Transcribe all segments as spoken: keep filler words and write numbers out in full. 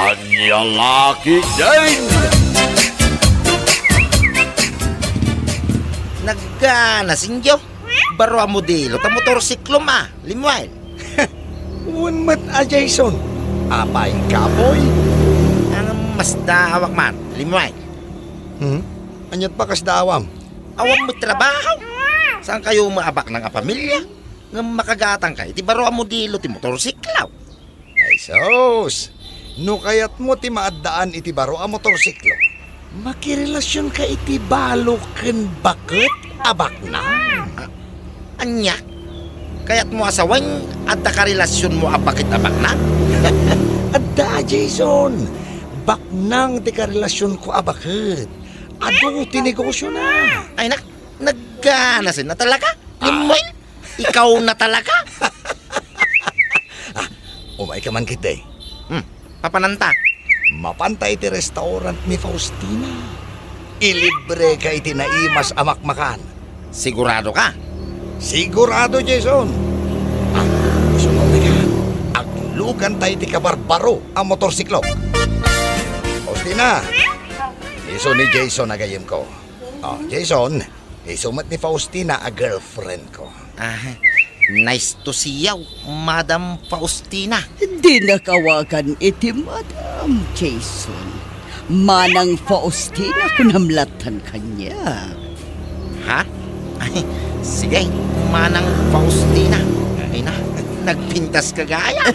Ania la ketdin? Nagganasinyo? Baro a modelo ta motorsiklom a, Lemuel. Wen met a, Jason. Apay, kapoy? Ang mas daawak man, Lemuel. Hmm? Aniat pa kas daawam? Awan met trabaho. Saan kayo maabak ng a pamilya? Ngem makagatang kayo ti baro a modelo ti motorsiklo. Ay sus! No kayatmo ti maaddaan iti baro a motorsiklo, makirelasionka iti balo ken baket a baknang. A-, ania? Kayatmo a sawen, adda karelasionmo a baket a baknang? Adda, Jason. Baknang ti karelasionko a baket. Adu ti negosiona. Ay, nak-, nagganasen na talaga? Ah. Lemuel, ikaw na talaga? Ah, umayka man ketdi. Hmm, papananta? Mapanta iti restaurant ni Faustina. Ilibreka iti naimas a makmakan. Sigurado ka? Sigurado, Jason. Ah, isu nga umayka, agluganta iti kabarbaro a motorsiklo. Faustina, isu ni Jason a gayyemko. Oh, Jason, isu met ni Faustina a girlfriend ko. Ah, nice to see you, Madam Faustina. Dinak awagan iti Madam, Jason. Manang Faustina, kunam lattan kaniak. Ha? Ay, sige, Manang Faustina. Ay na, nagpintas ka gayam.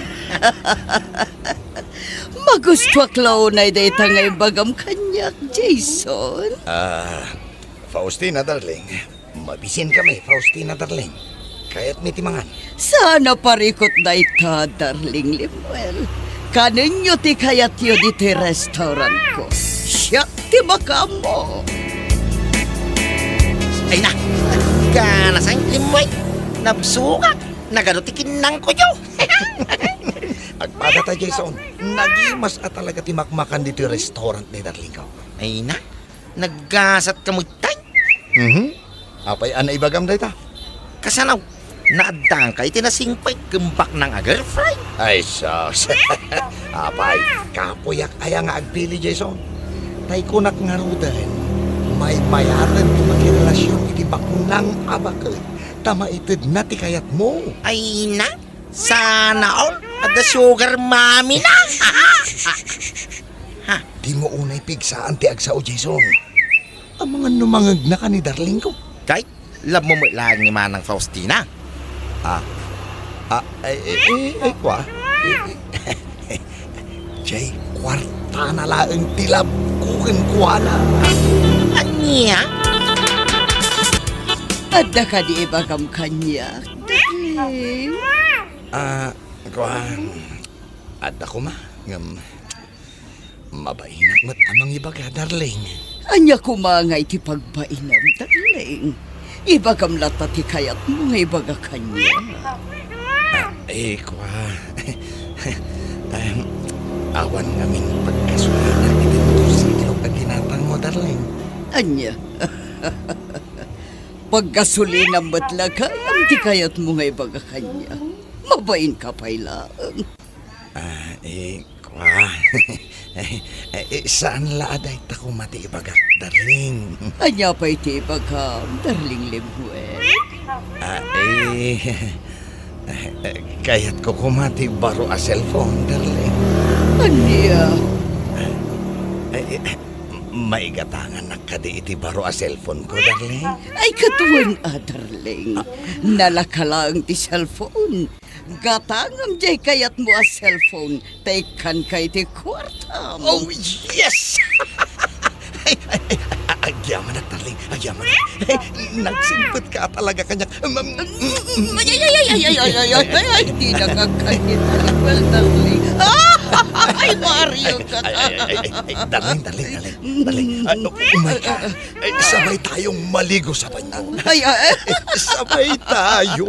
Magustuak la unay dayta nga ibagam kaniak, Jason. Ah, Faustina, darling. Mabisinkami, Faustina, darling. Kayatmi ti mangan. Saan a parikut dayta, darling Lemuel. Kanenyo ti kayatyo ditoy restaurantko. Siak ti makaammo. Ay na, ganasen, Lemuel. Nabsugak. Nagadu ti kinnangko, yo. Agpadata, Jason. Nagimas a talaga ti makmakan ditoy restaurant ni darlingko. Ay na, naggasat ka met tay. Mhm. Apay a naibagam dayta? Kasano? Naaddaanka iti nasingpet ken baknang a girlfriend? Ay, sus. Apay, kapuyak aya nga agpili, Jason. Tay kunak ngaruden, maymayaten ti makirelasion iti baknang a baket, ta maitedna ti kayatmo. Ay na, sana all. Adda sugar mommy na. Ha? Dimo unay pigsaan ti agsao, Jason. Amangan no mangegnaka ni darlingko. Kay, love mo met laeng ni Manang Faustina. Ah, ah, ay, ay, ay, ay, kwa? Jay, kwartana laeng ti love ko kenkuana. Ania? Adda kadi ibagam kaniak, darling? Ah, kuan, adda koma, ngem mabainak met a mangibaga, darling. Ania koma nga iti pagbainam, darling? Ibagam latta ti kayatmo nga ibaga kaniak. Ah, eh, kua. Em, awan ngamin pagkasulinak iti motorsiklo a ginatangmo, darling. Ania? Paggasolina met la gayam ti kayatmo nga ibaga kaniak. Mabainka pay laeng. Ah, eh, kua. Eh, eh, saan la a dayta koma ti ibagak, darling? Ania pay ti ibagam, darling Lemuel? Ah, eh, eh, kayatko koma ti baro a cellphone, darling. Ania? Ah, eh, eh, maigatangannak kadi iti baro a cellphone ko, darling? Ay, ket wen a, darling. Ah. Nalaka laeng ti cellphone. Gatangam jay kayatmo a cellphone, ta ikkanka iti kuartam. Oh, yes! Ay, ay, ay, a-, agyamanak, darling, agyamanak. Ay, nagsingpetka talaga kaniak. Mm, mm, mm. Ay, ay, ay, ay, ay, ay, ay, ay, ay, ay, di nakakakita, darling. Ay, Mario ka. Ay, ay, ay, ay, ay, darling, darling, darling, darling. Ay, umayka. Ay, sabay tayong maligo sa banyo. Ay, ay, ay. Sabay tayo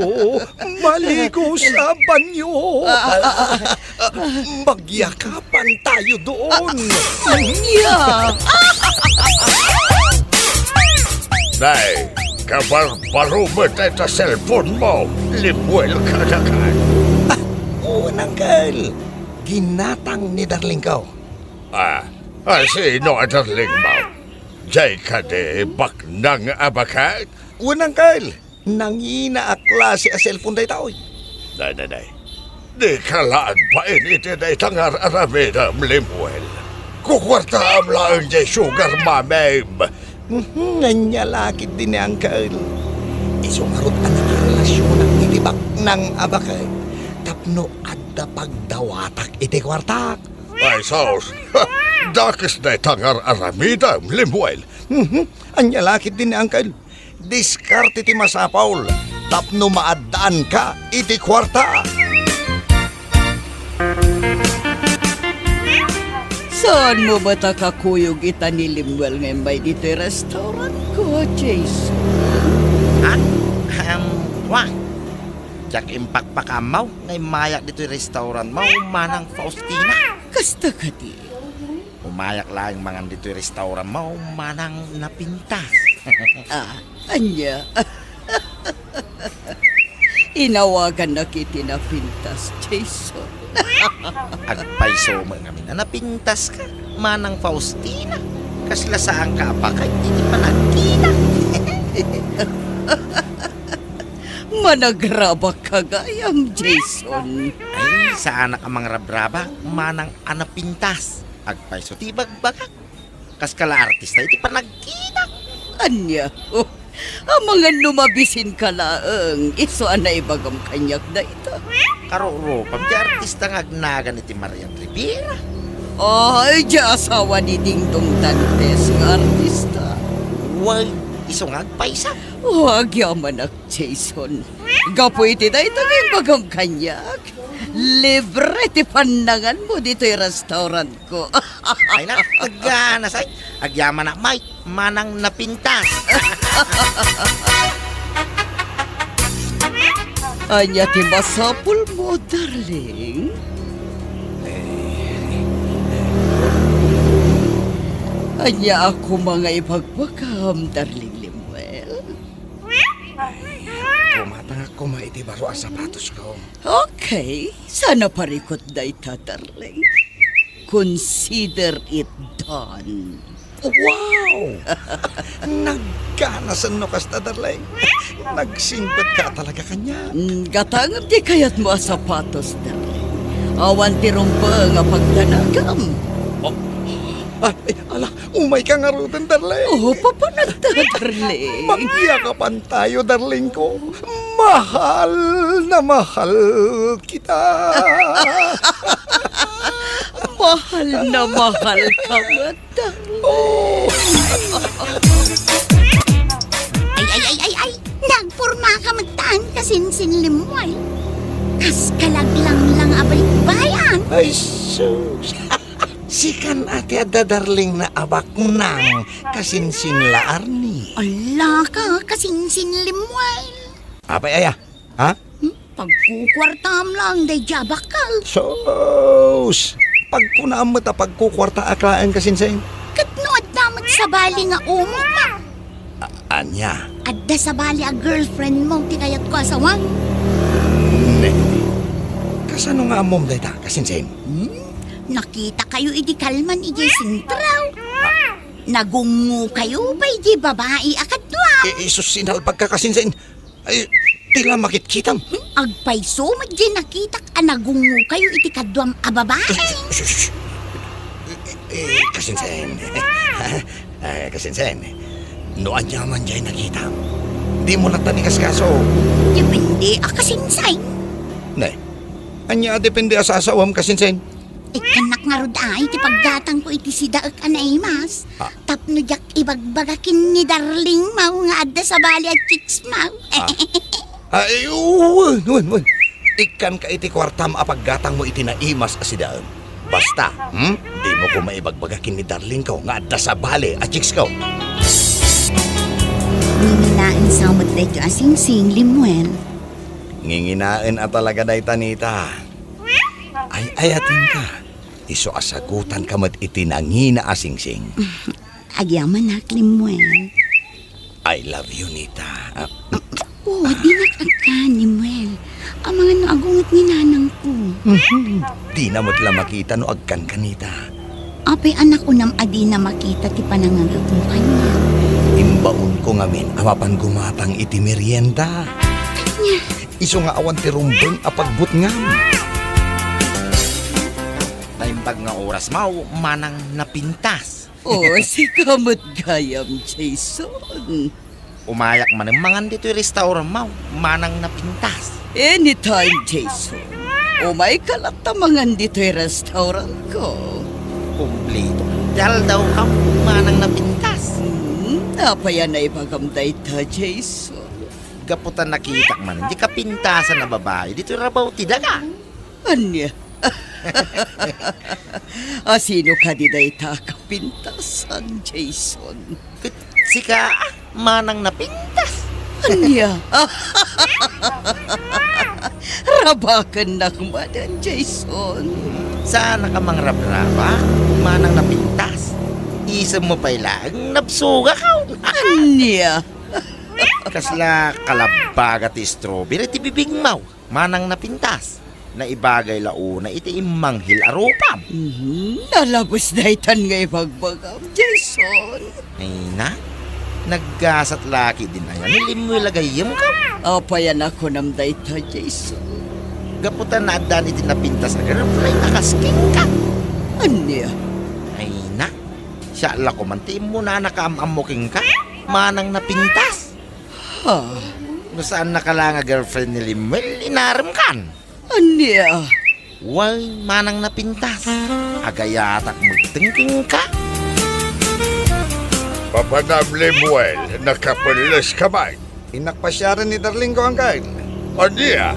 maligo sa banyo. Ah, ah, ah, ah. Magyakapan tayo doon. Ah, ah, ah. Nay, kabarbaro met ta cellphone mo. Libuel ka na ka. Ah, oo, uncle. Ginatang ni darling ko. Ah, ah, sino a darling mo? Jay kadi baknang a baket? Wen, Uncle. Nangina a klase a cellphone daytoy. Nay, nay, nay. Dika la agbain iti dayta nga ar-aramidem, Lemuel. Kukuartaam laeng jay sugar mamim. Mhm, ania la ketdi ni Uncle. Isu ngarud a nakarelasionak iti baknang a baket tapno adda pagdawatak iti kuartak. Ay, sus! Dakes dayta nga ar-aramidem, Lemuel. Mhm. Ania la ketdi ni Uncle. Diskarte ti masapul tapno maaddaanka iti kuarta. Saanmo met a kakuyog ita ni Lemuel nga immay ditoy restaurantko, Jason? Ah, ahem, wa. Diak impakpakaammo nga immayak ditoy restaurantmo, Manang Faustina. Kasta kadi. Umayak laeng mangan ditoy restaurantmo, Manang Napintas. Ah, ania? Inawagannak iti napintas, Jason. Agpayso met ngamin a napintaska, Manang Faustina. Kasla saanka a baket iti panagkita. Managrabakka gayam, Jason. Ay, saanak a mangrabrabak, Manang a Napintas. Agpayso ti ibagbagak. Kaska la artista iti panagkita. Ania? Oh, amangan no mabisinka laeng, isu a naibagam kaniak dayta. Karurupam ti artista nga agnagan iti Marian Rivera. Ay, ti asawa ni Dingdong Dantes nga artista. Way, isu nga agpayso. Oh, agyamanak, Jason. Gapu iti dayta nga imbagam kaniak, libre ti pannanganmo ditoy restaurantko. Ay na, agana say, agyamanak met, Manang Napintas. Ania ti masapulmo, darling? Ania a koma nga ibagbagam, darling Lemuel? Kumatangak koma iti baro a sapatosko. Okay, saan a parikut dayta, darling. Consider it done. Wow! Nagganasen no kasta, darling. Nagsingpetka talaga kaniak. Mm, gatangem ti kayatmo a sapatos, darling. Awan ti rumbeng a pagdanagam. Oh. Ay, ala, umayka ngaruden, darling. Oh, papanagta, darling. Magyakapan tayo, darling ko. Mahal na mahal kita. Mahal na mahal ka met, darling. Oh. Ay, ay, ay, ay, ay! Nagpormaka met tan, kasinsin Lemuel. Kas kalaglanglang a balikbayan. Ay, sus! Sikan a ti adda darling na a baknang, kasinsin la, Arnie. Ala ka, kasinsin Lemuel. Apay aya? Ha? Hmm? Pagkukuartaam lang daydiay a bakal. Sus! Pagkunaam met a pagkukuartaak laeng, kasinsin. Ket no adda met sabali nga umokmo? A-, ania? Adda sabali a girlfriendmo ti kayatko a sawang. Ne. Kasano nga ammom dayta, kasinsin? Hmm? Nakitakayo idi kalman idiay sentro. Ah. Nagungokayo pay diay babai a kadua. I-, isus, sinalbagka, kasinsin. Ay, ti la makitkitam. Hmm? Agpayso met diay nakitak a nagungokayo iti kaduam a babai. Sus, sus, sus. Eh, eh, kasinsin. Eh, kasinsin. No ania man diay nakitam, dimo latta ikaskaso. Depende a kasinsin. Ne, ania a depende a sasawam, kasinsin? Ikkannak ngarud ay ti paggatangko iti sidaek a naimas. Ah. Tapno diak ibagbaga ken ni darlingmo nga adda sabali a chicks mo. Ah. Ay, wen, wen, wen. Ikkanka iti kuartam a paggatangmo iti naimas a sidaem. Basta, hmm? Dimo koma ibagbaga ken ni darlingko nga adda sabali a chicks ko. Nginginaen sa met daytoy a singsing, Lemuel. Nginginaen a talaga dayta, Nita. Ay-ayatenka. Isu a sagutanka met iti nangina a singsing. Agyamanak, Lemuel. I love you, Nita. Ah, oh, dinak agkan, Lemuel. Amangan no agungot ni nanangko. Mhm. Dina met la makita no agkanka, Nita. Apay a nakunam a dina makita ti panangagekmo kaniak? Imbaonko ngamin a mapan gumatang iti merienda. Ania? Isu nga awan ti rumbeng a pagbutngam. Naimbag nga oras, Maw, manang napintas. O, sika met gayam, Jason. Umayak manen mangan ditoy restaurant, Maw, manang napintas. Anytime, Jason. Umayka latta mangan ditoy restaurantko. Kumplito ti aldawkam, manang napintas. Hmm, apay a naibagam dayta, Jason? Gapu ta nakitak manen ti kapintasan a babai ditoy rabaw ti daga. Ania? A, sino kadi dayta a kapintasan, Jason? Ket sika, manang napintas. Ania? Rabakennak manen, Jason. Saannak a mangrabraba, manang napintas. Isemmo pay laeng nabsogak. Ania? Kasla kalabbaga ti strawberry ti bibigmo, manang napintas. Naibagay la unay iti immanghil a rupam. Mhm, nalabes daytan nga ibagbagam, Jason. Ay na, naggasat la ketdin aya ni Lemuel a gayyemko. Apay a nakunam dayta, Jason? Gapu ta naaddaan iti napintas a girlfriend a kas kenka. Ania? Ay na, siak la koman ti immunana kaam-ammo kenka, manang napintas. Ha? No saannaka la nga girlfriend ni Lemuel, inaremkan. Ania? Wen, manang napintas. Agayatak metten kenka. Papanam, Lemuel, nakapelleska man. Innak pasiaren ni darlingko, Uncle. Ania?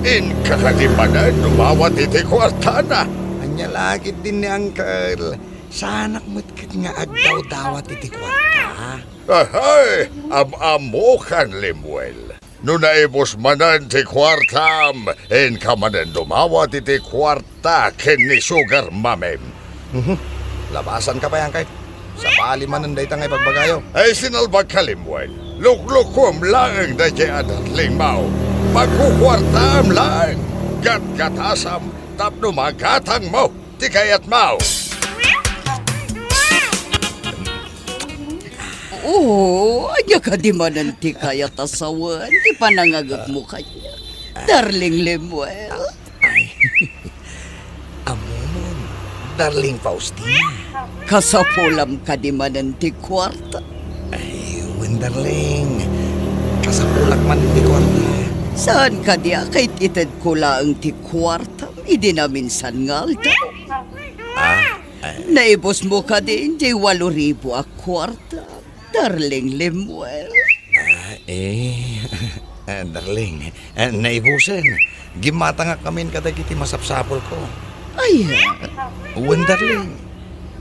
Inka kadi manen umawat iti kuartana? Ania la ketdin ni Uncle? Saanak met ket nga agdawdawat iti kuarta. Ahay, am-ammokan, Lemuel. No naibus manen ti kuartam, inka manen dumawat iti kuarta ken ni Sugar Mamim. Mhm. Labasanka pay, Uncle. Sabali manen dayta nga ibagbagayo. Ay, sinalbagka, Lemuel. Luklukom laeng daydiay a darlingmo. Pagkukuartaam laeng. Gatgatasam tapno magatangmo ti kayatmo. Oo, ania kadi manen ti kayat a sawen ti panangagekmo kaniak, darling Lemuel? Ay, ammom, darling Faustina. Kasapulam kadi manen ti kuarta? Ay, wen, darling. Kasapulak manen ti kuarta. Saan kadi a ket itedko laeng ti kuartam idi naminsan nga aldaw? Ah, Naibusmo kadi diay walo ribu a kuarta, darling Lemuel? Ah, eh, ah, darling, ah, naibusen. Gimmatangak ngamin kadagiti masapsapulko. Ay, Wen, darling.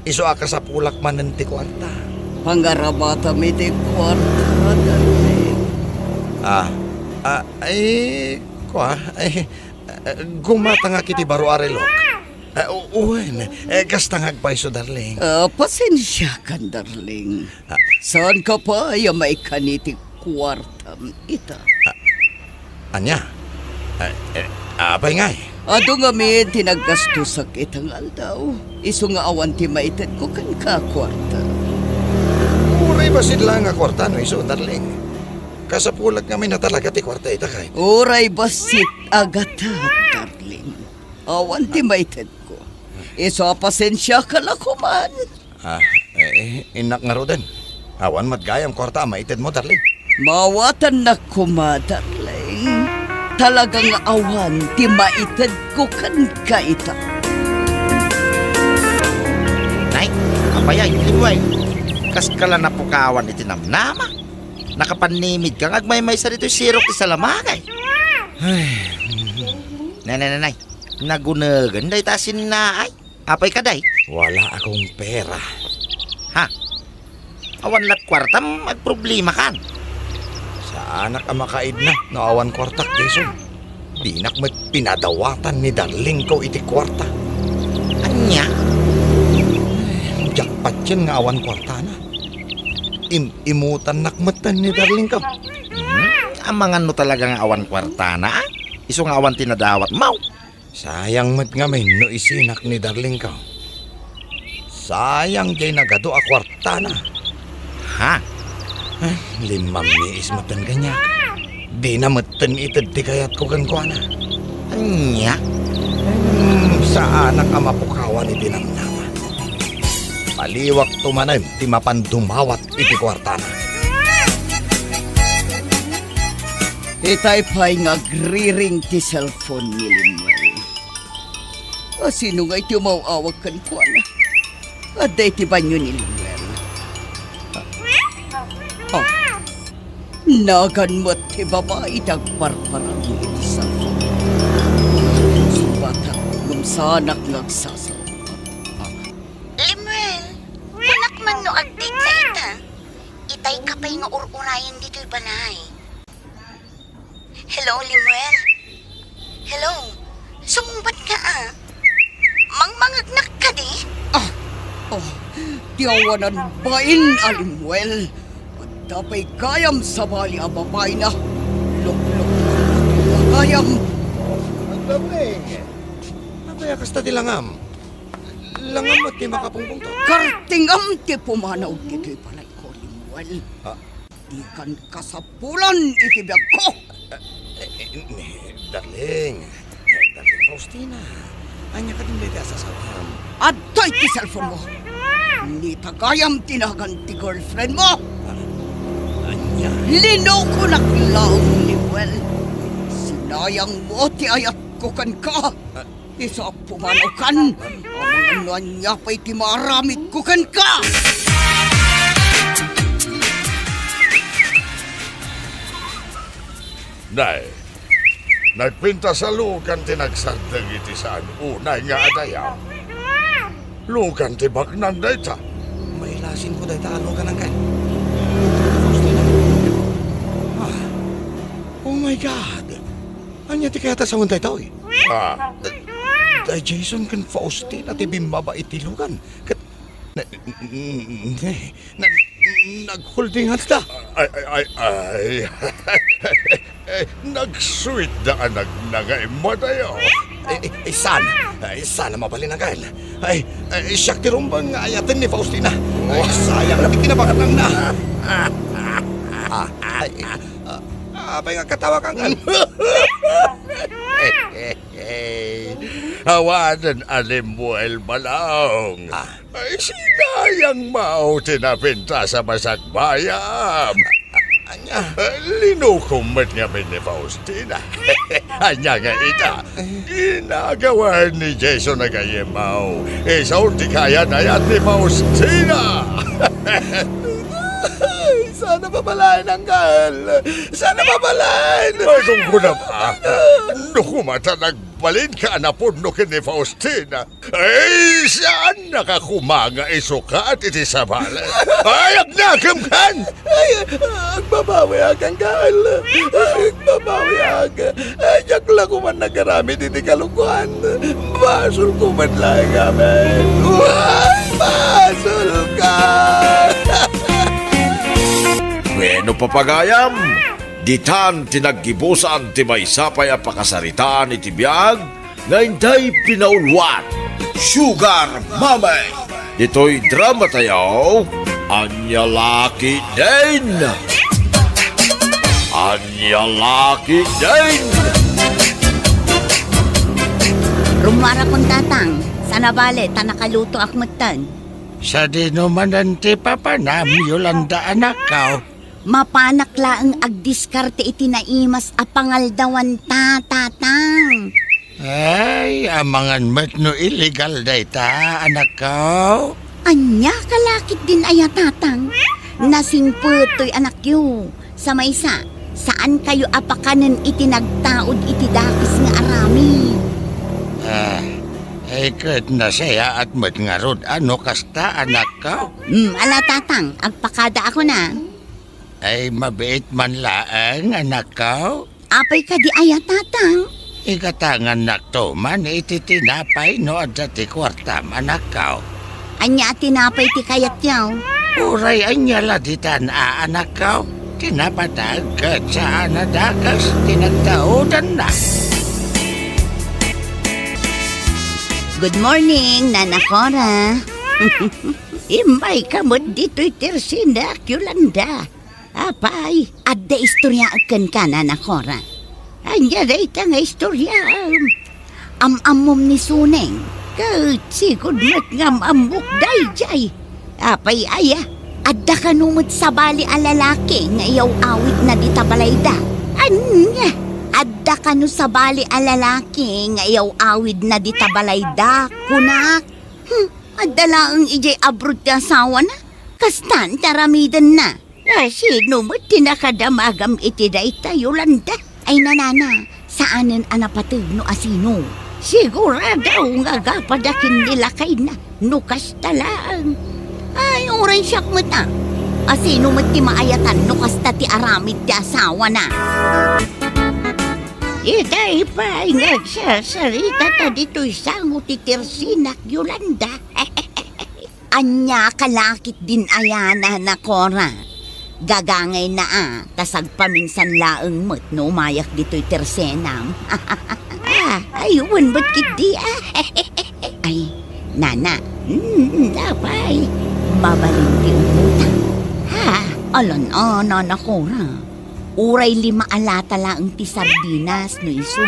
Isu a kasapulak manen ti kuarta. Pangarabatam iti kuarta, darling. Ah, ah, ay, kua, ay, ah, gumatangak iti baro a relok. Ah, u-, wen, eh, kasta nga agpayso, darling. Ah, pasensiakan, darling. Ah. Saanka pay a maikkan iti kuartam ita? Ah, ania? Eh, eh, apay ngay? Adu ngamin ti naggastosak ita nga aldaw. Isu nga awan ti maitedko kenka a kuarta. Uray bassit laeng a kuarta no isu, darling. Kasapulak ngamin a talaga ti kuarta ita kay. Uray bassit a gatad, darling. Awan ti maitedko. Isu a pasensiaka la koman. Ah, eh, innak ngaruden. Awan met gayam kuarta a maitedmo, darling. Maawatannak koma, darling. Talaga nga awan ti maitedko kenka ita. Nay, apay ay, Lemuel? Kaska la napukawan iti namnama. Nakapannimidka nga agmaymaysa ditoy sirok ti salamagay. Ay. Nay, nay, nay, nay. Nagunegen dayta a sinnaay. Apay kadi? Wala akong pera. Ha? Awan lat kuartam, agproblemakan. Saanak a makaidna no awan kuartak, Jason. Dinak met pinadawatan ni darlingko iti kuarta. Ania? Diak patien nga awan kuartana. Im-imutannak metten ni darlingko. Hmm? Amangan no talaga nga awan kuartana, ah? Isu nga awan ti nadawatmo. Sayang met ngamin no isinak ni darlingko. Sayang diay nagadu a kuartana. Ha? Eh, limmamiis metten kaniak. Dina metten ited ti kayatko kenkuana. Ania? Hmm, saanak a mapukawan iti namnama. Baliwakto manen ti mapan dumawat iti kuartana. Itay pay nga agriring ti cellphone ni Lemuel. A, sino nga iti umaw-awag kenkuana? Adda iti banio ni Lemuel. Ah. Nagan met ti babai ti agparparang iti cellphone. Sungbatak ngem saanak nga agsasalpak. Ah. Lemuel, kunak man no agdayta ita. Itay ka pay nga ur-urayen ditoy balay. Hello, Lemuel? Hello? Sumungbat ka, a? Mangmangegnak kadi? Ah! Oh, ti awanan bain a Lemuel. Adda pay gayam sabali a babaina. Lukluklukluk a gayam. Darling, apay a kasta ti langam? Langam met ti makapungpungto. Kartingam ti pumanaw ditoy balayko, Lemuel. Ah. Dikan kasapulan iti biagko. Eh, eh, eh, darling. Eh, darling Faustina. Ania kadi dayta a sasawam? Adtoy ti cellphone mo. Ni tagayam ti nagan ti girlfriend mo. Ah, ania? Linukonak laeng, Lemuel. Sinayang mo ti ayatko kenka. Ah, Isu a pumanaw kan, amangan no ania pay ti maaramidko kenka! Nay, nagpintas a lugan ti nagsardeng iti saan unay nga adayam. Lugan ti baknang dayta. Mailasinko dayta a lugan, Angkel. Ah, oh my God! Ania ti kayat a sawen daytoy? Ah. Day Jason ken Faustina ti bimmaba iti lugan. Ket na, na, na, naghuldinganda. Ay, ay, ay, ay. Eh, nagsuitda a nagnanga immadayo. Eh, eh, eh, saan? Eh, saan a mabalin, Angkel? Ay, eh, siak ti rumbeng nga ayaten ni Faustina. Ay, sayang ti kinabaknangna. Ah, ay, ah, apay nga katawa ka, Angkel? Awanen a Lemuel, Balong. Ah. Ay, sinayang maw ti napintas a masakbayam. Ania? Linukom met ngamin ni Faustina. Ania nga ita? Ginagawan ni Jason a gayyem maw. Isu ti kayat-ayat ni Faustina. Saan a babalaen, Angkel. Saan a babalaen. Ay, kung kunam, ah, no kumata nagbalinka a napudno ken ni Faustina. Ay, saannak a koma nga isukat iti sabali. Ay, agnakem kan! Ay, agbabawiak, Angkel. Agbabawiak. Ay, diak la koman nagaramid iti kalokoan. Basolko met laeng amin. Ay, basolka! Wenno, papagayam, ditan ti naggibusan ti maysa pay a pakasaritaan iti biag nga intay pinauluan, Sugar Mommy. Ditoy drama tayo, Ania La Ketdin! Ania La Ketdin! Rummuarakon, Tatang. Saan a bale, ta nakalutoak metten. Sadino manen ti papanam, Yolanda, anakko? Mapanak laeng agdiskarte iti naimas a pangaldawanta, Tatang. Ay, amangan met no illegal dayta, anakko. Ania ka la ketdin aya, Tatang? Nasingpet toy anakyo. Sa maysa, saankayo a pakanen iti nagtaud iti dakes nga aramid. Ah, ay ket nasayaat met ngarud a no kasta, anakko. Hmm, ala, Tatang, agpakadaakon a. Ay, mabiit man laeng, anakko. Apay kadi aya, Tatang? Igatangannakto man iti tinapay no adda ti kuartam, anakko. Ania a tinapay ti kayatyo? Uray ania la ditan a, anakko. Ti napatag ket saan a dakes ti nagtaudanna. Good morning, Nana Cora. Immayka met ditoy tersinak, Yolanda. Apay, adda istoryaek kenka, Nana Cora. Ania dayta nga istoryaem? Am-ammom ni Suneng, ket sigud met nga am-ammok daydiay. Apay aya, adda kano met sabali a lalaki nga iyaw-awidna dita balayda? Ania? Adda kano sabali a lalaki nga iyaw-awidna dita balayda, kunak? Hmm, adda laeng idiay abroad ti asawana? Kastan ti aramidenna? A, sino met ti nakadamagam iti dayta, Yolanda? Ay, nanana, saanen a napateg no asino. Sigurado nga gapada ken ni lakayna no kasta laeng. Ay, uray siak met a. A, sino met ti maayatan no kasta ti aramid ti asawana? Itay pay nga agsasarita ta ditoy sango ti tersinak, Yolanda. Ania ka lakit din aya, Nana Cora? Gagangayna a, ta sagpaminsan laeng met no umayak ditoy tersenam. Ah, ay, wen met ketdi a. Ay, nana, mm, apay, mabalin ti umutang. Ha, alan a, Nana Cora. Uray lima a lata laeng ti sardinas no isu.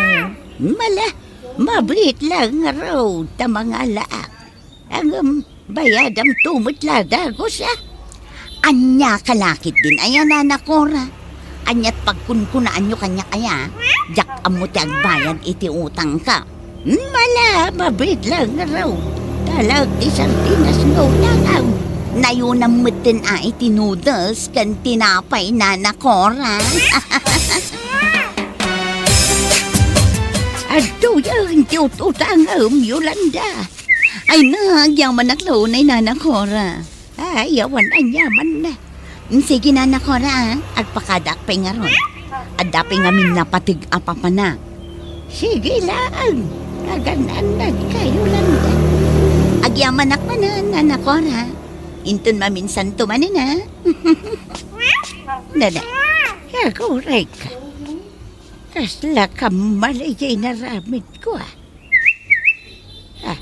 Mala, mabiit laeng ngarud ta mangalaak. Ngem, bayadamto met la dagus a. Ania ka lakit din aya, Nana Cora? Aniat pagkunkunaanyo kaniak aya? Diak ammo ti agbayad iti utangka. Mala, mabiit laeng ngarud. Talag ti sardinas nga utangam. Nayonam metten a iti noodles ken tinapay, Nana Cora. Adtoyen ti ut-utangem, Yolanda. Ay na, agyamanak launay, Nana Cora. Ay, awan aniamanna. Mm, sige, Nana Cora, a. Agpakadaak pay ngarud. Adda pay ngamin napateg a papanak. Sige laeng. Agan-annadka, Yolanda. Agyamanak manen, Nana Cora. Inton maminsanto manen, a. Dada, agurayka. Kasla kammal idiay inaramidko, a. Ah,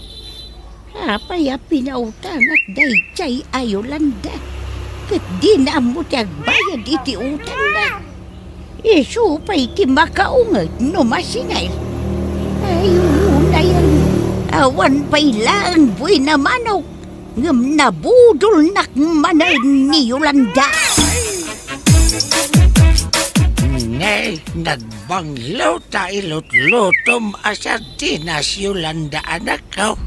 apay a pinautangak daydiay a Yolanda? Ket dina ammo ti agbayad iti utangna. Isu pay ti makaunget no masingir. Ay, unay, awan pay laeng buin a manok, ngem nabudolnak manen ni Yolanda. Nay, nag- Banglo ta ilutlutom a sardinas, Yolanda, anakko.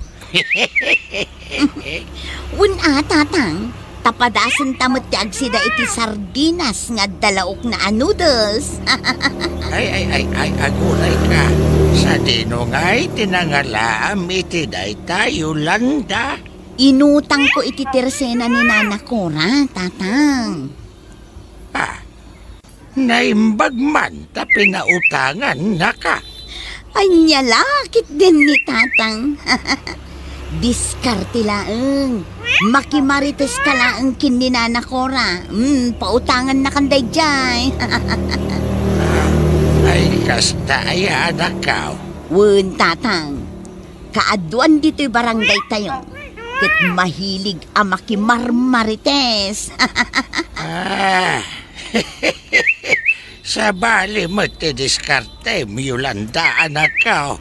Wen a, Tatang, ta padasenta met ti agsida iti sardinas nga adda laokna a noodles. Ay, ay, ay, ay, agurayka. Sadino ngay ti nangalaam iti dayta, Yolanda? Inutangko iti tersena ni Nana Cora, Tatang. Ah, Naimbag man ta pinautangannaka. Ania la ketdin ni Tatang? Diskarte laeng. Makimarites ka laeng ken ni Nana Cora. Mm, pautangannakan daydiay. Ay, kasta aya, anakko. Wen, Tatang. Kaaduan ditoy barangaytayo ket mahilig a makimarmarites. Ah, sabali met ti diskartem, Yolanda, anakko.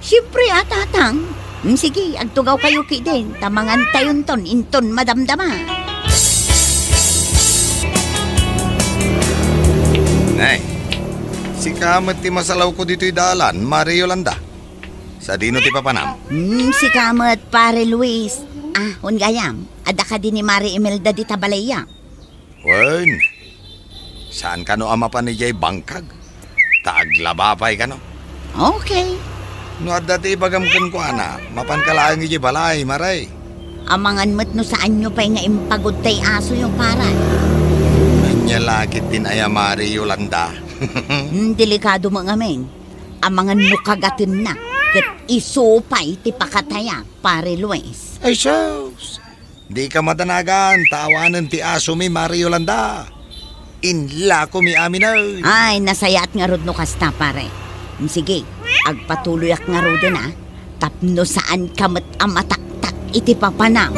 Siempre a, Tatang. Mm, sige, agtugawkayo ketdin, ta mangantayonton inton madamdama. Nay, sika met ti masalawko ditoy dalan, Mare Yolanda. Sadino ti papanam? Hmm, sika met, Pare Luis. Ah, wen gayam, adda kadi ni Mare Imelda dita balayya? Wen, saan kano a mapan idiay bangkag? Ta aglaba pay kano. Okay. No adda ti ibagam kenkuana, mapanka laeng idiay balay, Mare. Amangan met no saanyo pay nga impagud tay asoyo, Pare. Ania la ketdin aya, Mare Yolanda? Hmm, delikado met ngamin. Amangan no kagatenna, ket isu pay ti pakataya, Pare Luis. Ay, sus! Dika madanagan, ta awanen ti asomi, Mare Yolanda. Inlakomi aminen. Ay, nasayaat ngarud no kasta, Pare. Sige, agpatuloyak ngaruden, a, tapno saanka met a mataktak iti papanam.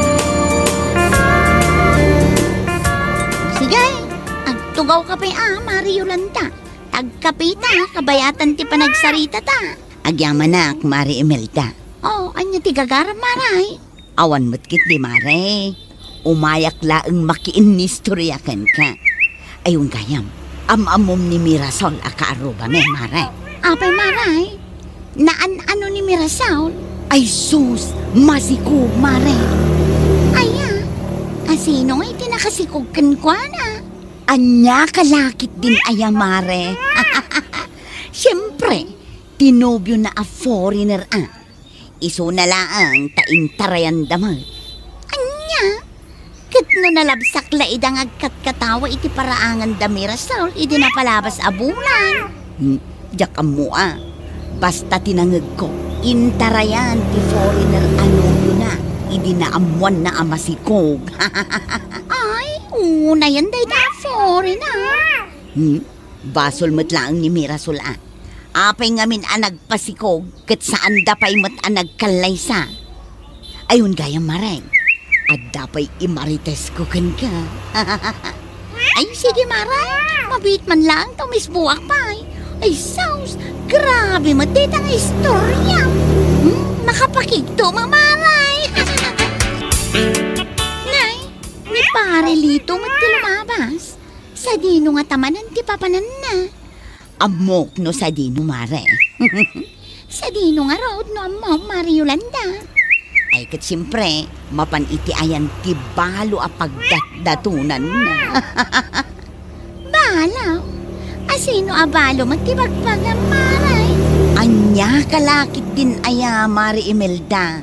Tugawka pay a, Mare Yolanda. Tagkapita, kabayatan ti panagsaritata. Agyamanak, Mare Imelda. Oh, ania ti gagaram, Mare? Awan met ketdi, Mare. Umayak laeng makiinnistoria kenka. Ay, wen gayam, am-ammom ni Mirasol a kaarrubami, Mare. Apay, Mare? Naan-ano ni Mirasol? Ay sus, masikog, Mare. Aya, asino ngay ti nakasikog kenkuana? Ania ka la ketdin aya, Mare? Siempre, ti nobiona a foreigner a. Isuna laeng ta intarayanda met. Ania? Ket no nalabsak la ida nga agkatkatawa iti paraangan da Mirasol idi napalabas a bulan? Hmm, diak ammo a. Basta ti nangegko, intarayan ti foreigner a nobiona idi naammoanna a masikog. Ay, unayan dayta a foreigner. Hmm? Basol met laeng ni Mirasol a. Apay ngamin a nagpasikog ket saanda pay met a nagkallaysa? Ay, wen gayam, Mare. Adda pay imarites ko kenka. Ay, sige, Mare. Mabiit man laeng ta umisbuak pay. Ay, sus, grabe met dayta nga istoria. Hmm, nakapakigto, Mare. Nay, ni Pare Lito met ti lumabas. Sadino ngata manen ti papananna? Ammok no sadino, Mare. Sadino ngarud no ammom, Mare Yolanda? Ay, ket siempre, mapan iti ayan ti balo a pagdatdatonanna. Balo? Asino a balo met ti bagbagam, Mare? Ania ka la ketdin aya, Mare Imelda?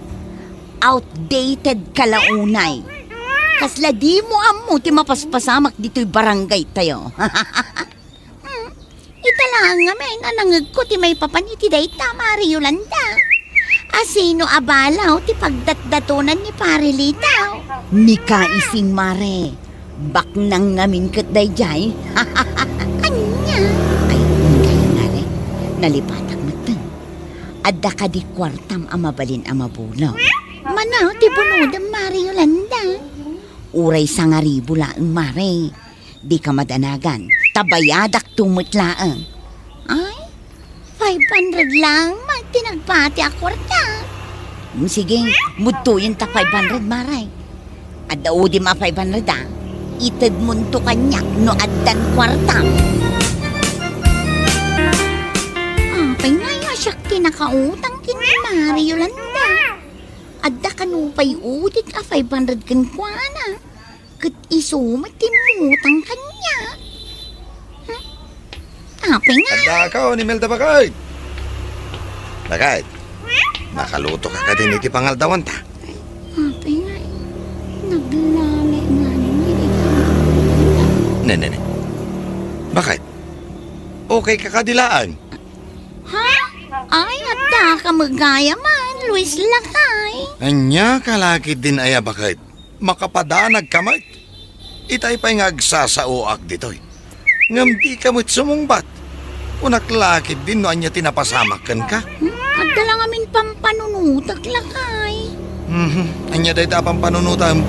Outdated ka la unay. Kasla dimo ammo ti mapaspasamak ditoy barangaytayo. Hmm, ita laeng ngamin a nangegko ti maipapan iti dayta, Mare Yolanda. Asino a balo ti pagdatdatonan ni Pare Lito? Ni Kaising, Mare. Baknang ngamin ket daydiay. Ania? Ay, wen gayam, Mare. Nalipatak metten. Adda kadi kuartam a mabalin a mabuno? Mano ti bunodem, Mare Yolanda? Uray sangaribu laeng, Mare. Dika madanagan, ta bayadakto met laeng. Ay, five hundred laeng met ti nagpati a kuarta. Mm, sige, mudtoyen ta five hundred, Mare. Adda udim a five hundred, a. Itedmonto kaniak no addan kuartam. Apay ngay a siak ti nakautang ken ni Mare Yolanda? Adda kano pay udik a five hundred kenkuana. Ket isu met ti immutang kaniak. Hmm? Apay nga. Adda ka, ni Imelda, baket. Baket, nakaluto ka kadin iti pangaldawanta? Apay nga. Naglalay nga ni Imelda. Ne, ne, ne. Baket, okay ka kadi laeng? Ha? Ay, adda ka met gayam, Luis, lakay. Ania ka la ketdin aya, baket? Makapadanag ka met. Itay pay nga agsasaoak ditoy. Ngem di ka met sumungbat. Kunak la ketdin no ania ti napasamak kenka. Hmm, adda la ngamin pampanunotak, lakay. Mhm. Ania dayta a pampanunotam?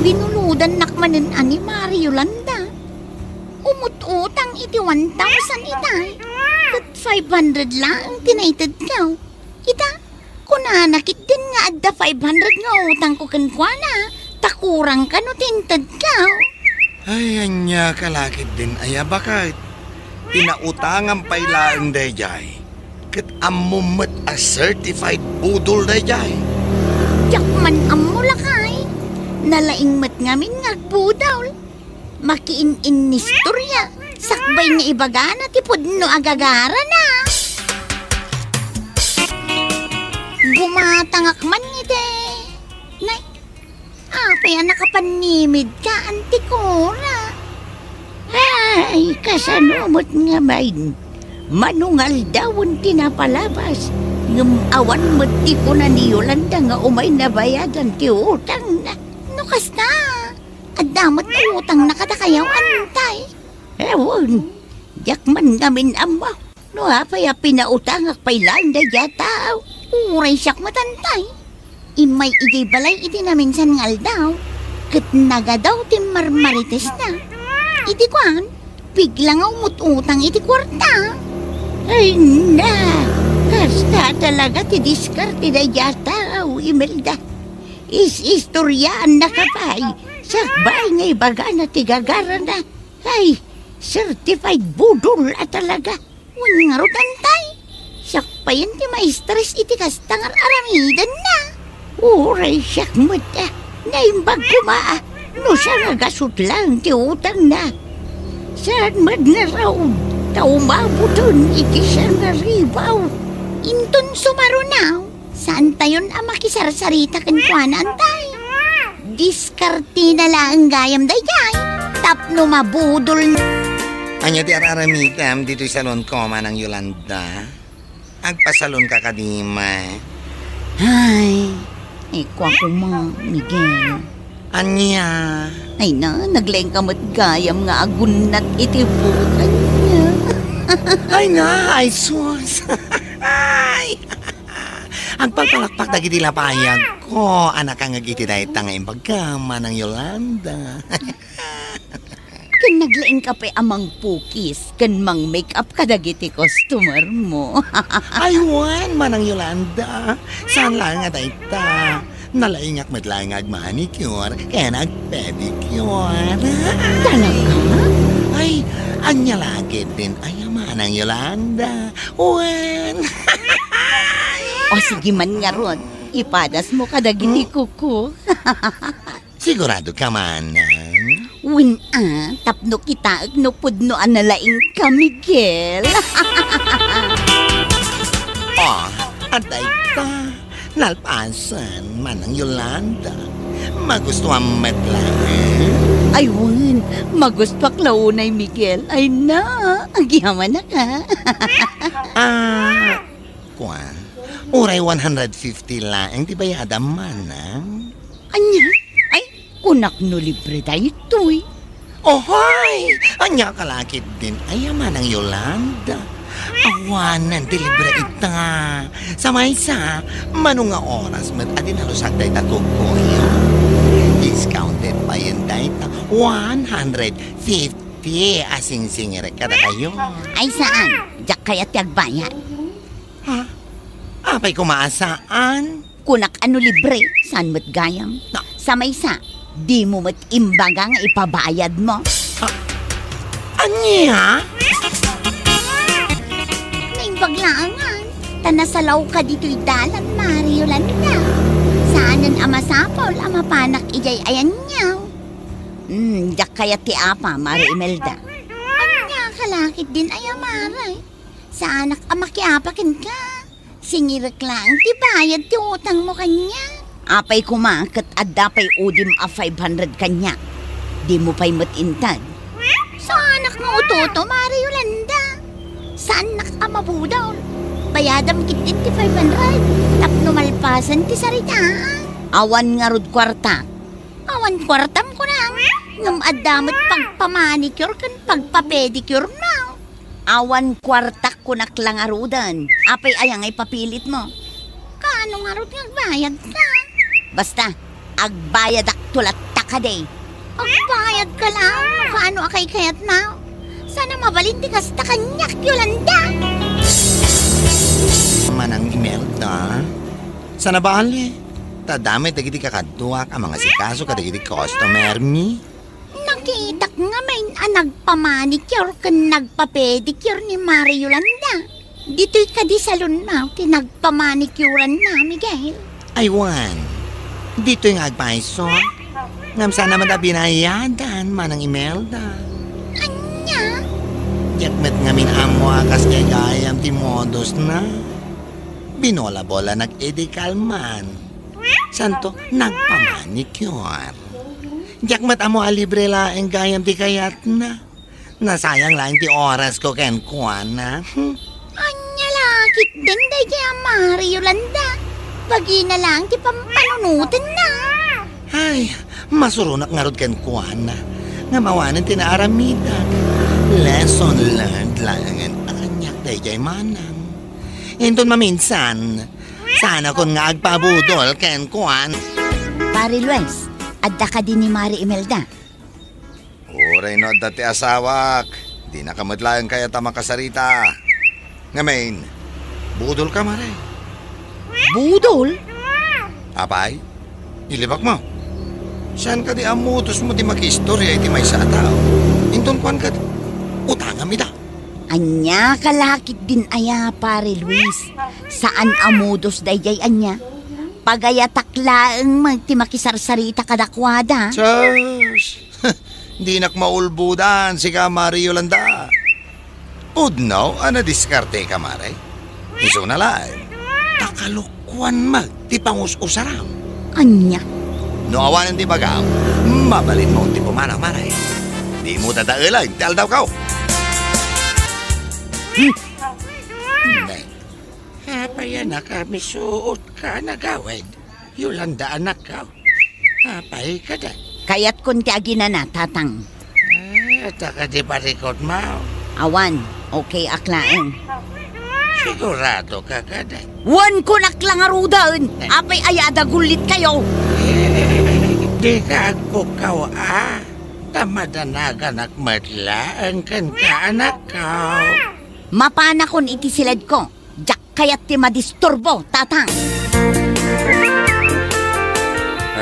Binulodannak manen a ni Mare Yolanda. Umut-utang iti one thousand itay. Ket five hundred laeng ti naitedko. Ita, kunana ketdin nga adda five hundred nga utangko kenkuana, ta kurang kano ti intedko. Ay, ania ka la ketdin aya, baket? Pinautangam pay laeng daydiay. Ket ammom met a certified budol daydiay. Diak man ammo, lakay. Nalaing met ngamin nga agbudol. Makiin-innistoria, sakbay nga ibagana ti pudno a gagarana. Gumatangak man iti. Nay, apay a nakapannimidka, Anti Cora? Ay, kasano met ngamin? Manungaldawen ti napalabas, ngem awan met ti kuna ni Yolanda nga umay nabayadan ti utangna. No kasta, adda met utangna kadakayo, Antay? Awan, diak man ngamin ammo no apay a pinautangak pay laeng daydiay a tao. Uray siak met, Antay. Immay idiay balay iti naminsan nga aldaw, ket nagadaw ti marmaritesna. Iti kuan, bigla nga umut-utang iti kuarta. Ay na, kasta talaga ti diskarte daydiay a tao, Imelda. Is-istoryaannaka pay, sakbay nga ibagana ti gagarana. Ay, certified budol a talaga. Wen ngarud, antay, siak payen ti maistres iti kasta nga ar-aramidenna. Uray siak met, ah, naimbag koma, ah, no siya nga gasut laeng ti utangna. Saan met ngarud ta umaboten iti siangaribaw? Inton sumarunaw, saantayon a makisarsarita kenkuana, antay. Diskartena laeng gayam daydiay tapno mabudol. Ania ti ar-aramidem ditoy salonko, Manang Yolanda? Agpasalonka kadi met? Ay, ikua koma, Miguel. Ania? Ay na, naglaingka met gayam nga agunnat iti buok ania. Ay na, ay sus. Ay. Agpalpalakpak dagiti lapayagko a nakangngeg iti dayta nga imbagam, Manang Yolanda. Ken naglaingka pay a mangpukis ken mang-make-up kadagiti customer mo. Ay, wen, Manang Yolanda. Saan laeng a dayta. Nalaingak met laeng nga agmanicure ken agpedicure. Talaga? Ay, ania la ketdin aya, Manang Yolanda? Wen. O, sige man ngarud, ipadasmo kadagiti Hmm? kuko. Siguradoka, Manang? Wen a, tapno kitaek no pudno a nalaingka, Miguel. O, adda ita. Nalpasen, Manang Yolanda. Magustuam met laeng. Ay, wen, magustuak la unay, Miguel. Ay na, agyamanak, a. Ah, Kua, uray one hundred fifty laeng ti bayadam, Manang. Ania? Ay, kunak no libre daytoy. Ohoy! Ania ka la ketdin aya, Manang Yolanda? Awanen ti libre ita. Sa maysa, mano nga oras met a dinarusag dayta kukoyo? Discounted payen dayta one hundred fifty a singsingirek kadakayo. Ay, saan. Diak kayat ti agbayad. Ha? Apay koma a saan? Kunak a no libre, saan met gayam? Na- Sa maysa, dimo met imbaga nga ipabayadmo. Ah, ania? Naimbag laengen, ta nasalawka ditoy dalan, Mari Yolanda. Saanen a masapul a mapanak idiay ayanyaw. Hmm, diak kayat ti apa, Mari Imelda. Ania ka la ketdin aya, Mari? Saanak a makiapa kenka. Singirek laeng ti bayad ti utangmo kaniak. Apay koma ket adda pay udim a five hundred kaniak. Dimo pay met inted. Saanak nga utoto, Mari Yolanda. Saannak a mabudol. Bayadam ketdin ti five hundred tapno malpasen ti saritaan. Awan ngarud kuarta. Awan kuartam kunam, ngem adda met pagpamanicure ken pagpapedicuremo. Awan kuartak kunak la ngaruden. Apay aya nga ipapilitmo? Kaano ngarud nga agbayadka? Basta, agbayadakto latta kadi. Agbayadka laeng no kaano a kaykayatmo. Saan a mabalin ti kasta kaniak, Yolanda? Manang Imelda, saan a bale. Ta adda met dagiti kakaduak a mangasikaso kadagiti customer mi. Nakitak ngamin a nagpamanicure ken nagpapedicure ni Mari Yolanda. Ditoy kadi salonmo ti nagpamanicureanna, Miguel. Ay wen, ditoy nga agpayso. Ngem saan a met a binayadan, Manang Imelda. Ania? Diak met ngamin ammo a kas gayam ti modusna. Binola-bola nag-edikal man. Santo, nagpamanicure. Diak met ammo a libre laeng gayam ti kayatna. Nasayang laeng ti orasko kenkuana. Hmm. Ania la ketdin daydiay a Mari Yolanda? Bagina laeng ti pampanunotenna. Ay, masuronak ngarud kenkuana. Ngem awanen ti naaramidak. Lesson learned laengen a kaniak daydiay, Manang. Inton maminsan, saanakon nga agpabudol kenkuana. Pare Luis, adda kadi ni Mari Imelda? Reno adda ti asawak. Dinaka met laeng kayat a makasarita. Ngamin, budolka, Mare. Budol? Apay, ilibakmo. Saan kadi a modosmo ti makiistorya iti maysa a tao? Inton kuan kadi, utangam ida. Ania ka la ketdin aya, Pare Luis? Saan a modos daydiay ania? Pagayatak laeng met ti makisarsarita kadakuada. Sus! Dinak maulbodan, sika, Mare Yolanda. Pudno a nadiskarteka, Mare. Isuna laeng, ta kalokuan met ti pangus-usaram. Ania? No awanen ti bagam, mabalinmo ti pumanaw, Mare. Dimo dadaelen ti aldawko. Hmm. Ne. Apay a nakamisuot ka, nagawid? Yolanda, anakko. Apay kadi? Kayatkon ti aginana, Tatang. Ah, ta kadi parikutmo? Awan, okay ak laeng. Sigurado ka kadi? Wen, kunak la ngaruden. Eh. Apay aya a dagullit kayo? Eh, dika agpukkaw, a. Ta madanaganak met laeng kenka, anakko. Mapanakon iti siledko. Diak kayat ti madisturbo, Tatang.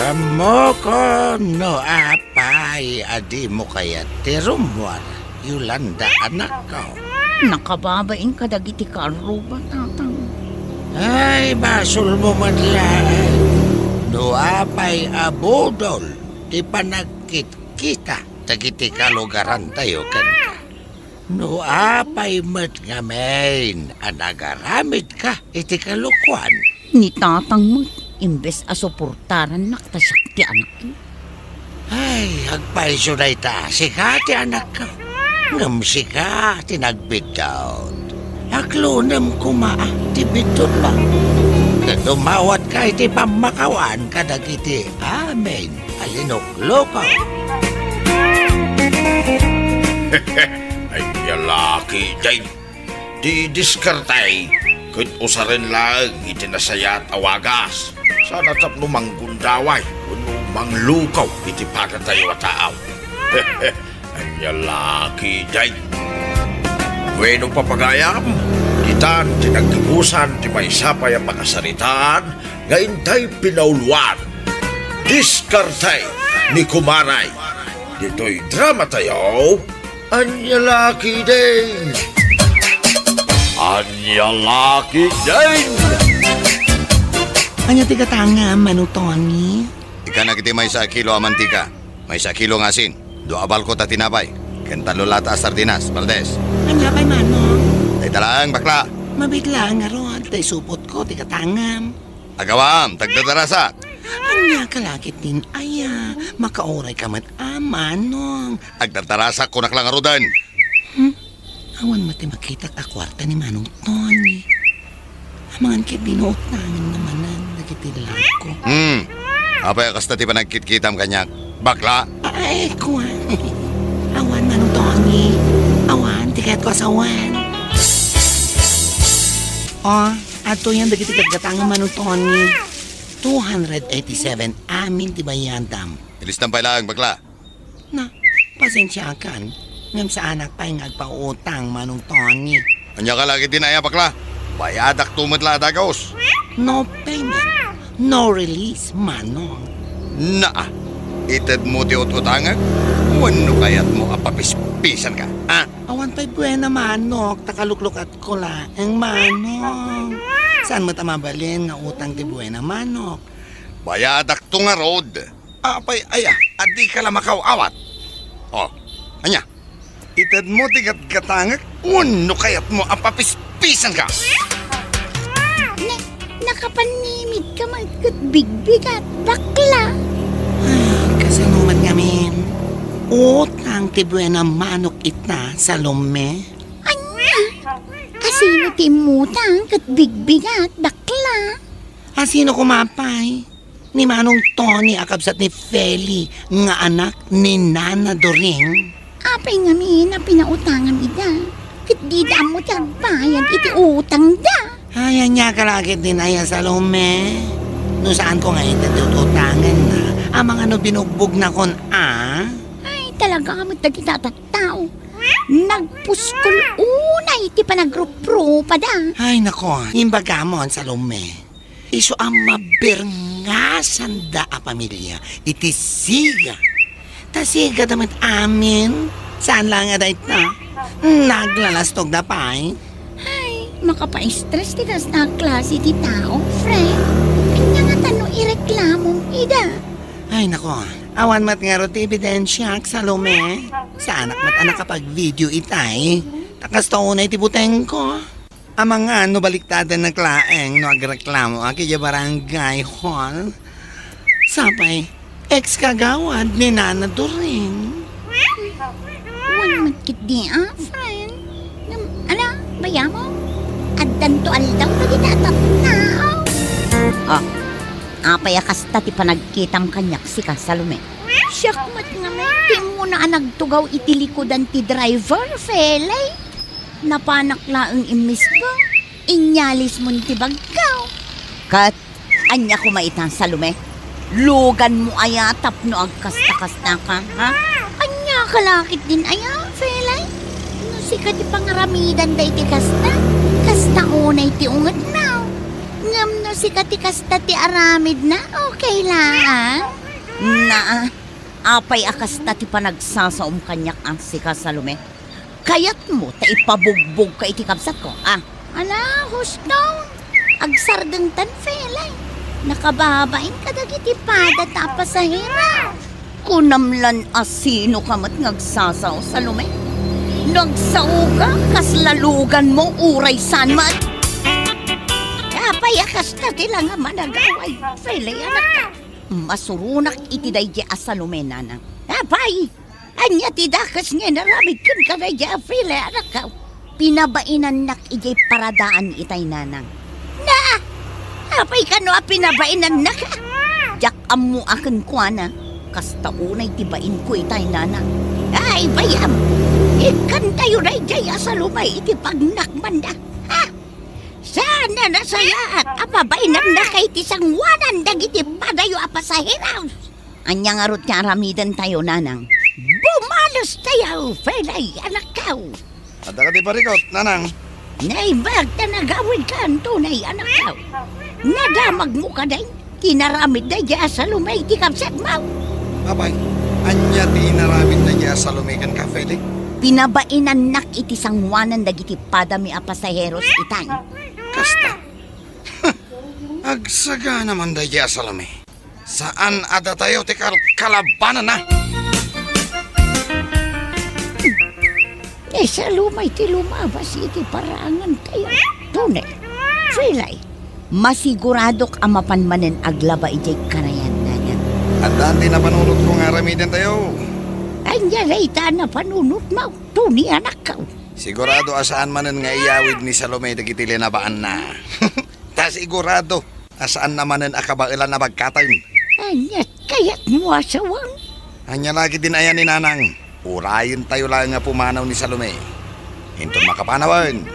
Ammokon no apay a dimo kayat ti rummuar, Yolanda, anakko. Nakababain kadagiti karruba, Tatang. Ay, basolmo met laeng. No apay a budol ti panagkitkita dagiti kalugarantayo kenka. No apay met ngamin a nagaramidka iti kalokuan? Ni Tatang met, imbes a suportarannak ta siak ti anakyo. Ay, agpayso dayta, sika ti anakko. Ngem sika ti nagbiddut. Aklonem koma ti biddutmo. Ket umawatka iti pammakawan kadagiti amin a linukluko. Ay, ania la ketdin. Ti diskarte ket usaren laeng iti nasayaat a wagas. Saan a tapno manggundaway wenno manglukaw iti padatayo a tao. Ania la ketdin. Bueno, papagayam, ditan ti naggibusan ti maysa pay a pakasaritaan nga intay pinauloan. Diskarte ni Kumaray. Ditoy dramatayo, Ania la ketdin. Ania la ketdin. Ania ti gatangam, Manong Tony? Ikkan dagiti maysa a kilo a mantika, maysa a kilo nga asin, dua a balkot a tinapay, ken tallo lata a sardinas, Valdez. Ania pay, Manong? Dayta laeng, bakla. Mabiit laeng ngarud, ta isupotko ti gatangam. Agawam, tagdadarasak. Ania ka la ketdin aya, makaurayka met a, Manong. Agdardarasak, kunak la ngaruden. Hmm? Awan met ti makitak a kuarta ni Manong Tony. Amangan ket dino utangen manen dagiti lalko. Hmm. Apay a kasta ti panagkitkitam kaniak, bakla? Ay, kuan. Awan, Manong Tony. Awan ti kayatko a sawen. O, adtoyen dagiti gatgatangam, Manong Tony. Two hundred eighty-seven amin ti bayadam. Ilistam pay laeng, bakla. Na, pasensiakan, ngem saanak pay nga agpautang, Manong Tony. Ania ka la ketdin aya, bakla? Bayadakto met la a dagus. No payment, no release, Manong. Naa, itedmo ti ut-utangek wenno kayatmo a papispisanka, a? Awan pay buena, Manok, ta kaluklukat ko laeng, Manong. Saan met a mabalin nga utang ti buena, Manok? Bayadakto ngarud. Apay aya a dika la makaw-awat? O, ania? Itedmo ti gatgatangek wenno kayatmo a papispisanka? Ne, nakapanimidka met ket bigbigat, bakla. Ay, kasano met ngamin? Utang ti buena, Manok, ita, Salome. Ania? Asino ti immutang ket bigbigat, bakla? Asino koma pay? Ni Manong Tony a kabsat ni Feli nga anak ni Nana Doring. Apay ngamin a pinautangam ida? Ket dida ammo ti agbayad iti utangda. Ay, ania ka la ketdin aya, Salome? No saanko nga ited ti ut-utangenna, amangan no binugbognakon, a? Ay, talaga met dagita a tattao. Nagpuskol unay ti panagruprupada. Ay, nako, imbagamon, Salome. Isu a mabirngasanda a pamilia iti siga. Ta sigada met amin, saan laeng a dayta. Naglalastogda pay. Ay, makapaistres ti kasta a klase ti tao, friend. Ania ngata no ireklamom ida? Ay, nako. Awan met ngarud ti ebidensiak, Salome. Saanak met a nakapag-video itay. Ta kasta unay ti butengko. Amangan no baliktadennak laeng no agreklamo a idiay barangay hall. Sapay, ex-kagawad ni Nana Doreen. Wen met ketdi a, friend. Ngem, ala, bayamo? Addanto aldaw dagita a tattao. Ah, apay a kasta ti panagkitam kaniak sika, Salome? Siak met ngamin, ti immuna a nagtugaw iti likudan ti driver, Felay. Napanak laeng immisgo, inyalismon ti bagko. Ket ania koma ita, Salome? Luganmo aya tapno agkasta-kastaka, ha? Ania ka la ketdin aya, Felay? No sika ti pangaramidanda iti kasta, kasta unay ti ungetna. Ngem no sika ti kasta ti aramidna, okay laeng. Naa, apay a kasta ti panagsasaom kaniak a sika, Salome? Kayatmo ta ipabugbogka iti kabsatko, a? Ala, huston! Agsardengtan, Felay. Nakababain kadagiti pada ta a pasahero. Kunam lan a sinoka met nga agsasao, Salome? No agsaoka, kasla luganmo, uray saan met. Apay a kasta ti la nga managaway, Felay, anak? Masuronak iti daydi a Salome, nanang. Apay! Ania ti dakes nga inaramid kenka daydi a Felay, anakko? Pinabainannak idiay paradaan itay, nanang. Na! Apay kano a pinabainannak? Diak ammo a kenkuana. Kasta unay ti bainko itay, nanang. Ay, bayam! Ikkantayo daydiay a Salome iti pagnakmanda. Ha? Saan a nasayaat a pabainannaka iti sangoanan dagiti padayo a pasaheros? Ania ngarud ti aramidentayo, nanang? Bumalestayo, Felay, anakko. Adda kadi parikut, nanang? Naimbag ta nagawidka, Antonio, anakko. Nadamagmo kadi ti inaramid daydi a Salome iti kabsatmo? Apay, ania ti inaramid daydi a Salome kenka, Felay? Pinabainannak iti sangoanan dagiti padami a pasaheros itay. Kasta. Agsagana man daydi a Salome. Saan a datayo ti kalkalabananna. Ti Salome ti lumabas iti parangantayo. Tune, Felay, masiguradok a mapan manen aglaba idiay karayan, nanang. Addan ti napanunotko nga aramidentayo. Ania dayta a napanunotmo, Tony, anakko? Sigurado a saan manen nga iyawid ni Salome dagiti linabaanna. Ta sigurado a saanna manen a kabaelan a bagkaten. Ania kayatmo a sawang? Ania la ketdin aya ni nanang? Urayentayo laeng a pumanaw ni Salome. Inton makapanawen,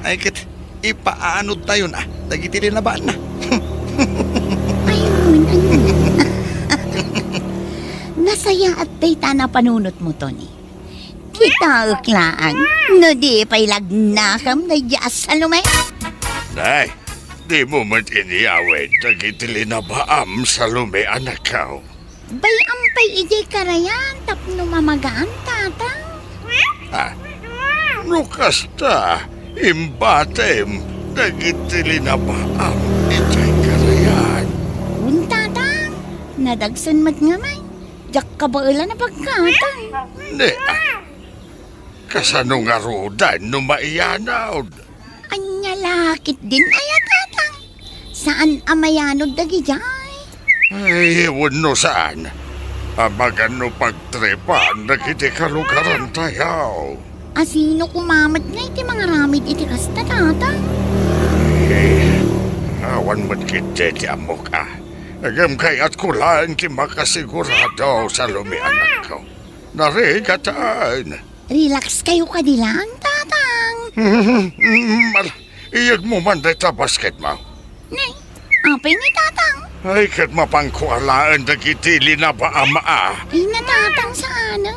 ay ket ipaanodtayon a dagiti linabaanna. Ay, wen, ania? Nasayaat dayta a napanunotmo, Tony. Kitaek laeng, no di pay lagnakem daydi a Salome. Nay, dimo met inyawid dagiti linabaam, Salome, anakko. Bay-am pay idiay karayan tapno mamagaan, tatang. Ah, no kasta, imbatem dagiti linabaam idiay karayan. Wen, tatang, nadagsen met ngamin. Diak kabaelan a bagkaten. Ne, ah. Kasano ngaruden no maiyanod? Ania la ketdin aya, tatang? Saan a mayanod dagidiay? Ay, wenno saan. Amangan no pagtripan dagiti kalugarantayo. A sino koma met ngay ti mangaramid iti kasta, tatang? Eh, awan met ketdi ti ammok a. Ngem kayatko laeng ti makasigurado, Salome, anakko. Narigatan. Relax kayo kadi laeng, tatang. Mal, iyegmo man dayta basketmo. Nay, apay ni tatang? Ay, ket mapanko alaen dagiti linabaam a. Ay, na tatang, saan a.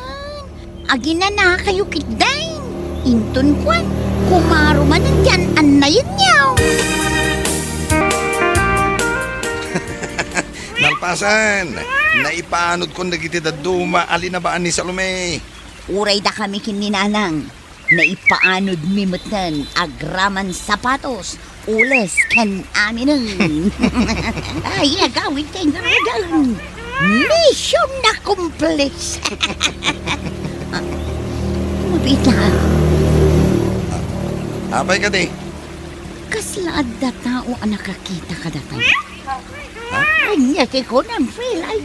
Aginanakayo ketdin. Inton kuan, kumaro manen ti an-annayenyo. Nalpasen, naipaanodkon dagiti dadduma a linabaan ni Salome. Uray dakami ken ni Nanang, naipaanodmi metten agraman sapatos, ules ken aminen. Ay, agawid kay ngaruden. Mission accomplished. Ah, mabita. Apay kadi? Kasla adda tao a nakakita kadatayo. Ha? Ania ti kunam, Felay?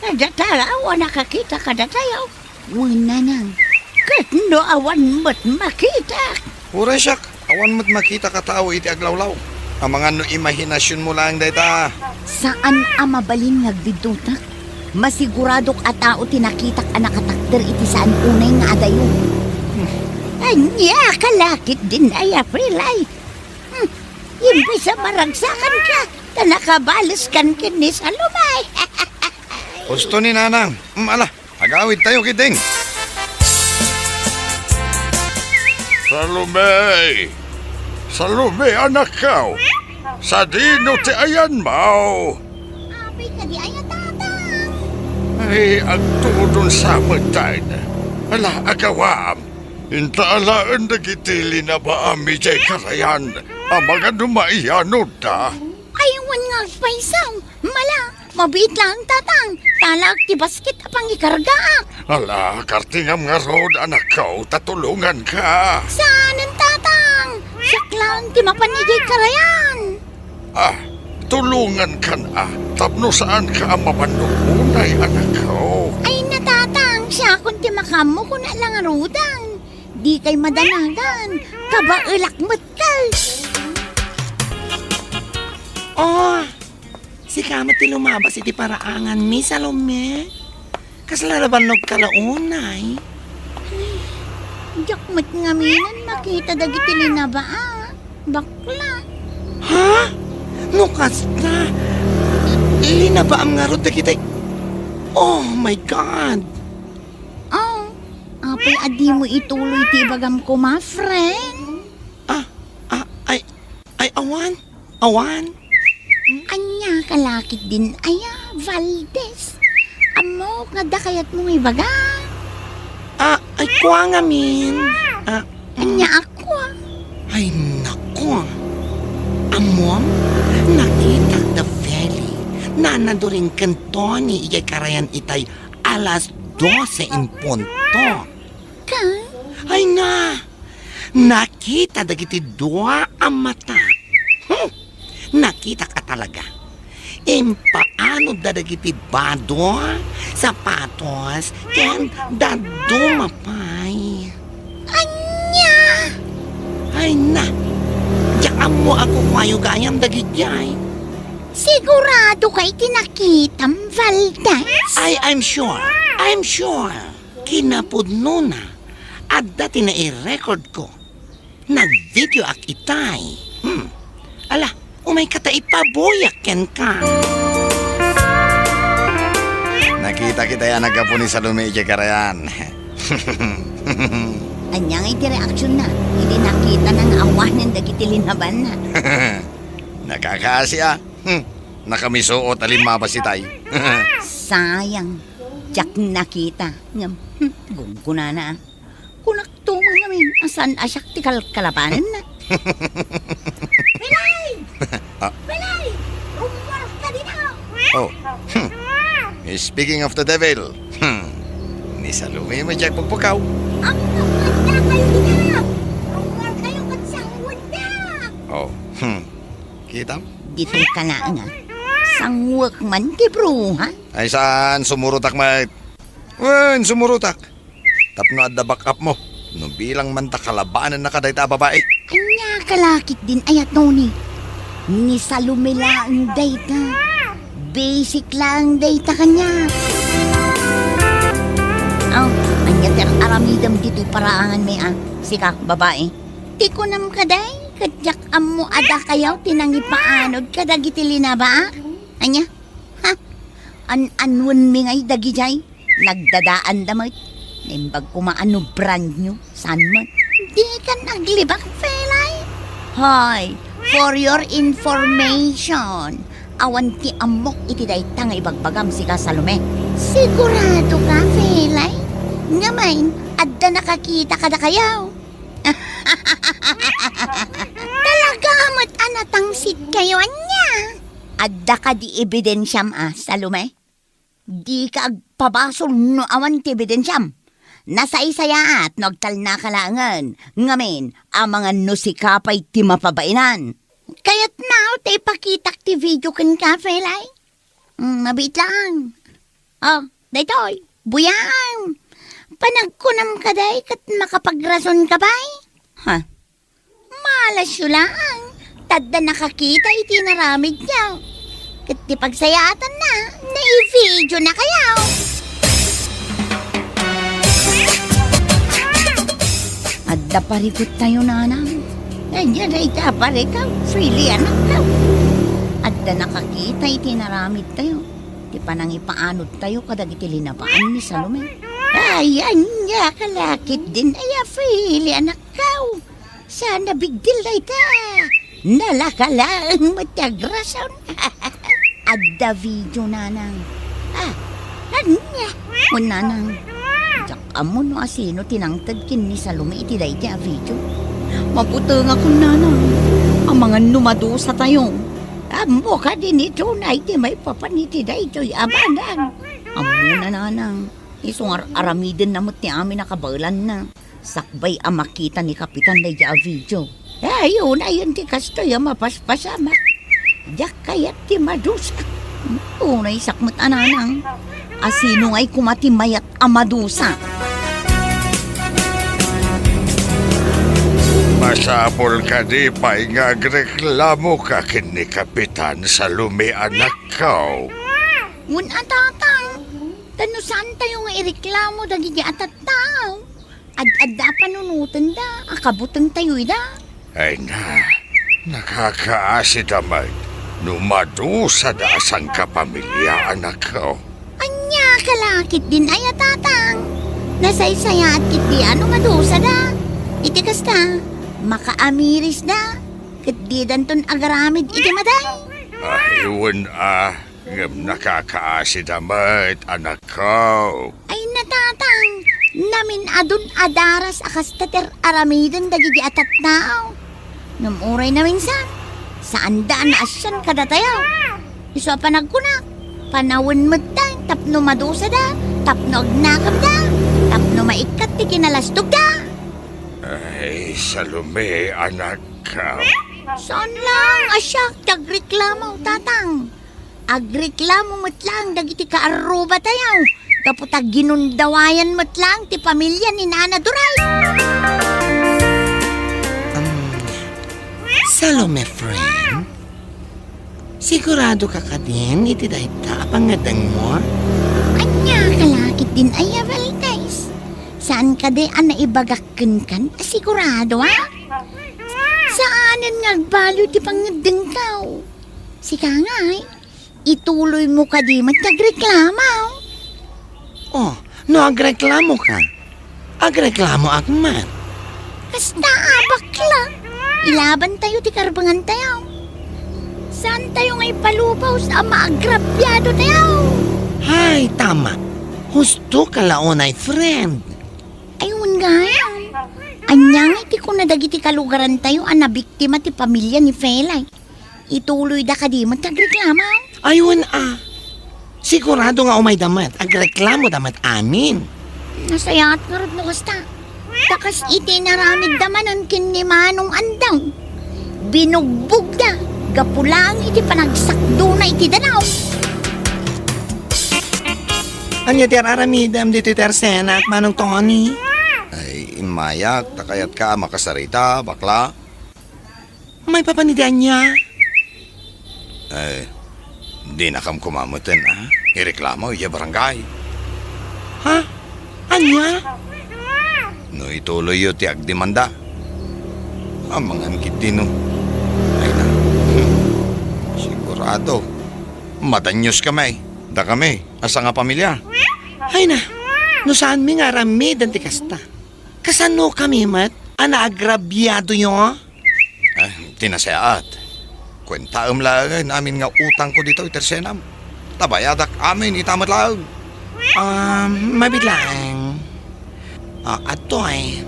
Adda tao a nakakita kadatayo. Wen, Nanang. Ket no awan met makita? Uray siak, awan met makitak a tao iti aglawlaw. Amangan no imahinasionmo laeng dayta. Saan a mabalin nga agdiddutak. Masiguradok a tao ti nakitak a nakatakder iti saan unay nga adayo. Ania ka la ketdin aya, Felay? Hmm, imbes a maragsakanka, ta nakabaleskan ken ni Salome. Husto ni Nanang. Hmm, ala, agawidtayo ketdin. Salome! Salome, anakko! Sadino ti ayanmo? Apay kadi aya, Tatang? Ay, agtudon sa met dayta. Ala, agawam. Inta alaen dagiti linabaam idiay karayan, amangan no maianodda. Ay, wen nga agpayso. Mala, mabiit laeng, Tatang. Talaek ti basket a pangikargaak. Ala, kartingam ngarud, anakko, ta tulonganka. Saanen, Tatang. Siak laeng ti mapan idiay karayan. Ah, tulongankan a, tapno saanka a mapannukunay, anakko. Ay na, Tatang, siakon ti makaammo, kuna la ngaruden. Dikay madanagan, kabaelak met kay. Oh, sika met ti lumabas iti paraanganmi, Salome. Kasla nabannogka la unay? Ay, diak met ngaminen makita dagiti linabaa. Bakla. Ha? No kasta, linabaam ngarud dagiti, oh my God! Oh, apay a dimo ituloy ti ibagam koma, friend? Ah, ah, ay, ay, awan, awan. Ania ka la ketdin aya, Valdez? Ammok nga adda kayatmo nga ibaga. Ah, ay, kua ngamin. Ah, ania a kua? Ay, naku. Ammom, nakitak da Feli, Nana Doreen ken Tony idiay karayan itay alas dose en punto. Ka? Ay na, nakita dagiti dua a mata. Hmm, nakitak a talaga. Impaanodda dagiti bado, sapatos, ken dadduma pay. Ania? Ay na, diak ammo a kukuayo gayam dagidiay. Sigurado ka iti nakitam, Valdez? I, I'm sure. I'm sure. Kinapudnona, adda ti nairecord ko. Nagvideoak itay. Hmm. Ala, umayka ta ipabuyak kenka. Nakitak itay a naggapu ni Salome idiay karayan. Ania ngay ti reaksionna idi nakitana nga awanen dagiti linabanna? Nakakaasi a. Hmm. Nakamisuot a limmabas itay. Sayang. Diak nakita. Ngem, hmm, gunggonana. Kunakto man ngamin a saan a siak ti kalkalabanenna. Pilay! Ah. Pilay! Rummuarka dita! Oh. Hmm. Speaking of the devil, hmm, ni Salome met diay pagpukaw. Ammok nga addakayo dita! Rummuarkayo ket sangwenda! Oh, hmm. Kitam? Ditoy ka laeng a. Sangwek man ti bruha. Ay saan, sumurotak met. Wen, sumurotak. Tapno adda backup mo. No bilang man ta kalabanennaka dayta a babai. Ania ka la ketdin aya, Tony? Ni Salome laeng dayta. Basic laeng dayta kaniak. Aw, ania ti ar-aramidem ditoy paraanganmi a? Sika, babai. Ti kunam kadi, ket diak ammo a dakayo ti nangipaanod kadagiti linabaak? Ania? Ha? An-anwenmi ngay dagidiay? Nagdadaanda met. Naimbag koma a no brand new, saan met? Dikan aglibak, Felay. Hoy, for your information, awan ti ammok iti dayta nga ibagbagam, sika, Salome. Sigurado ka, Felay? Ngamin, adda nakakita kadakayo? Talaga met a natangsit kayo, ania? Adda kadi ebidensiam a, Salome? Dika agpabasol no awan ti ebidensiam. Nasaysayaat no agtalnaka laengen. Ngamin, amangan no sika pay ti mapabainan. Kayatmo ta ipakitak ti video kenka, Felay? Mm, mabiit laeng. Oh, daytoy, buyam. Panagkunam kadi ket makapagrason ka pay? Ha? Malasyo laeng, ta adda nakakita iti inaramidyo. Ket ti pagsayaatanna, naivideonakayo. Adda parikuttayo, nanang. Ania dayta a parikut, Felay, anakko? Adda nakakita iti inaramidtayo. Ti panangipaanodtayo kadagiti linapaan ni Salome. Ay, ania ka la ketdin aya, Felay, anakko? Saan a big deal dayta. Nalaka laeng met ti agrason. Adda video, nanang. Ah, ania? O, nanang. Diak ammo no asino ti nangted ken ni Salome iti dayta a video. Mabutengakon, nanang. Amangan no madusatayo. Ammo kadi ni Jonah iti maipapan iti daytoy a banag. Ammona, nanang. Isu nga ar-aramidenna met ti amin a kabaelanna. Sakbay a makita ni Kapitan daydiay a video. Ay, unayen ti kastoy a mapaspasamak. Diak kayat ti madusa. Unay sakmet a nanang. Asino ngay koma ti mayat a madusa? Masapul kadi pay nga agreklamoka ken ni Kapitan Salome, anakko. Wen a, tatang. Ta no saantayo nga ireklamo dagiti a tattao, ad-adda a panunotenda a kabutengtayo ida. Ay na, nakakaasida met no madusada a sangkapamilia, anakko. Ania ka la ketdin aya, tatang? Nasaysayaat ketdi a no madusada. Iti kasta, makaamirisda, ket didanton agaramid iti matay. Ay, wen a. Ngem nakakaasida met, anakko. Ay, natatang, namin-adun a daras a kasta ti ar-aramiden dagiti a tattao. Ngem uray naminsan, saanda a naasian kadatayo. Isu a panagkunak, panawen metten tapno madusada, tapno agnakemda, tapno maikkat ti kinalastogda. Ay, Salome, anakko. Saan lang a siak ti agreklamo, tatang. Agreklamo met laeng dagiti kaarrubatayo, gapu ta ginundawayan met laeng ti pamilia ni Nana Duray. Um, Salome, friend, sigurado ka kadin iti dayta a pangngeddengmo? Ania ka la ketdin aya, Valdes? Saan kadi a naibagak kenka a sigurado, a? Saanen nga agbaliw ti pangngeddengko. Sika ngay, ituloymo kadi met ti agreklamo. Oh, no agreklamoka, agreklamoak met. Kasta a, bakla. Ilabantayo ti karbengantayo. Saantayo nga ipalubos a maagrabiadotayo. Hay, tama. Husto ka la unay, friend. Ay, wen gayam. Ania ngay ti kuna dagiti kalugarantayo a nabiktima ti pamilia ni Felay? Ituloyda kadi met ti agreklamo? Ay, wen a. Sigurado nga umayda met, agreklamoda met amin. Nasayaat ngarud no kasta. Ta kas iti naramidda manen ken ni Manong Andang, binugbogda gapu laeng iti panagsakdona iti danaw. Ania ti ar-aramidem ditoy ti arsenak, Manong Tony? Ay, immayak, ta kayatka a makasarita, bakla. Maipapan idi ania? Eh, dinakam koma meten a ireklamo idiay barangay. Ha? Ania? No ituloyyo ti agdemanda, amangan ketdi no. Ay na. Hmm. Sigurado. Madanios kami. Dakami a sangapamilia. Ay na. No saanmi nga aramiden ti kasta, kasano kami met a naagrabiadoyo? Eh, ti nasayaat, kuentaem laengen amin nga utangko ditoy tersenam. Ta bayadak amin ita met laeng. Um, mabiit laeng. Ah, adtoy,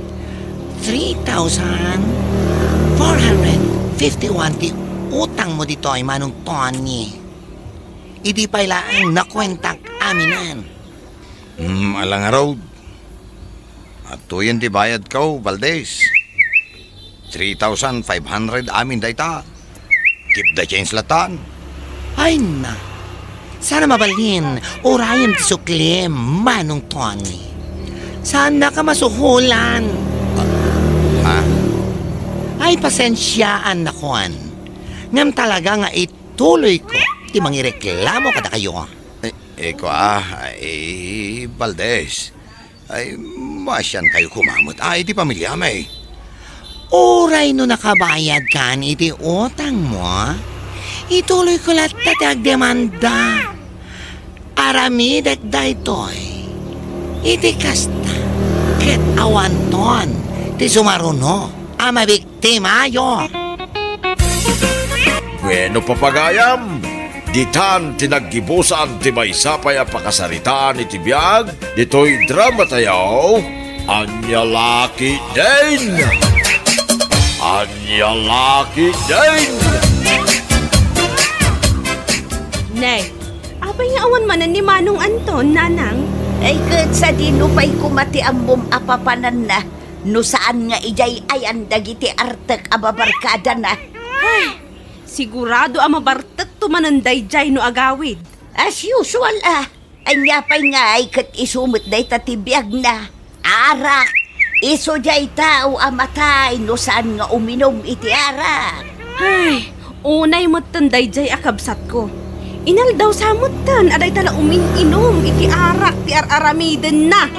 three thousand four hundred fifty-one ti utangmo ditoy, Manong Tony. Idi pay laeng nakuentak aminen. Hmm, ala ngarud. Adtoyen ti bayadko, Valdez. Three thousand five hundred amin dayta. Keep the change latan. Ay na. Saan a mabalin, urayem ti suklim, Manong Tony. Saannaka masuholan. Ha? Ay, pasensiaan, nakuan. Ngem talaga nga ituloyko ti mangireklamo kadakayo. Eh, eh, kua, eh, Valdez. Ay, maasiankayo koma met, ah, iti pamiliam, eh. Uray no nakabayadkan iti utangmo, ituloyko latta ti agdemanda. Aramidek daytoy iti kasta, ket awanton ti sumaruno a mabiktimayo. Bueno, papagayam, ditan ti naggibusan ti maysa pay a pakasaritaan iti biag ditoy dramatayo, Ania La Ketdin! Ania La Ketdin! Nay, apay nga awan manen ni Manong Anton, Nanang? Ay, ket sadino pay koma ti ammom a papananna no saan nga idiay ayan dagiti artek a babarkadana? Ay, sigurado a mabartekto manen daydiay no agawid. As usual, ah. Ania pay ngay ket isu met dayta ti biagna? Arak! Isu diay tao a matay no saan nga uminum iti arak. Ay, unay metten daydiay a kabsatko. Inaldaw sa metten a dayta la umin-inum iti arak ti ar-aramidenna.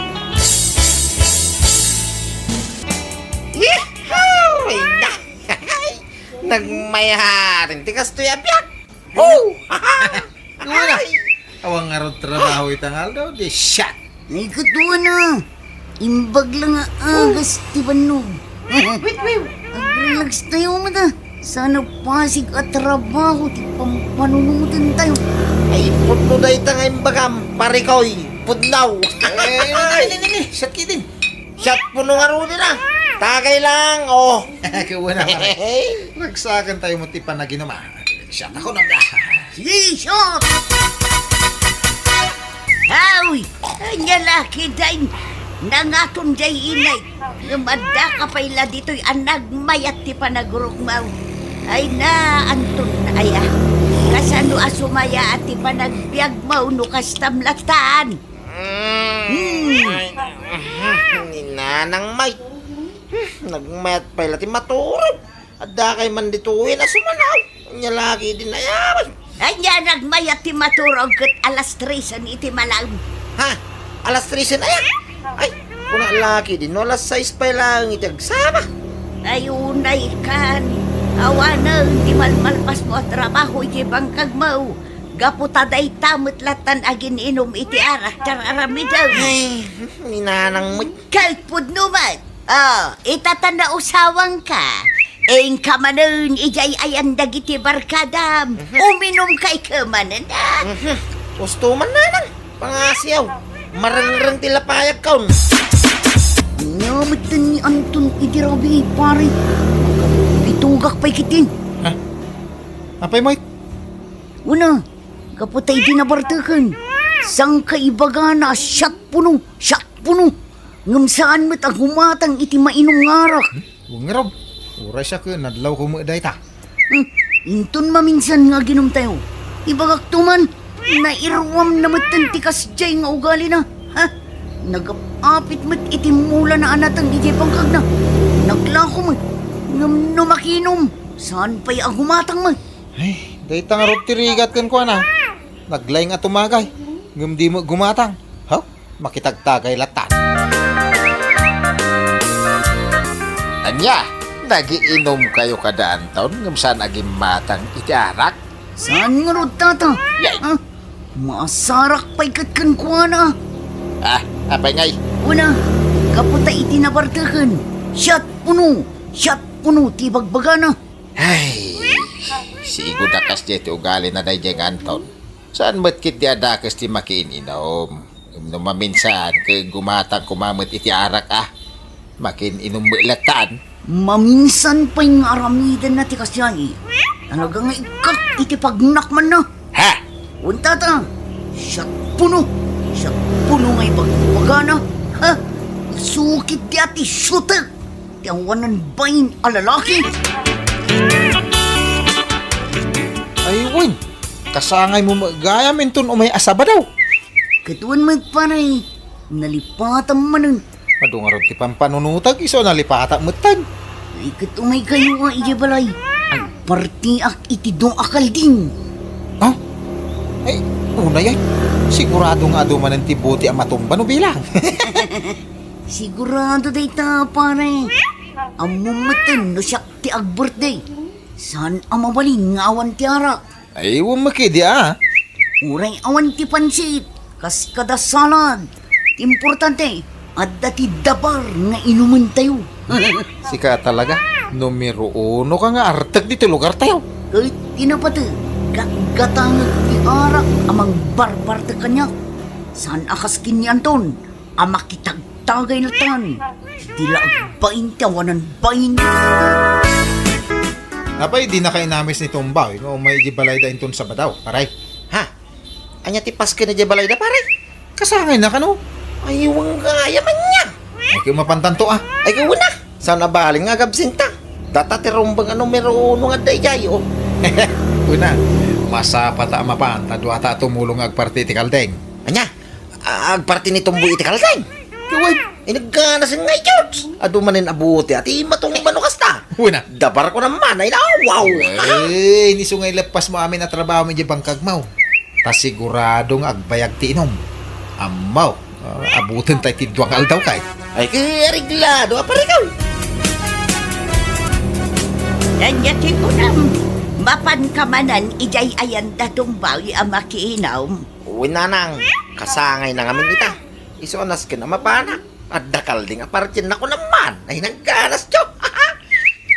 Yehey! Nagmayaren ti kastoy a biag. Oh! Ay! Awan ngarud trabaho ita nga aldaw, di shot. Ay, kaduana. Imbag la nga agas ti bannog. Wait, wait. Ag-relax tayo, mata. Sana pasig a trabaho ti pampanunutan tayo. Ay, pudno dayta nga imbagam, parikoy. Pudnaw. Eh, ini, ini, ini. Shot kidding. Shot puno nga rudi na. Tagay lang, oh. Kawana, pare. Ragsakan tayo mo ti panaginuma. Shot ako na. Sige, shot! Haw! Ania la ketdin, nangaton diay inay. Ngem addaka pay la ditoy a nagmayat ti panagurukmaw. Ay na, Anton, aya. Kasano a sumayaat ti panagbiagmo no kastam latan? Mm. Ay, ni Nanang May. Nagmayat pay la ti maturog. Adda kay man ditoy a sumanaw. Ania la ketdin aya. Ania nagmayat ti maturog ket alas tresen iti malaem. Ha? Alas tresen aya? Ay, kuna la ketdin no alas sais pay laeng iti agsama. Ay, unay kan. Awanen ti malmalpasmo a trabaho iti bangkagmo. Gapu ta dayta met latan agin-inum iti arak ti ar-aramidem. Ay, ni Nanang met. Kalpudno met. Oh, ita ta nausawangka. Inka manen idiay ayan dagiti barkadam. Mhm. Uminumka ika manen, ah. Mhm. Usto man, Nanang. Pangasiaw. Marengreng ti lapayagkon. Nia metten ni Anton idi rabii, pare. Bitugak pay ketdin. Ha? Apay met? Una, gapu ta idi nabarteken, sangka ibagana a siat puno, siat puno. Ngem saan met a gumatang iti mainum nga arak. Hmm? Wen ngarud, uray siak, nadlawko met dayta. Hmm, inton maminsan nga aginumtayo, ibagakto man, nairuamna metten ti kasdiay nga ugalina. Ha? Nagap-apit met iti mulana a nateng idiay bangkagna. Naglako met. Ngem no makinum, saan pay a gumatang met. Ay, dayta ngarud ti rigat kenkuana. Naglaing a tumagay, ngem di met gumatang. Ha? Makitagtagay latan. Ania, nagiinumkayo kada Anton ngem saan a gimmatang iti arak? Saan ngarud, tata? Yay! Ha? Maasarak pay ket kenkuana. Ah, apay ngay? Una, gapu ta iti nabarteken, siat puno, siat puno ti bagbagana. Ay, sigud a kasdiay ti ugalina daydiay nga Anton. Saan met ketdi a dakes ti makiin-inom? No maminsan, ket gumatang koma met iti arak, ah. Makiin-inom met lattan. Maminsan pay nga aramidenna ti kasdiay. Talaga nga ikkak iti pagnakmanna. Ha? Wen tata, siat puno, siat puno nga ibagbagana. Ha? Isukit ti ati shooter. Ti awanan bain a lalaki. Ay, wen, kasangaymo met gayam inton umay a Sabado. Ket wen met, pare, nalipatam manen. Adu ngarud ti pampanunotag, isu a nalipatam metten. Ay, ket umaykayo a idiay balay. Agpartiak iti dua a kalding. Ha? Ay, unay ay. Sigurado nga adu manen ti buti a matumba no bilang. Sigurado dayta, pare. Ammom metten no siak ti ag-birthday. Saan a mabalin nga awan ti arak. Ay, wen met ketdi, ah. Uray awan ti pansit, kas kada salad. Ti importante, adda ti dabar nga inumentayo. Sika talaga, numero uno ka nga artek ditoy lugartayo. Ket ti napateg, gatgatangek ti arak a mangbarbartek kaniak. Saan a kas ken ni Anton, a makitagtagay lattan. Di la agbain ti awanan bain. Apay, dinaka inamis ni Tumbaw nga umay idiay balayda inton Sabado, pare? Ha? Ania ti pasken idiay balayda, pare? Kasangayna kano? Ay, wen gayam ania. Ay, ket mapantanto, ah. Ay, ket wen a. Saan a balin nga agabsenta? Data ti rumbeng a numero uno nga adda idiay, oh. Wen a, masapata a mapan ta duata a tumulong nga agparti iti kaldeng. Ania? A-, agparti ni Tumboy iti kaldeng. Ket wen, inaganasen nga i-George. Adu manen a buti a ti matumba no kasta. Wen a. Dabarko naman, ay na, wow. Ay, isu nga ileppasmo amin a trabaho idiay bangkagmo. Ta sigurado nga agbayag ti inum. Ammo, ah, abutenta iti dua nga aldaw kay. Ay, ket areglado a, pareko. Ania ti kunam, mapanka manen idiay ayan da Tumboy a makiinum? Wen nanang, kasangayna ngamin ita. Isu a nasken a mapanak. Adda kalding a partienna kunam man. Ay, nagganas, tiyo.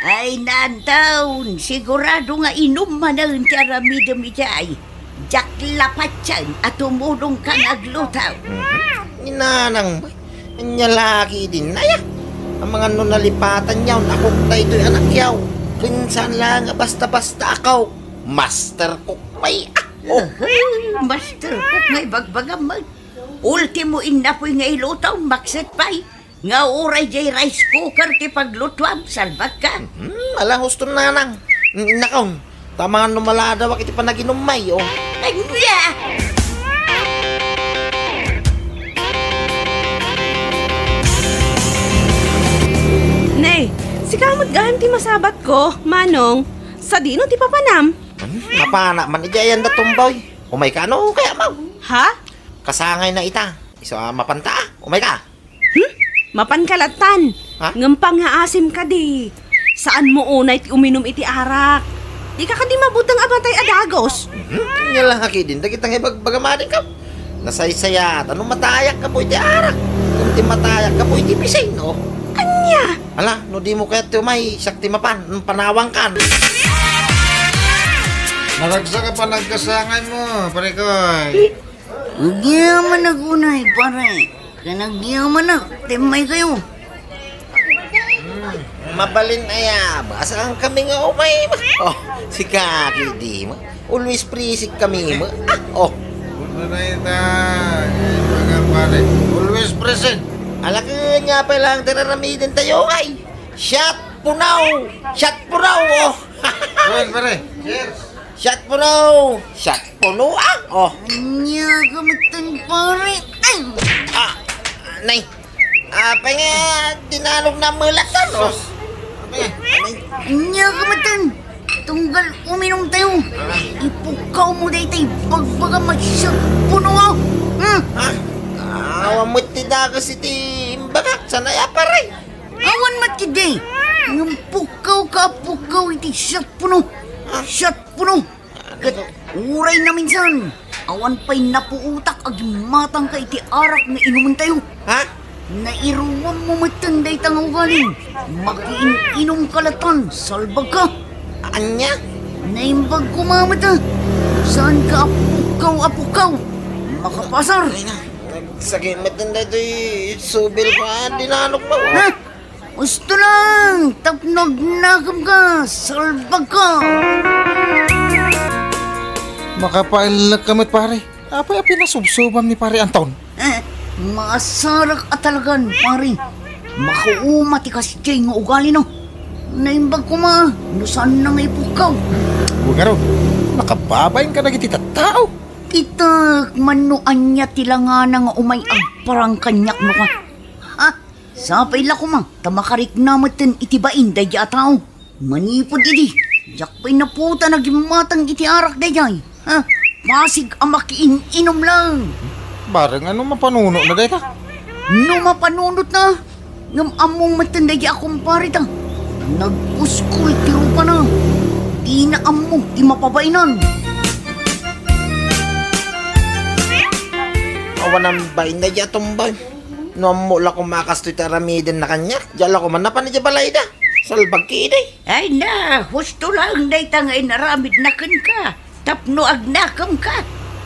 Ay, Nanton, sigurado nga inum manen ti aramidem idiay. Diak la patien a tumulongka nga agluto. Mhm. Ni nanang, ania la ketdin, aya? Amangan no nalipatan yaw, a cook daytoy, anak yaw. Ken saan la nga basta-basta a cook. Master cook pay. Ah, oh. Master cook nga ibagbagam met. Ultimo, innapoy nga ilutom, makset pay. Nga uray diay rice cooker ti paglutuam, salbagka. Hmm, ala, husto nanang. N-, nakon, ta amangan no maladawak iti panaginum, may, oh. Ania? Nay, sika met gayam ti masabatko, Manong. Sadino ti papanam? Hmm, mapana man idiay ayan da Tumboy. Umayka no kayatmo? Ha? Kasangayna ita. Isu a mapanta, ah. Umayka. Hmm? Mapanka lattan. Ha? Ngem pangngaasim kadi. Saanmo unay ti uminum iti arak. Dika kadi mabuteng a matay a dagus. Mhm. Ania la ketdin dagita nga ibagbagam, adingko. Nasaysayat a no matayak gapu iti arak. Ngem ti matayak gapu iti bisin, oh. Ania? Ala, no dimo kayat ti umay, siak ti mapan, panawangkan. Naragsak a panagkasangaymo, parekoy. Agyamanak unay, pare. Ken agyamanak, ti ummaykayo. Hmm, mabalin aya, basakan kami nga umay. Oh, sika ketdi, ma. Always present kami, ma. Ah, oh. Ano na ita? Mga pare, always present. Ala, ket ania pay laeng ti raramidentayo, ay. Siat puno! Siat puno, oh! Wen, pare. Cheers. Siat puno! Siat puno, ah! Oh! Ania ka metten, pare? Ay! Ah, nay. Apay nga, dinalog na melat, ano? Sus. Apay nga? Ania ka metten? Tunggal uminumtayo. Ipukkawmo daytoy bagbagam a siat puno, ah! Hmm? Ha? Awan met ti dagus iti imbagak. Saan aya, pare? Awan met ketdi. Ngem pukkawka a pukkaw iti siat puno. Siat puno. Ket uray naminsan, Awan pay napuotak a gimmatangka iti arak nga inumentayo. Ha? Nairuammo metten dayta nga ugali. Makiin-inumka latta, salbagka. Ania? Naimbag koma met, ah. Saanka a pukkaw a pukkaw. Makapasar. Ay na, nagsakit metten daytoy subil ko, ah, dinanok mo. Ha? Husto lang, tapno agnakemka, salbagka. Makapaellek ka met, pare. Apay a pinasubsobam ni Pare Anton? Eh, maasarak a talagan, pare. Makauma ti kasdiay nga ugali, no? Naimbag koma, no saanna nga ipukkaw. Wen ngarud, nakababain ka dagiti tattao. Itak, mano ania ti langana nga umay agparang kaniak, no ka? Ha? Sapay la koma, ta makarikna metten iti bain daydi a tao. Manipud idi, diak pay napuotan a gimmatang iti arak daydiay. Ha? Pasig a makiin-inum lang. Bareng no mapanunotna dayta? No mapanunotna, ngem ammom metten daydi a kumpareta. Nagpuskol ti rupana. Dina ammo ti mapabainan. Awanan bain daydi a tumbay. No ammo la koma a kastoy ti aramidenna kaniak, diak la koma napan idiay balayda. Salbag ketdi. Ay na, husto laeng dayta nga inaramidna kenka tapno agnakemka.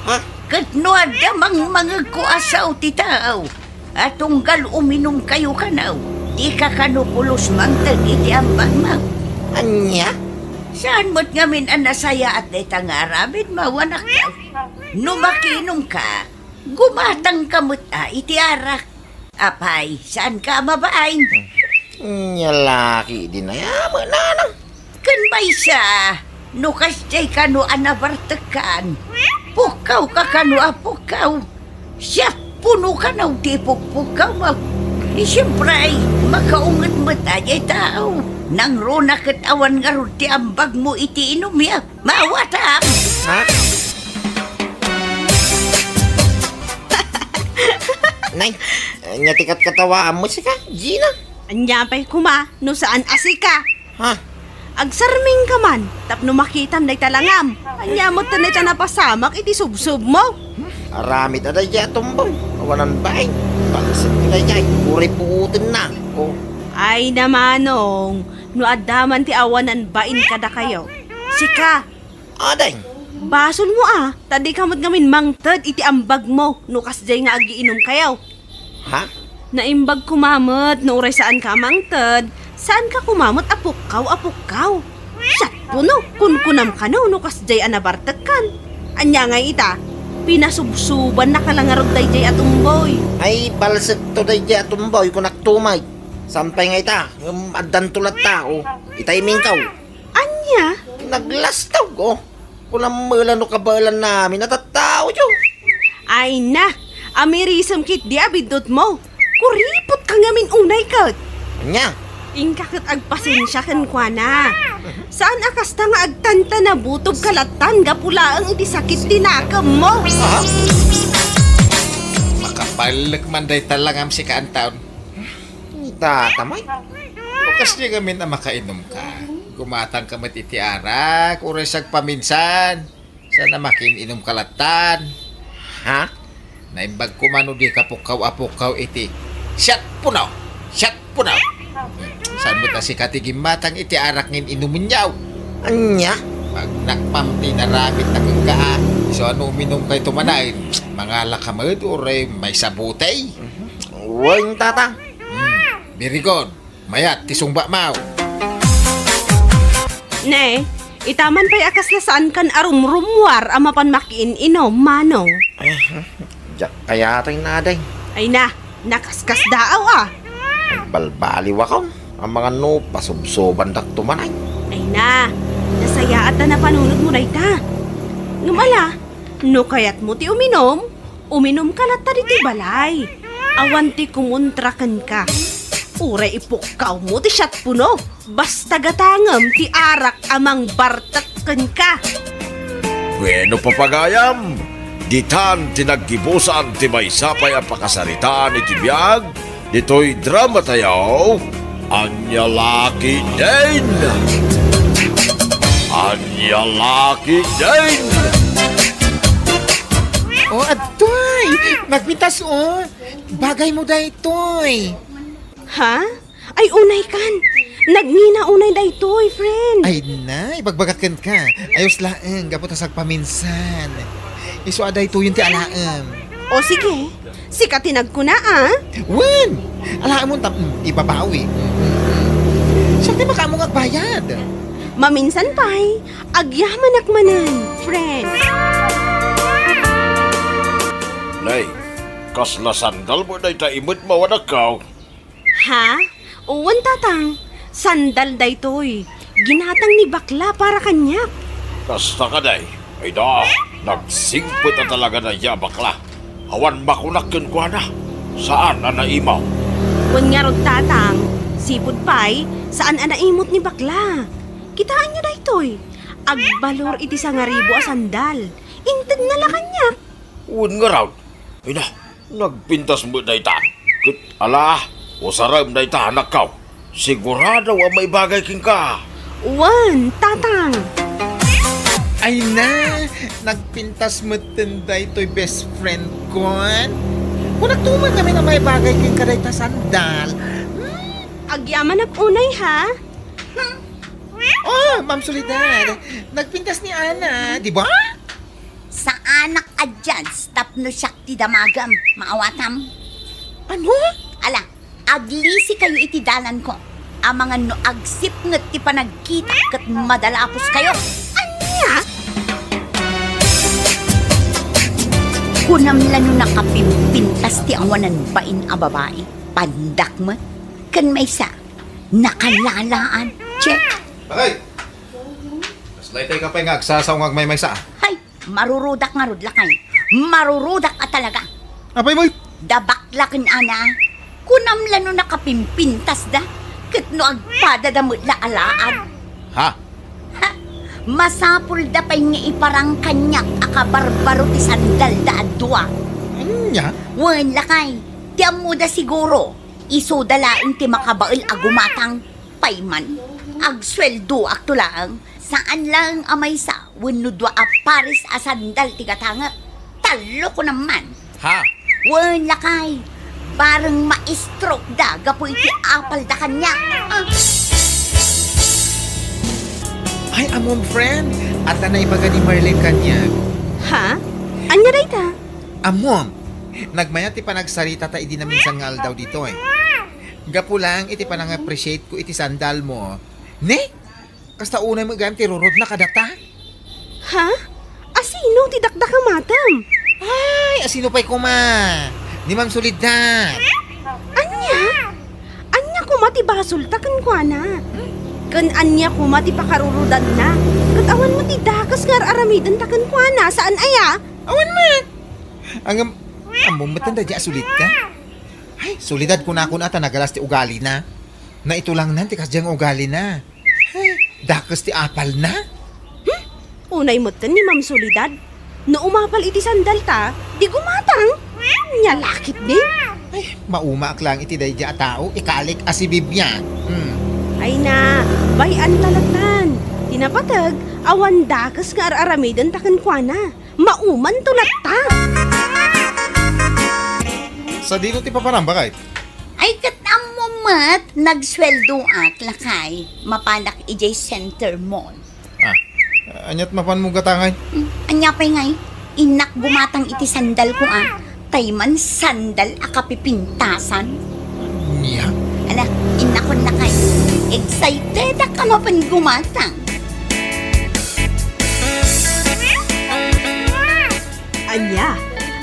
Ha? Ket no adda mangmangegko a sao ti tao a tunggal uminumkayo kano, dika kano pulos mangted iti ambagmo. Ania? Saan met ngamin a nasayaat dayta nga aramidmo, anakko? No makiinumka, gumatangka met a iti arak. Apay, saanka a mabain? Nia la ketdi, nanang. Ken maysa, no kasdiay kano a nabartekkan, pukkawka kano a pukkaw. Siat puno kano ti ipukpukkawmo. Ni siempre, makaunget met a diay tao. Nangruna ket awan ngarud ti ambagmo iti inumyo. Mawatam! Ha? Nay, ania ti katkatawaanmo, sika, Gina? Ania pay koma no saan a sika? Ha? Agsarmingka man tapno makitam dayta langam. Ania met dayta napasamak iti subsobmo? Aramid a daydiay a tumbay. Awanan bain. Balset daydiay. Uray puotenna. Oh. Ay na manong, no adda man ti awanan bain kadakayo. Sika, Ading. Basolmo a, ta dika met ngamin mangted iti ambagmo no kasdiay nga agiinumkayo. Ha? Naimbag koma met no uray saanka a mangted, saanka koma met a pukkaw a pukkaw. Siat puno, kunkunam kano no kasdiay a nabartekkan. Ania ngay ita? Pinasubsobannaka la ngarud daydiay a tumbay. Ay, balsekto daydiay a tumbay, kunak tumay. Sampay nga ita, ngem addanto latta, o. Itay mingkaw. Ania? Naglastog, o. Kunam met la no kabaelannamin a tattaoyo. Ay na, amirisem ketdi a biddutmo. Kuripotka ngamin unay ket. Ania? Inka ket agpasensia kenkuana. Saan a kasta nga agtantanabutobka lattan gapu laeng iti sakit ti nakemmo. Aha. Makapallek man dayta langam, sika Anton. Ita, tamay. No kasdiay ngamin a makainumka, gumatangka met iti arak, uray sagpaminsan. Saan a makiin-inumka lattan. Ha? Naimbag koma no dika pukkaw a pukkaw iti siat puno, siat puno. Saan met a sika ti gimmatang iti arak nga in-inumenyo? Ania? Pagnak pam ti inaramidna kenka, a. Isu a no uminumkayto manen, mangalaka met uray maysa botey. Wen, tata. Hmm, very good. Mayat ti sungbam. Ne, ita man pay a kasla saankan a rumrummuar a mapan makiin-inum, manong. Eh, diak kayatay nadeng. Ay na, nakaskasdaaw a. Balbaliwakon, amangan no pasubsobandakto manen. Ay na, nasayaat a napanunotmo dayta. Ngem ala, no kayatmo ti uminum, uminumka latta ditoy balay. Awan ti kumontra kenka. Uray ipukkawmo ti siat puno, basta gatangem ti arak a mangbartek kenka. Bueno, papagayam, ditan ti naggibusan ti maysa pay a pakasaritaan iti biag ditoy dramatayo, Ania La Ketdin! Ania La Ketdin! Oh, adtoy! Nagpintas, oh! Bagay mo daytoy! Ha? Ay, unay kan! Nagngina unay daytoy, friend! Ay na, ibagbagak kenka. Ayos laeng, gapu ta sagpaminsan. Isu a daytoyen ti alaem. O sige, sika ti nagkuna, ah? Wen! Alaemon ta, mm, ibabawi. Mm, mm, mm. Siak ti makaammo nga agbayad. Maminsan pay, agyamanak manen, friend. Nay, kasla sandal mo dayta imet mawanagkaw? Ha? Wen, tatang. Sandal daytoy. Ginatang ni bakla para kaniak. Kasta kadi? Ay da, nagsingpet a talaga dayta a bakla. Awan makunak kenkuana. Saan a naimaw. Wen ngarud, tatang. Sipud pay, saan a naimot ni bakla. Kitaenyo daytoy. Agbalor iti sangaribu a sandal. Intedna la kaniak. Wen ngarud. Ay na, nagpintas met dayta. Ket ala, usarem dayta, anakko. Sigurado a maibagay kenka. Wen, tatang. Ay na, nagpintas metten daytoy best friend kon. Kunakto man ngamin a maibagay kenka dayta sandal. Hmm? Agyamanak unay, ha? Oh, Ma'am Soledad, nagpintas ni Ana, di ba? Saanak a judge tapno siak ti damagem, maawatam. Ano? Ala, aglisikayo iti dalanko. Amangan no agsipnget ti panagkita ket madalapuskayo. Ania? Kunam la no nakapimpintas ti awanan bain a babai, pandak met. Ken maysa, nakalalaan. Che. Bakay! Kasla itay ka pay nga agsasaw nga agmaymaysa. Hay, marurudak ngarud, lakay. Marurudak a talaga. Apay mo? Dabak la ken Ana. Kunam la no nakapimpintasda, ket no agpadada met la alaad. Ha? Ha? Masapulda pay nga iparang kaniak a kabarbaro ti sandalda a dua. Ania? Wen, lakay. Ti ammoda siguro, isuda laeng ti makabael a gumatang. Pay man, agsueldoakto laeng. Saan laeng a maysa wenno dua a pares a sandal ti gatangek. Tallo kunam man. Ha? Wen, lakay. Bareng ma-stroke da gapu iti apalda kaniak. Ah. Ay, ammom, friend. Adda naibaga ni Marlene kaniak. Ha? Ania dayta? Ammom, nagmayat ti panagsaritata idi naminsan nga aldaw ditoy. Gapu laeng iti panang-appreciate ko iti sandal mo. Ne? Kasta unay met gayam ti rurodna kadata? Ha? Asino ti dakdakamatem? Ay, asino pay koma? Ni Ma'am Soledad. Ania? Ania koma ti basolta kenkuana? Ken ania koma ti pakarurodanna? Ket awan met ti dakes nga ar-aramidenta kenkuana, saan aya? Awan met. Ngem, ammom met daydiay a Soledad. Ay, Soledad kunakon a ta nagalas ti ugalina. Naitulangnan ti kasdiay nga ugalina. Ay, dakes ti apalna. Hmm? Unay metten ni Ma'am Soledad. No umapal iti sandalta, di gumatang. Nia la ketdi. Ay, maumaak laeng iti daydiay a tao, ikalik a si Bibian. Hmm. Ay na, bay-anta lattan. Ti napateg, awan dakes nga ar-aramidenta kenkuana. Maumanto latta. Sadino ti papanam, bakay? Ay, ket ammom met, nagsueldoak, lakay. Mapanak idiay Center Mall. Ah, aniat mapanmo gatangay? Hmm, ania pay ngay? Innak gumatang iti sandalko, a. Tay man sandal a kapipintasan. Nia? Ala, innakon, lakay. Excitedak a mapan gumatang. Ania,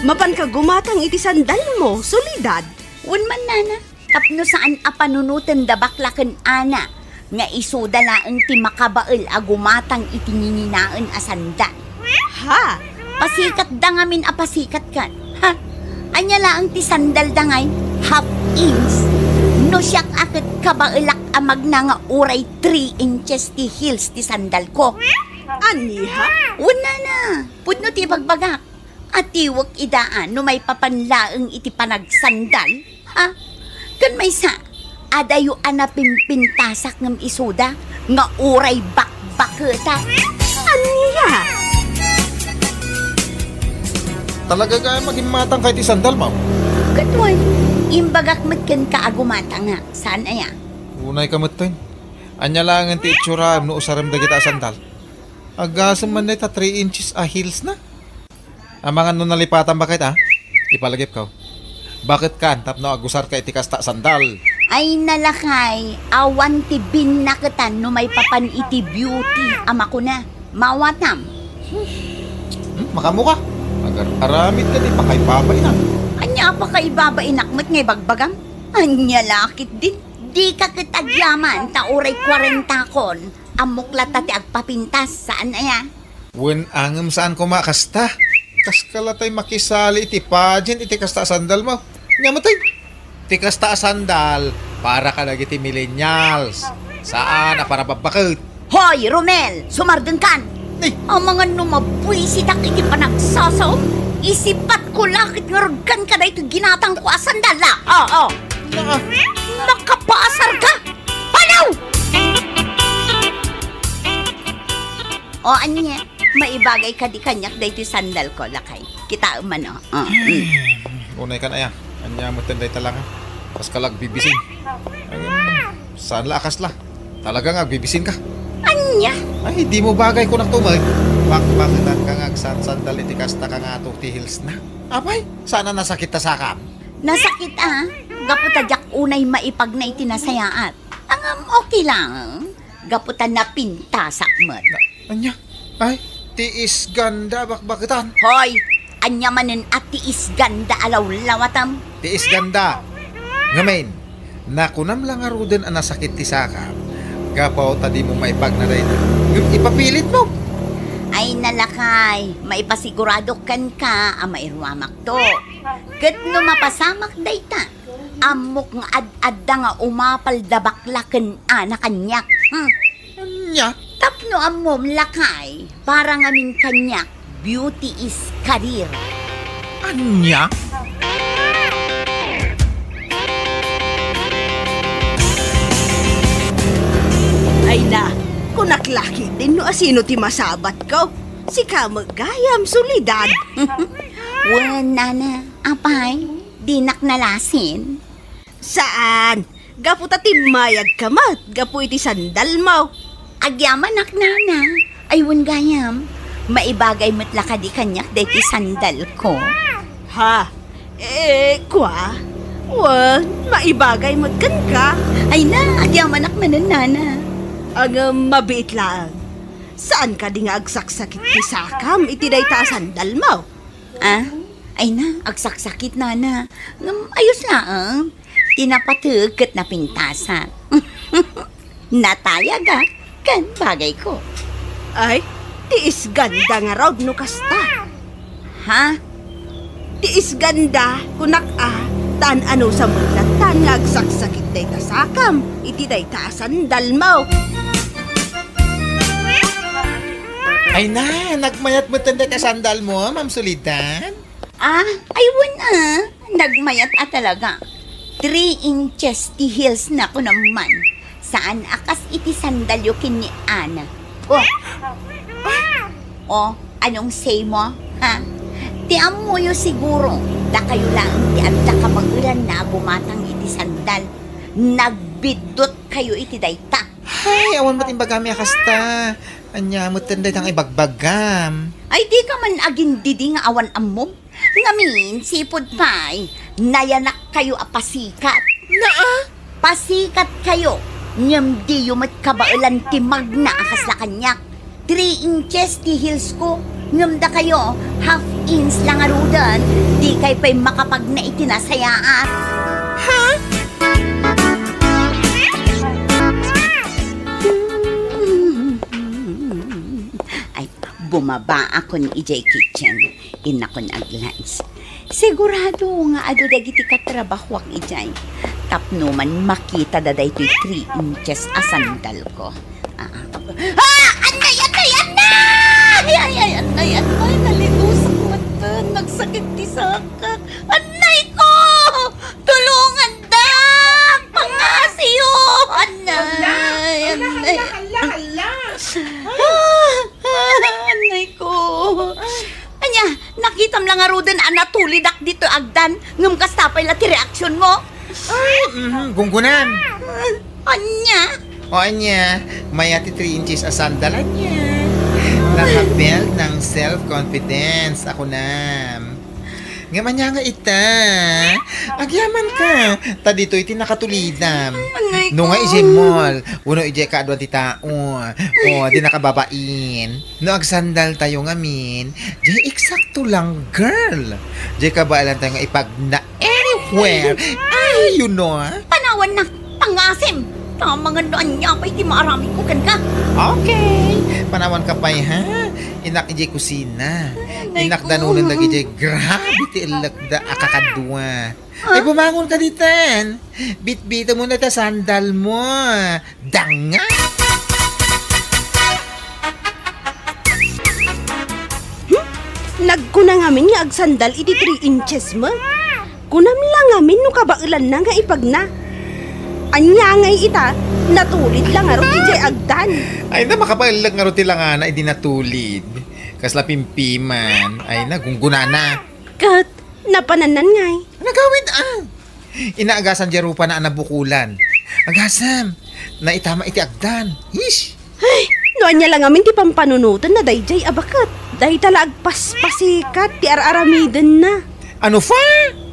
mapanka gumatang iti sandalmo, Soledad? Wen man, nana. Tapno saan a panunoten da bakla ken Ana nga isuda laeng ti makabael a gumatang iti nginginaen a sandal. Ha? Pasikatda ngamin a pasikatkan. Ha? Ania laeng ti sandalda ngay? Half inch. No siak a ket kabaelak a magna nga uray three inches ti heels ti sandalko. Ania? Wen, nana. Pudno ti ibagbagak. Atiwek ida a no maipapan laeng iti panagsandal, ha? Ken maysa, adayo a napimpintasak ngem isuda nga uray bakbaketa. Ania? Talaga gayam a gimmatangka iti sandalmo? Ket wen, imbagak met kenka a gumatangak. Saan aya? Unayka metten. Ania laengen ti itsuram no usarem dagita a sandal? Aggasem man dayta three inches a heelsna. Amangan no nalipatan baket, a? Ipalagipko. Baketkan tapno agusarka iti kasta a sandal? Ay, nalakay, awan ti binnaketan no maipapan iti beauty a makuna. Maawatam. Hmm, makaammoka. Agar-aramidka ti pakaibabainak. Ania a pakaibabainak met nga ibagbagam? Ania la ketdin? Dika ket agyaman ta uray kuarentakon. Ammok latta ti agpapintas, saan aya? Wen, ngem saan koma a kasta. Kaska latay makisali iti pageant iti kasta a sandalmo. Ania metten? Ti kasta a sandal, para kadagiti millennials. Saan a para babbaket. Hoy, Romel! Sumardengkan! Ni! Amangan no mabuisitak iti panagsasaom, isipatko la ket ngarudkan kadaytoy ginatangko a sandal, a! Oo! Naa! Makapasarka! Panaw! O, ania? Maibagay kadi kaniak daytoy sandalko, lakay. Kitaem man, o. O, mm. Unaykan aya. Ania metten dayta laeng? Kaska la agbibisin. Ay, saan la a kasla? Talaga nga agbibisinka. Ania? Ay, dimo bagay kunakto met. Bakbaketanka nga agsansandal iti kastaka nga ato ti heelsna. Apay, saan a nasakit ta sakam? Nasakit, a? Gapu ta diak unay maipagna iti nasayaat. Ngem okay lang. Gapu ta napintasak met. Na, ania? Ay, tiis ganda bakbaketan. Hoy! Ania manen a tiis ganda a lawlawatam? Tiis ganda. Ngamin, nakunam la ngaruden a nasakit ti sakam. Gapu ta dimo maipagna dayta. Ngem ipapilitmo. Ay, nalakay, maipasigurado kenka a mairuamakto. Ket no mapasamak dayta, ammok nga ad-adda nga umapal da bakla ken ana kaniak. Hmm. Ania? Tapno ammom, lakay, para ngamin kaniak, beauty is career. Ania? Ay na, kunak la ketdin no asino ti masabatko. Sika met gayam, Soledad. Wen, nana, apay, dinak nalasin. Saan? Gapu ta timmayagka met gapu iti sandalmo. Agyamanak, nana. Ay, wen gayam. Maibagay met la kadi kaniak daytoy sandalko. Ha? Eh, kua? Wen, maibagay met kenka. Ay na, agyamanak manen, nana. Ngem mabiit laeng. Saan kadi nga agsaksakit ti sakam iti dayta a sandalmo? Ah? Ay na, agsaksakit, nana. Ngem ayos laeng. Ti napateg ket napintasak. Natayagak ken bagayko. Ay, tiis ganda ngarud no kasta. Ha? Tiis ganda, kunak a, ta an-anusam met lattan nga agsaksakit dayta sakam iti dayta a sandalmo. Ay na, nagmayat met dayta sandalmo, Ma'am Soledad? Ah, ay, wen a. Nagmayat a talaga. Three inches ti heelsna, kunam man. Saan a kas iti sandalyo ken ni Ana. Oh. Oh, anong say mo, ha? Ti ammoyo siguro, dakayo laeng ti adda kabaelanna a gumatang iti sandal. Nagbiddut kayo iti dayta. Ay, awan met imbagami a kasta. Ania met dayta nga ibagbagam? Ay, dika man agindidi nga awan ammom. Ngamin, sipud pay, nayanak kayo a pasikat. Naa? Pasikat kayo, ngem diyo met kabaelan ti magna a kasla kaniak. Three inches ti heels ko, ngem dakayo, half inch la ngaruden, dikay pay makapagna iti nasayaat. Ha? Ay, bumabaakon idiay kitchen. Innakon ag-lunch. Sigurado nga adu dagiti katrabahoak idiay. Tapno man makitada daytoy three inches a sandalko. Ah, ah. Ah! Annay, annay, annay! Ay, ay, annay, annay! Nalitusak metten! Nagsakit ti sakak! Annay ko! Tulongan da! Pangasiyo! Annay! Annay! Hala, hala, hala, hala! Ah! Annay ko! Ania, nakitam la ngaruden Ton mo? Ay, mhm, gunggunan. Ania? O ania, maya ti three inches a sandal, ania. Naka-build ng self-confidence ako na. Ngem ania nga ita? Agyaman ka. Ta ditoy ti nakatulidam. Anay ko. No nga ijay mall, wenno ijay kaaduan ti tao. O, di nakababain. No agsandal tayo ngamin, di eksakto lang, girl. Di kabaelan tayo nga ipagna anywhere. Ay, you know, ah. Panawan na, pangasim. Tamangan no ania pay ti maaramid ko kenka. Okay. Panawan ka pay, ha? Inak ijay kusina. Ay, inak ko. Danunan dagijay grabe ti ellek da a kakadua. Ay, bumangon ka ditan. Bitbita mo na ta sandal mo. Danga! Hmm? Nagkuna ngamin nga agsandal iti three inches mo? Kunam lang ngamin no kabaelanna nga ipagna. Ania ngay ita, natulid la ngarud ijay agdan. Ay, na makapaellek ngarud ti langana idi natulid. Kasla pimpiman. Ay, na, gunggunana. Ket, napanannan ngay. Nagawid, ah. Inaagasam diay rupana a nabukulan. Agasam, naitama iti agdan. Ish! Ay, no ania la ngamin ti pampanunotenna daydiay a baket. Dayta la agpaspasikat ti ar-aramidenna. Ano fa?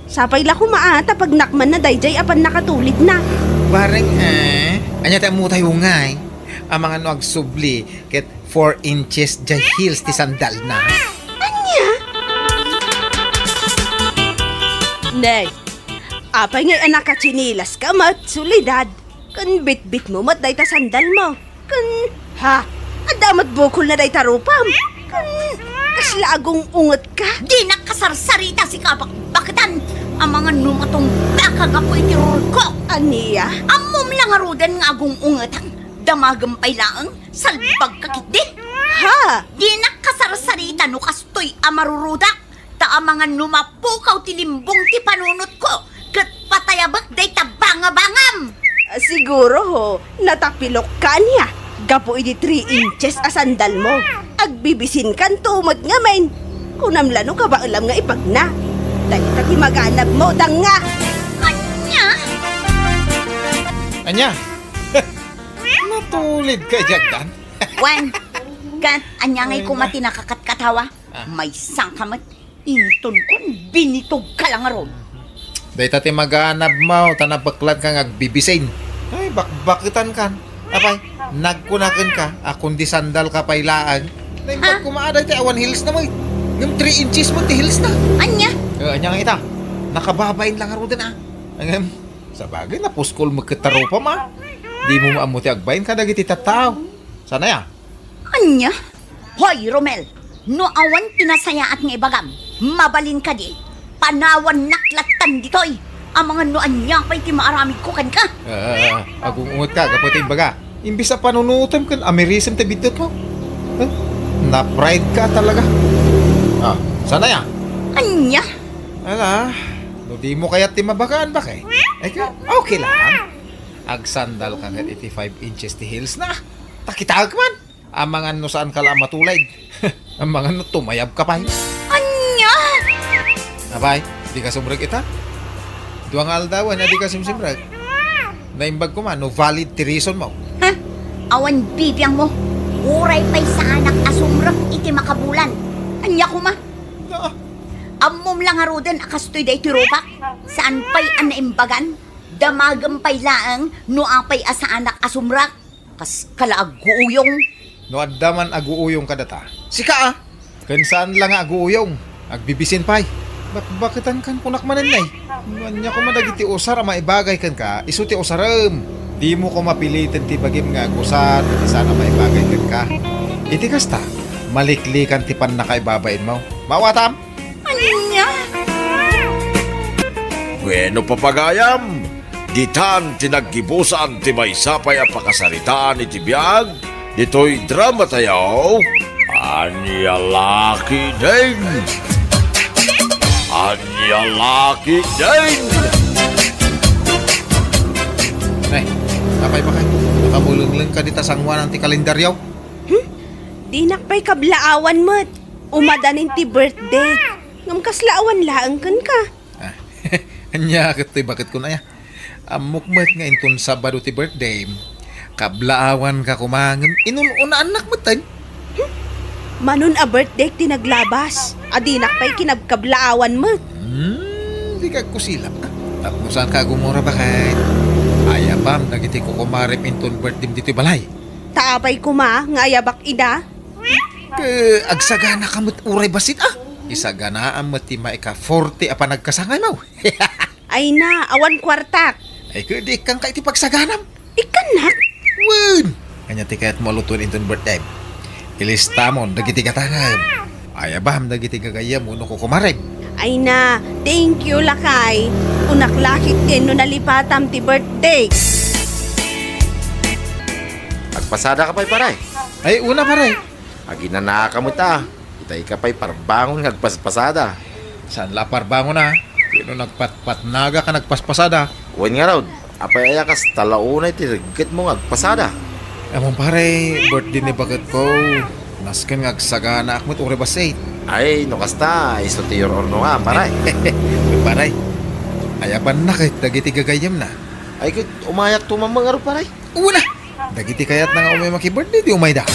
Sapay la koma a, ta pagnakmanna daydiay a pannakatulidna. Bareng, eh. Ania ti ammota ngay? Amangan no agsubli ket four inches diay heels ti sandalna. Ania? Nay, apay ngay a nakatsinilaska met, Soledad? Ken bitbitmo met dayta sandalmo. Ken, ha? Adda met bukolna dayta rupam. Ken, kasla agung-ungetka? Dinak kasarsarita, sika a bakbaketan. Amangan no matungpalka gapu iti rurko. Ania? Ammom la ngaruden nga agung-ungetak. Damagem pay laeng, salbagka ketdi. Ha? Dinak kasarsarita no kastoy a marurudak. Ta amangan no mapukaw ti limbong ti panunotko, ket patayabek dayta bangabangam. Siguro, ho, natapilokka ania gapu iti three inches a sandalmo. Agbibisinkanto met ngamin. Kunam la no kabaelam nga ipagna. Dayta ti maganabmo, danga. Ania? Ania? Natulidka idiay agdan? Wen, ket ania ngay koma ti nakakatkatawa? Ah. Maysa ka met, intonkon, binitogka la ngarud. Dayta ti maganabmo, ta nabekladka nga agbibisin. Ay, bakbaketankan. Apay, nagkuna kenka, a kundi sandalka pay laeng. Naimbag koma a dayta awan heelsna met. Ngem three inches met ti heelsna. Ania? Eh, ania ngay ita? Nakababain la ngaruden, ah. Ngem, sabagay, napuskol met ket ta rupam, ah. Dimo ammo ti agbain kadagiti tattao. Saan aya? Ania? Hoy, Romel! No awan ti nasayaat nga ibagam, mabalin kadi, panawannak lattan ditoy. Amangan no ania pay ti maaramidko kenka. Ah, agung-ungetka gapu ti imbaga. Imbes a panunutem ken amirisem ti biddutmo. Eh, na-pride ka talaga. Ah, saan aya? Ania? Ala, no dimo kayat ti mabagaan, bakay? Eh, ka, okay lang. Agsandalka ket iti five inches ti heelsna. Ta kitaek man. Amangan no saanka la a matulid. Amangan no tumayabka pay. Ania? Apay, dika sumrek ita? Dua nga aldawen a dika simsimrek. Naimbag koma no valid ti reasonmo. Ha? Awan bibiangmo. Uray pay saanak a sumrek iti makabulan. Ania koma? Ah. Ammom la ngaruden a kastoy daytoy rupak. Saan pay a naimbagan? Damagem pay laeng no apay a saanak a sumrek. Kaska la aguuyong. No adda man aguuyong kadata, sika a. Ken saan la nga aguuyong, agbibisin pay. Bakbaketankan kunak manen, nay. No ania koma dagiti usar a maibagay kenka, isu ti usarem. Dimo koma piliten ti bagim nga agusar iti saan a maibagay kenka. Iti kasta, maliklikan ti pannakaibabainmo. Maawatam? Ania? Bueno, papagayam, ditan ti naggibusan ti maysa pay a pakasaritaan iti biag ditoy drama tayo. Ania la ketdin? Ania la ketdin? Nay, apay bakay? Nakamulenglen ka dita sanguanan ti kalendaryo? Hmm? Dinak pay kablaawan met. Umadanin ti birthday. Ngem kasla awan laeng kenka. Ah, Ania ket toy baket kun aya? Ammok met nga inton Sabado ti birthday. Kablaawanka koma ngem inun-unaannak metten. Manon a birthday ti naglabas, a dinak pay kinabkablaawan met. Hmm, di ka agkusilap. Tapno saanka agumura, baket? Ayabam dagiti kukumarem inton birthdayem ditoy balay. Ta apay koma nga ayabak ida? Ket agsagana ka met uray bassit, a? Isaganaam met ti maika forty a panagkasangaymo. Ay na, awan kuartak. Ay, ket di ikkanka iti pagsaganam? Ikkannak? Wen! Ania ti kayatmo a lutoen inton birthday? Ilistamon dagiti gatangem. Ayabam dagiti gagayyem wenno kukumarem. Ay na, thank you, lakay. Kunak la ketdin no nalipatam ti birthday. Agpasadaka pay, pare. Ay, una, pare. Aginanaka met a. Itay ka pay parbangon nga agpaspasada. Saan la parbangon a? Wenno nagpatpatnaga ka nagpaspasada? Wen ngarud, apay aya kasta la unay ti reggetmo nga agpasada? Ammom, pare, birthday ni baketko. Nasken nga agsaganaak met uray bassit. Ay, no kasta, isu ti ur-urno nga, pare. Pare, ayabanna ket dagiti gagayyemna. Ay, ket umayakto man ngarud, pare. Una, dagiti kayatna nga umay maki-birthday, di umayda.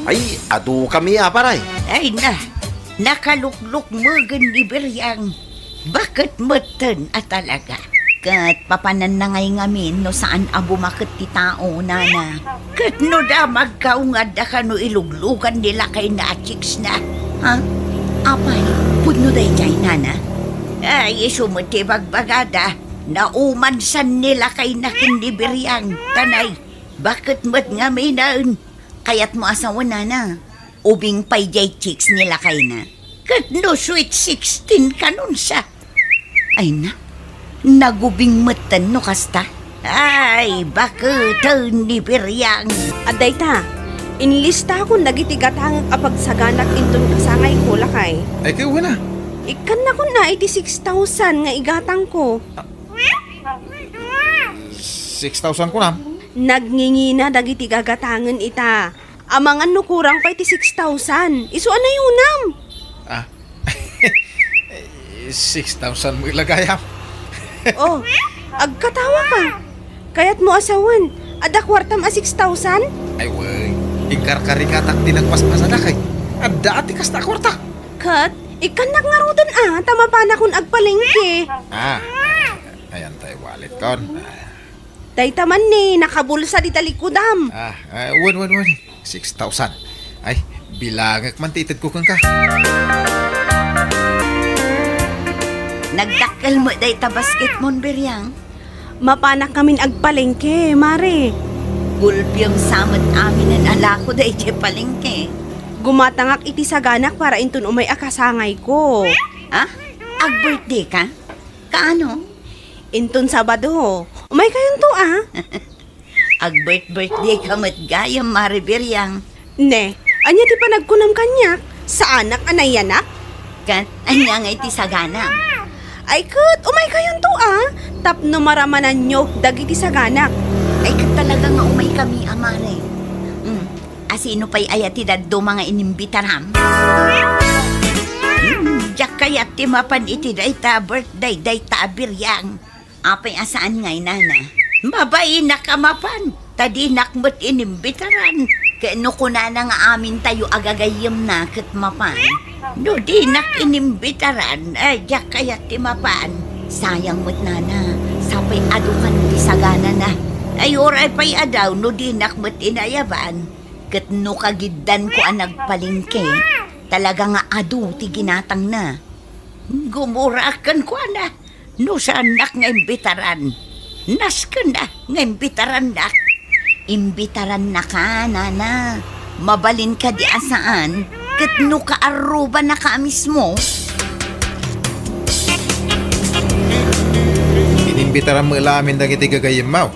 Ay, adu kami a, pare. Ay na, nakaluklukmegen ni Beriang. Baket metten a talaga. Ket papananna ngay ngamin no saan a bumaket ti tao, nana. Ket no damagka, ungadda kano iluglugan ni lakayna a chicksna. Ha? Apay, pudno daydiay, nana? Ay, isu met ti bagbagada. Naumansan ni lakayna ken ni Beriang. Tanay, baket met ngaminen? Kayatmo a sawen, nana? Ubing pay diay chicks ni lakayna. Ket no sweet sixteen kanon sa. Ay na, nagubing metten no kasta. Ay, baketen ni Beriang. Adda ita, inlistakon dagiti gatangek a pagsaganak inton kasangayko, lakay. Ay, ket wen a. Ikkannakon a iti six thousand nga igatangko. Six thousand kunam? Nagngingina dagiti gagatangen ita. Amangan no kurang pay ti six thousand. Isu a nayunam. Ah. Six thousand met la gayam. Oh, agkatawa ka. Kayatmo a sawen, adda kuartam a six thousand? Ay, wen. Inkarkarikatak ti nagpaspasadak, ay. Adda ti kasta a kuarta. Ket, ikkannak ngaruden a, ta mapanakon agpalengke. Ah. Ayan tay wallet kon. Ah. Dayta man ni nakabulsa dita likudam. Ah, ah, wen, wen, wen. Six thousand. Ay, bilangek man ti itedko kenka. Nagdakkel met dayta basketmon, Beriang. Mapanak ngamin agpalengke, Mare. Gulpiom sa met aminen a lako daydiay palengke. Gumatangak iti saganak para inton umay a kasangayko. Ah? Ag-birthday ka? Kaano? Inton Sabado. Umaykayonto, a? Ag-birth-birthday ka met gayam, Mare Beriang. Ne, ania ti panagkunam kaniak? Saanak a nayanak? Ket ania ngay ti saganam? Ay ket, umaykayonto, a? Tapno maramananyo dagiti saganak. Ay ket talaga nga umaykami a, Mare. Hmm. A sino pay aya ti dadduma nga inimbitaram? Hmm, diak kayat ti mapan iti dayta a birthday dayta a Beriang. Apay a saan ngay, nana? Mabainak a mapan, ta dinak met inimbitaran. Ket no kunana nga amintayo a gagayyemna ket mapan. No dinak inimbitaran, ay, diak kayat ti mapan. Sayang met, nana, sapay adu kano ti saganana. Ay, uray pay a daw no dinak met inayaban. Ket no kagiddanko a nagpalengke, talaga nga adu ti ginatangna. Gumuraak kenkuana. No saannak nga imbitaran, nasken a nga imbitarannak. Imbitarannaka, nana. Mabalin kadi a saan, ket no kaarrubanaka a mismo. Inimbitaram met la amin dagiti gagayyemmo.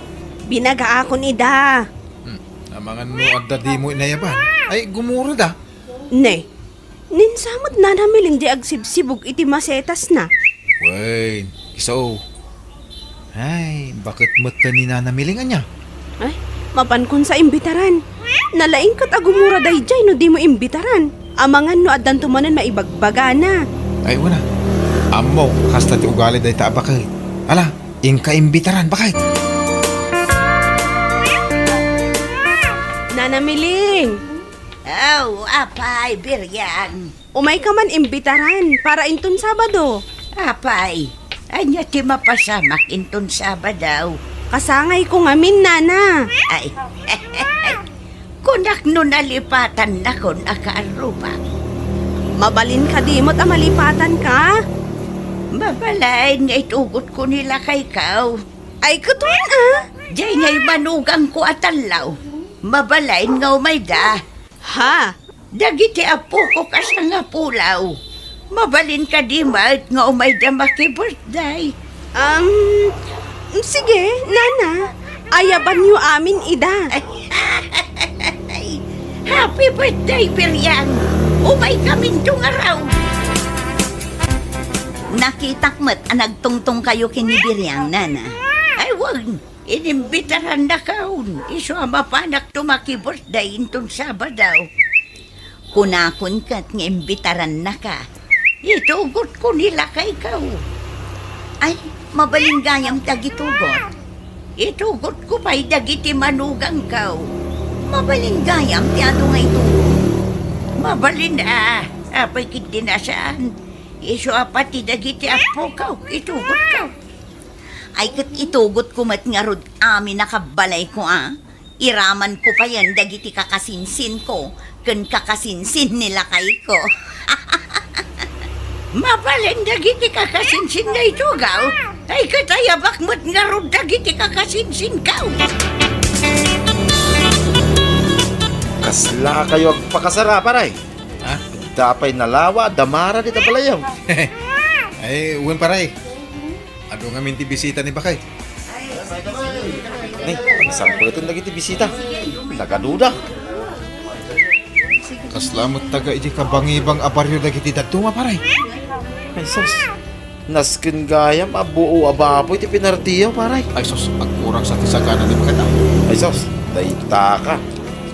Binagaakon ida. Hmm. Amangan no adda dimo inayaban. Ay, gumurada. Ne, ninsa met Nana Miling di agsibsibug iti masetasna? Wen, isu. Ay, baket met ni Nana Miling ania? Ay, mapankon sa imbitaran. Nalaing ket a gumura daydiay no dimo imbitaran. Amangan no addanto manen maibagbagana. Ay, wen a. Ammok, kasta ti ugali dayta a baket. Ala, inka imbitaran, baket. Nana Miling! Aw, apay, Biriang. Umayka man imbitaran para inton Sabado. Apay, ania ti mapasamak inton Sabado? Kasangayko ngamin, Nana. Ay, kunak no nalipatannakon a kaarrumak. Mabalin kadi met a malipatanka? Mabalin nga itugotko ni lakayko. Ay, ket wen, a? Diay ngay manugangko a tallo. Mabalin nga umayda. Ha? Dagiti appoko kas a nga pulaw. Mabalin kadi met nga umayda maki-birthday? Um, sige, Nana. Ayabanyo amin ida. Happy birthday, Biriang! Umaykaminto ngarud! Nakitak met a nagtungtongkayo ken ni Biriang, Nana. Ay, wen. Inimbitarannakon, isu a mapanakto maki-birthday inton Sabado. Kunakon ket nga imbitarannaka. Itugotko ni lakayko. Ay, mabalin gayam ti agitugot. Itugotko pay dagiti manugangko. Mabalin gayam ti adu nga itugot. Mabalin a, apay ketdi a saan. Isu a pati dagiti appoko, itugotko. Ay, ket itugotko met ngarud amin a kabbalayko a. Iramanko payen dagiti kakasinsinko ken kakasinsin ni lakayko. Mabalin dagiti kakasinsin nga itugaw, ay ket ayabak met ngarud dagiti kakasinsinko. Kaslakayo agpakasar, paray? Ha? Adda pay nalawa a damara dita balayo. Ay, wen, paray. Adu ngamin ti bisita ni Bakay. Ni, sangpeten dagiti bisita. Nagaduda. Kasla met taga idiay kabangibang a barrio dagiti dadduma, paray. Ay, sus. Nasken gayam a buo a baboy ti pinartiyo, paray. Ay, sus, agkurang sa ti sagana ni Bakay, a. Ay, sus, dayta ka.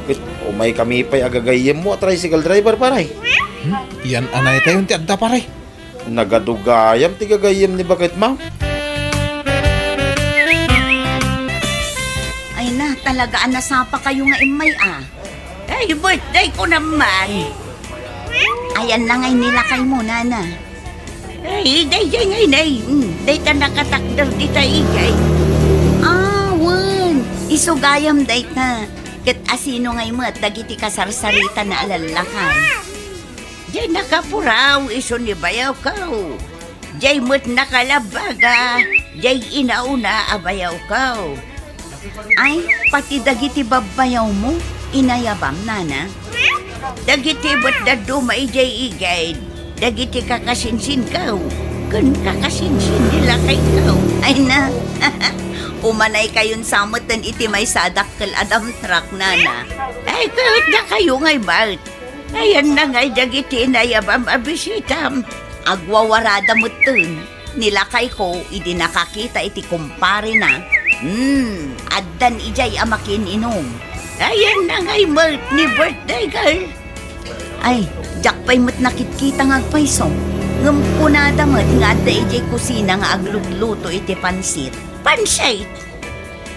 Ket umaykami pay a gagayyemmo a tricycle driver, paray. Hmm? Yan anay tayon ti adda, paray. Nagadu gayam ti gagayyem ni Baketmo. Ay na, talaga a nasapakayo nga immay, a. Ay, birthdayko naman. Ayan na ngay ni lakaymo, Nana. Ay, daydiay ngay nay. Hmm, dayta nakatakder dita idiay. A, wen. Isu gayam dayta. Ket asino ngay met dagiti kasarsaritan a lallakay? Diay nakapuraw isu ni bayawko. Diay met nakalabbaga diay inauna a bayawko. Ay, pati dagiti babbayawmo, inayabam, Nana? Dagiti met dadduma idiay igid, dagiti kakasinsinko, ken kakasinsin ni lakayko. Ay na, umanaykayon sa meten iti maysa a dakkel a dump truck, Nana. Ay, ket dakayo ngay met. Ayanna ngay dagiti inayabam a bisitam. Agwawarada metten ni lakayko idi nakakita iti kumparena. Hmm, addan idiay a makiin-inum. Ayanna ngay met ni birthday girl. Ay, diak pay met nakitkita nga agpayso. Ngem kunada met nga adda idiay kusina nga aglutluto iti pansit. Pansit?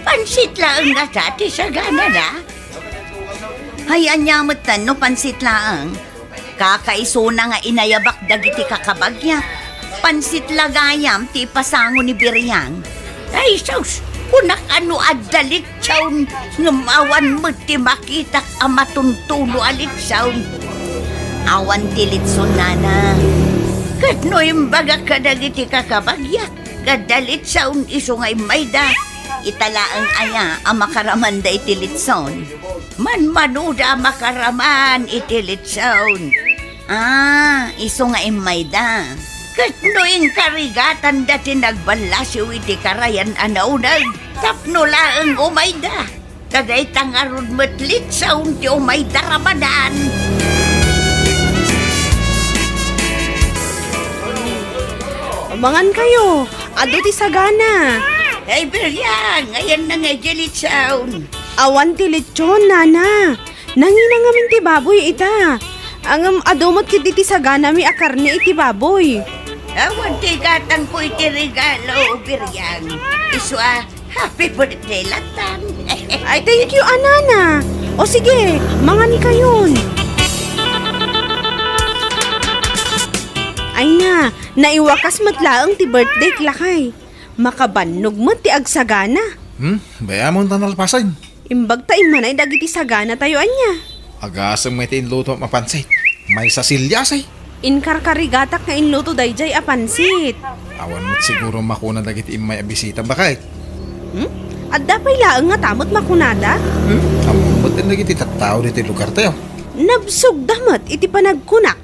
Pansit laeng ngata ti saganana? Hay, ania metten no pansit laeng? Kakaisuna nga inayabak dagiti kakabagyak. Pansit la gayam ti ipasango ni Biriang. Ay, sus! Kunak a no adda litson, ngem awan met ti makitak a matuntuno a litson. Awan ti litson, Nana. Ket no imbagak kadagiti kakabagyak, nga adda litson isu nga immayda, ita laeng aya a makaramanda iti litson? Manmanoda a makaraman iti litson. Ah, isu nga immayda. Ket no inkarigatanda ti nagballasiw iti karayan a nauneg tapno laeng umayda, ta dayta ngarud met litson ti umayda ramadan. Mangankayo, adu ti sagana. Ay, Biriang, ayanna nga idiay litson. Awan ti litson, Nana. Nangina ngamin ti baboy ita. Ngem adu met ketdi ti saganami a karne iti baboy. Awan ti gatangko iti regalo, Biryang. Isu a, happy birthday latta. Ay, thank you, a, nana. O sige, mangankayon. Ay na, naiwakas met laeng ti birthday, lakay. Makabannog met ti agsagana. Hmm, bay-amon ta nalpasen. Imbag ta immanay dagiti saganatayo, ania? Agasem met ti inluto a pansit. Maysa siliasi. Inkarkarigatak nga inluto daydiay a pansit. Awan met siguro makuna dagiti immay a bisita, baket? Hmm? Adda pay laeng ngata met makunada? Hmm? Ammom met dagiti tattao ditoy lugartayo. Nabsogda met iti panagkunak.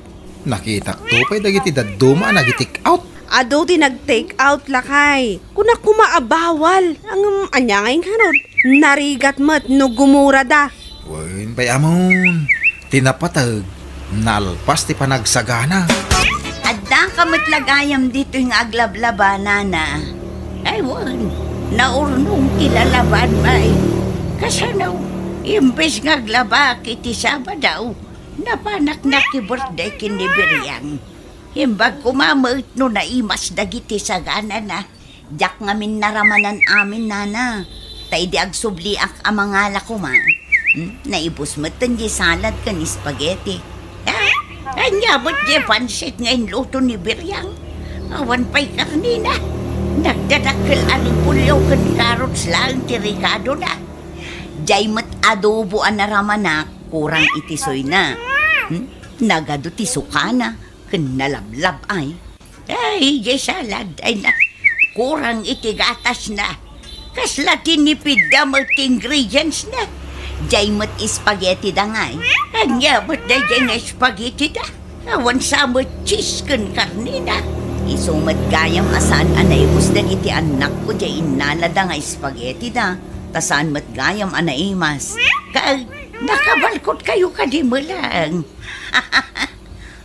Nakitakto pay dagiti dadduma a nag-take out. Adu ti nag-take out, lakay. Kunak koma a bawal. Ngem ania ngay ngarud? Narigat met no gumurada. Wen, bay-amon. Ti napateg, nalpas ti panagsagana. Adda ka met la gayam ditoy nga aglablaba, nana. Ay, wen. Naurnong ti lalaban, bay. Kasano? Imbes nga aglabak iti Sabado, napanak na ti birthday ken ni Biryang. Imbag koma met no naimas dagiti saganana. Diak ngamin naramanan amin, nana. Ta idi agsubliak a mangala koma, hmm, naibus metten di salad ken spaghetti. Ah, ania met di pansit nga inluto ni Biryang? Awan pay karnina. Nagdadakkel a repolyo ken carrots laeng ti rekadona. Diay met adobo a naramanak, kurang iti suyna. Hmm? Nagadu ti sukana, ken nalablab ay. Ay, diay salad ay na, kurang iti gatasna. Kasla tinipidda met ti ingredients na. Diay met spaghetti da ngay. Ania met daydiay nga spaghetti da? Awan sa met cheese ken karnina. Isu met gayam a saan a naibus dagiti annakko diay innalada nga spaghetti da. Ta saan met gayam a naimas. Kay, nakabalkot kayo kadi melang.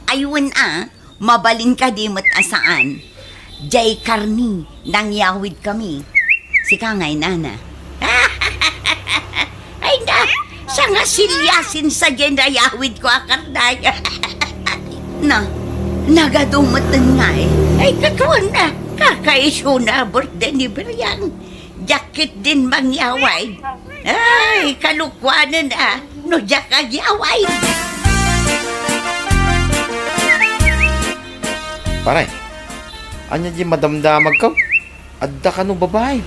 Aywen a, mabalin kadi met a saan. Diay karni, nangyawid kami. Sika ngay, nana. Ay na, sanga siliasin sa diay nayawid ko a karnay. Na, nagadu metten ngay. Ay, katuan na. Kakaisuna birthday ni Biryang. Diak ketdin mangyaway. Ay, kalokuanen a, no diak agyaway. Pare, ania diay madamdamagko? Adda kano babai?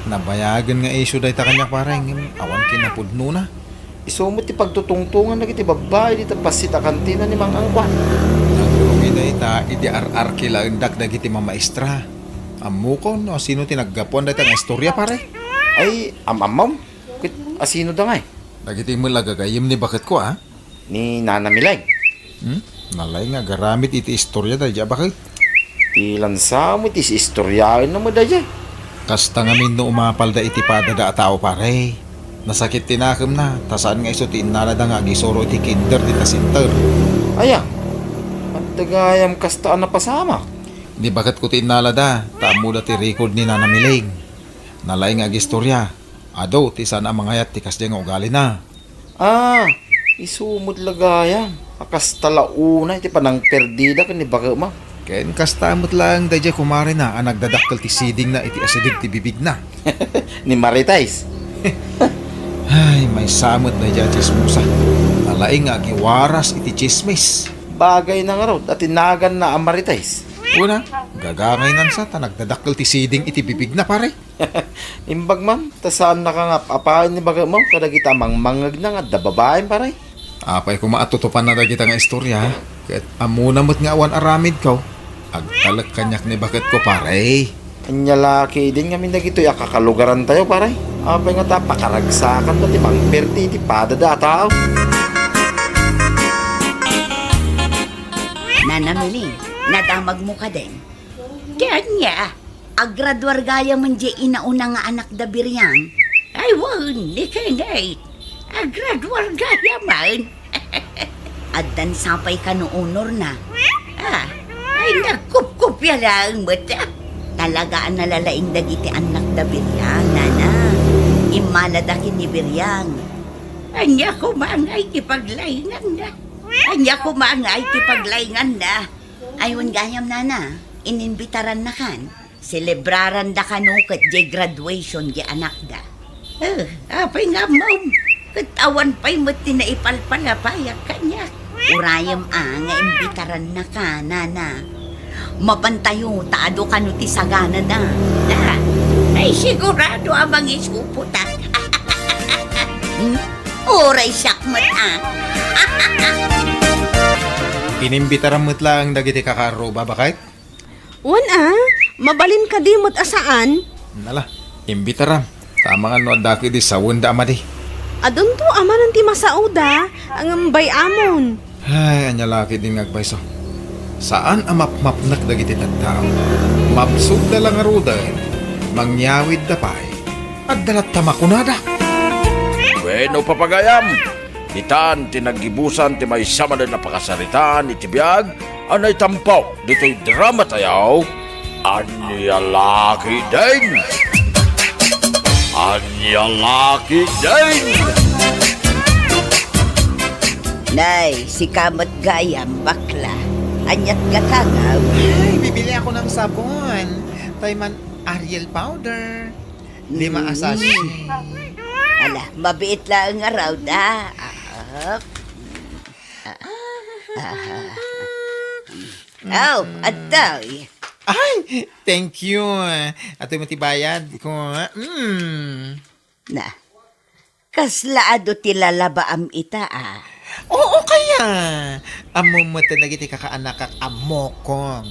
Nabayagen nga isyu dayta kaniak, pare, ngem awan kinapudnona. Isu met ti pagtutungtongan dagiti babbai dita bassit a kantina ni Mang Angkuan. Nagrugi dayta idi ar-arki laendak dagiti mamaestra. Ammokon no asino ti naggapuan dayta nga istorya, pare? Ay, am-ammom? Ket asino da ngay? Dagiti met la gagayyem ni baketko, a? Ni Nana Mileg. Hmm? Nalaing nga agaramid iti istorya daydiay a baket. Ti lansa met ti istoryaenna met daydiay. Kasta ngamin no umapalda iti padada a tao, pare. Nasakit ti nakemna, ta saan nga isu ti innalada nga agisuro iti kinder dita center. Aya, adda gayam kasta a napasamak. Ni baketko ti innalada, ta ammoda ti record ni Nana Mileg. Nalaing nga agistorya. Adu ti saan a mangayat ti kasdiay nga ugalina. Ah, isu met la gayam a kasta la unay ti panangperdida ken ni baketmo. Ken kasta met laeng daydiay kumarena a nagdadakkel ti sidingna iti asideg ti bibigna. Ni Marites. Ay, maysa met daydiay a tsismosa. Nalaing nga agiwaras iti tsismis. Bagayna ngarud a ti naganna a Marites. Una, gagangaynan sa ta nagdadakkel ti siding iti bibigna, pare. Imbag man, ta saannaka nga ap-apayen ni baketmo kadagiti a mangmangngegna nga adda babaim, pare. Apay koma a tutupanna dagita nga istorya, ket ammona met nga awan aramidko. Agtalek kaniak ni baketko, pare. Ania la ketdin ngamin dagitoy a kakalugarantayo, pare? Apay ngata a pakaragsakanto ti mangperdi iti padada a tao? Nana Mili, nadamagmo kadin? Ti ania? Agraduar gayamen diay inauna nga anakda Biryang? Ay, wen, ni Kenneth. Agraduar gayamen. Addan sapay kano honorna? Ah, ay, nagkupkupia laeng met, ah. Talaga a nalalaing dagiti annakda Biryang, nana. Immalada ken ni Biryang. Ania koma ngay ti paglainganna? Ania koma ngay ti paglainganna? Ay, wen gayam, nana. Inimbitarannakan, selebraranda kano ket diay graduation diay anakda. Eh, apay nga ammom? Ket awan pay met ti naipalpalapayak kaniak. Urayem a nga imbitarannaka, nana. Mapantayo ta adu kano ti saganada. Da, ay sigurado a mangisuputak. Hmm? Uray siak met a. Inimbitaram met laeng dagiti kakaarruba, baket? Wen a, mabalin kadi met a saan? Nala, imbitaram. Ta amangan no adda ketdi sawenda a madi. Adunto a manen ti masaoda, ngem bay-amon. Ay, ania la ketdin nga agpayso. Saan a mapmapnek dagiti tattao. Mabsogda la ngaruden, mangyawidda pay. Adda latta makunada. Bueno, papagayam, ditan ti naggibusan ti maysa manen a pakasaritaan iti biag a naitampo ditoy drama tayo, Ania La Ketdin? Ania La Ketdin? Nay, sika met gayam, bakla. Aniat gatangaw? Ay, bibili ako ng sabon. Tay man Ariel powder. Lima a sachet. Ala, mabiit laeng a raw da. Ah, ah. Ah, ah. Aw, adtoy. Ay, thank you. Atoy met ti bayad ko. Mm. Na, kasla adu ti lalabaam ita, a? Oo, kaya. Ammom met dagiti kakaanakak a mokong.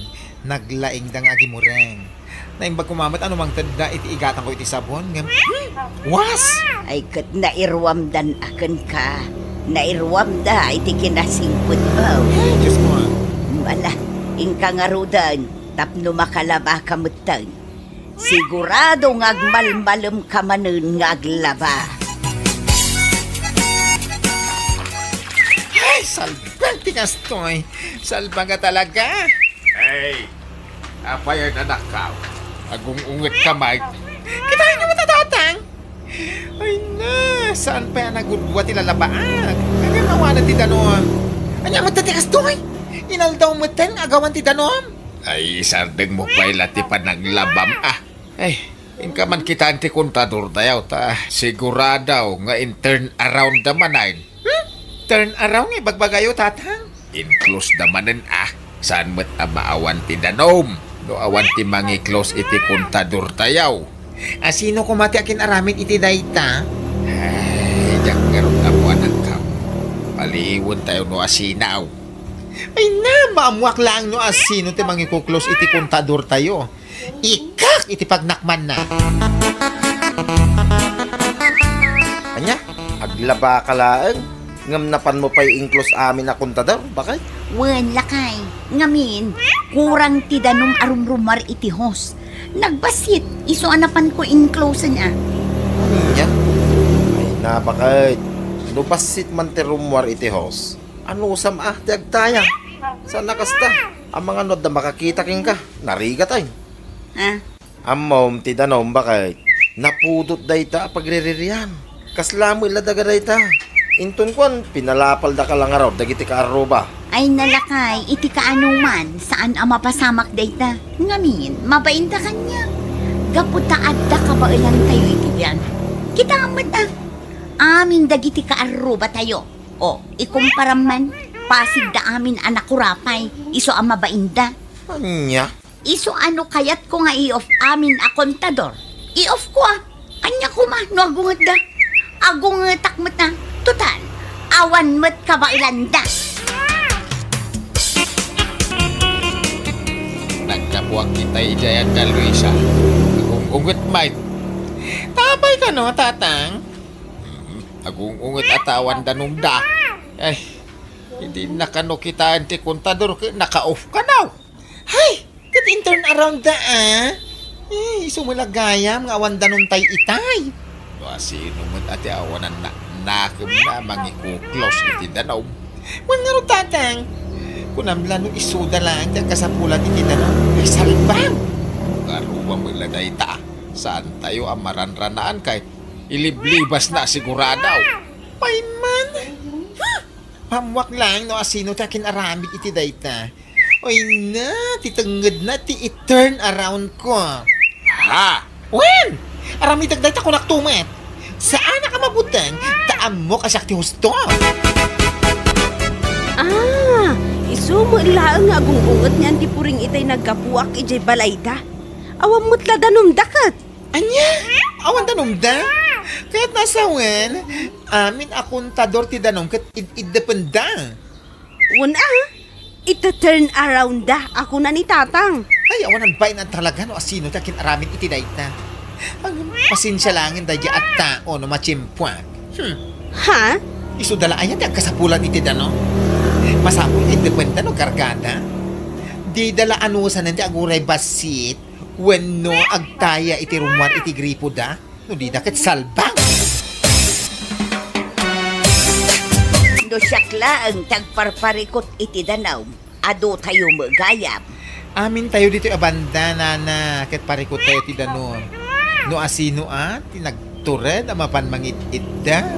Naglaingda nga agimureng. Naimbag koma met a no mangtedda iti igatangko iti sabon, ngem, hmm, was! Ay, ket nairuamdan a kenka. Nairuamda iti kinasingpetmo. Ay, Diyos ko, a. Ala, inka ngaruden, tapno makalabaka metten. Sigurado nga agmalmalemka manen nga aglaba. Ay, salbag ti kastoy. Salbag a talaga. Ay, apay a nanakkaw? Agung-ungetka, Mike. Kitaenyo met a tatang. Ay na, saan pay a nagudua ti lalabaak? Ngem awanen ti danum. Ania met ti kastoy? Inaldaw metten nga agawan ti danum? Ay, isardengmo pay la ti panaglabam, a. Ay, inka man kitaen ti kontador tayo, ta sigurado nga in-turn around da manen. Hmm? Turn around nga ibagbagayo, tatang? In-close da manen, a. Saan met a maawan ti danum no awan ti mangi-close iti kontador tayo? A, sino koma ti akin-aramid iti dayta? Ay, diak ngarud ammo, anakkaw. Paliiwen tayo no asinaw. Ay na, maammoak laeng no asino ti mangi-close iti kontador tayo. Ikak iti pagnakmanna. Ania? Aglabaka laeng? Ngem napanmo pay in-close amin a kontador, baket? Wen, lakay. Ngamin, kurang ti danum a rumrumuar iti hose. Nagbassit, isu a napanko in-closen, a. Ania? Ay na, baket. No bassit man ti rummuar iti hose, anusam a ti agtaya? Saan a kasta? Amangan no adda makakita kenka, narigat ay. A? Ammom ti danum, baket? Napudot dayta a pagriririan. Kasla met la daga dayta. Inton kuan, pinalapaldaka la ngarud dagiti kaarruba. Ay na, lakay, iti kaanoman, saan a mapasamak dayta. Ngamin, mabainda kaniak. Gapu ta adda kabaelantayo iti biag. Kitaem met, a. Amin dagiti kaarrubatayo. O, ikumparam man, pasigda amin a nakurapay, isu a mabainda. Ania? Isu a no kayatko nga i-off amin a kontador, i-off ko, a. Ania koma no agungetda? Agungetak met, a. Total, awan met kabaelanda. Naggapuak ita idiay adda, Luisa. Agung-unget met. Apay kano, tatang? Mm, agung-unget a ta awan danumda. Ay, idi na kano kitaen ti kontador ket naka-off kano. Hay! Ket in-turn around da, a? Eh, isu met la gayam nga awan danum tay itay. No asino met a ti awanan na, nakemna a mangi-close iti danum. Wen ngarud, tatang, kunam la no isuda laeng ti agkasapulan iti danum. Ay, salbam! Karuba met la dayta. Saantayo a maranranaan ket iliblibasna a sigurado. Pay man! Huh! Maammoak laeng no asino ti akin-aramid iti dayta. Ay na, ti tengngedna ti i-turn around ko. Ha? Wen! Aramidek dayta, kunak tumet. Saanak a mabuteng, ta ammok a siak ti husto. Ah, isu met laeng nga agung-unget nga anti puring itay naggapuak idiay balayda. Awan met la danumda ket. Ania? Awan danumda? Kayat nasawen, amin a kontador ti danum ket id-iddependa. Wen a, ita-turn around da, a kuna ni Tatang. Ay, awanan bain a talaga no asino ti akin-aramid iti dayta. Ang pasensia laengen daydi a tao no matiempoak. Hmm. Ha? Isuda la aya ti agkasapulan iti danum? Masapul nga iddependa no gargada. Dida la anusanen ti aguray bassit wenno agtaya iti rummuar iti gripoda. No dida ket salbang! No siak laeng ti agparparikut iti danum, adotayo met gayam. Amintayo ditoy a banda, nana, ket parikuttayo ti danum. No asino a ti nagtured a mapan mangid-idda?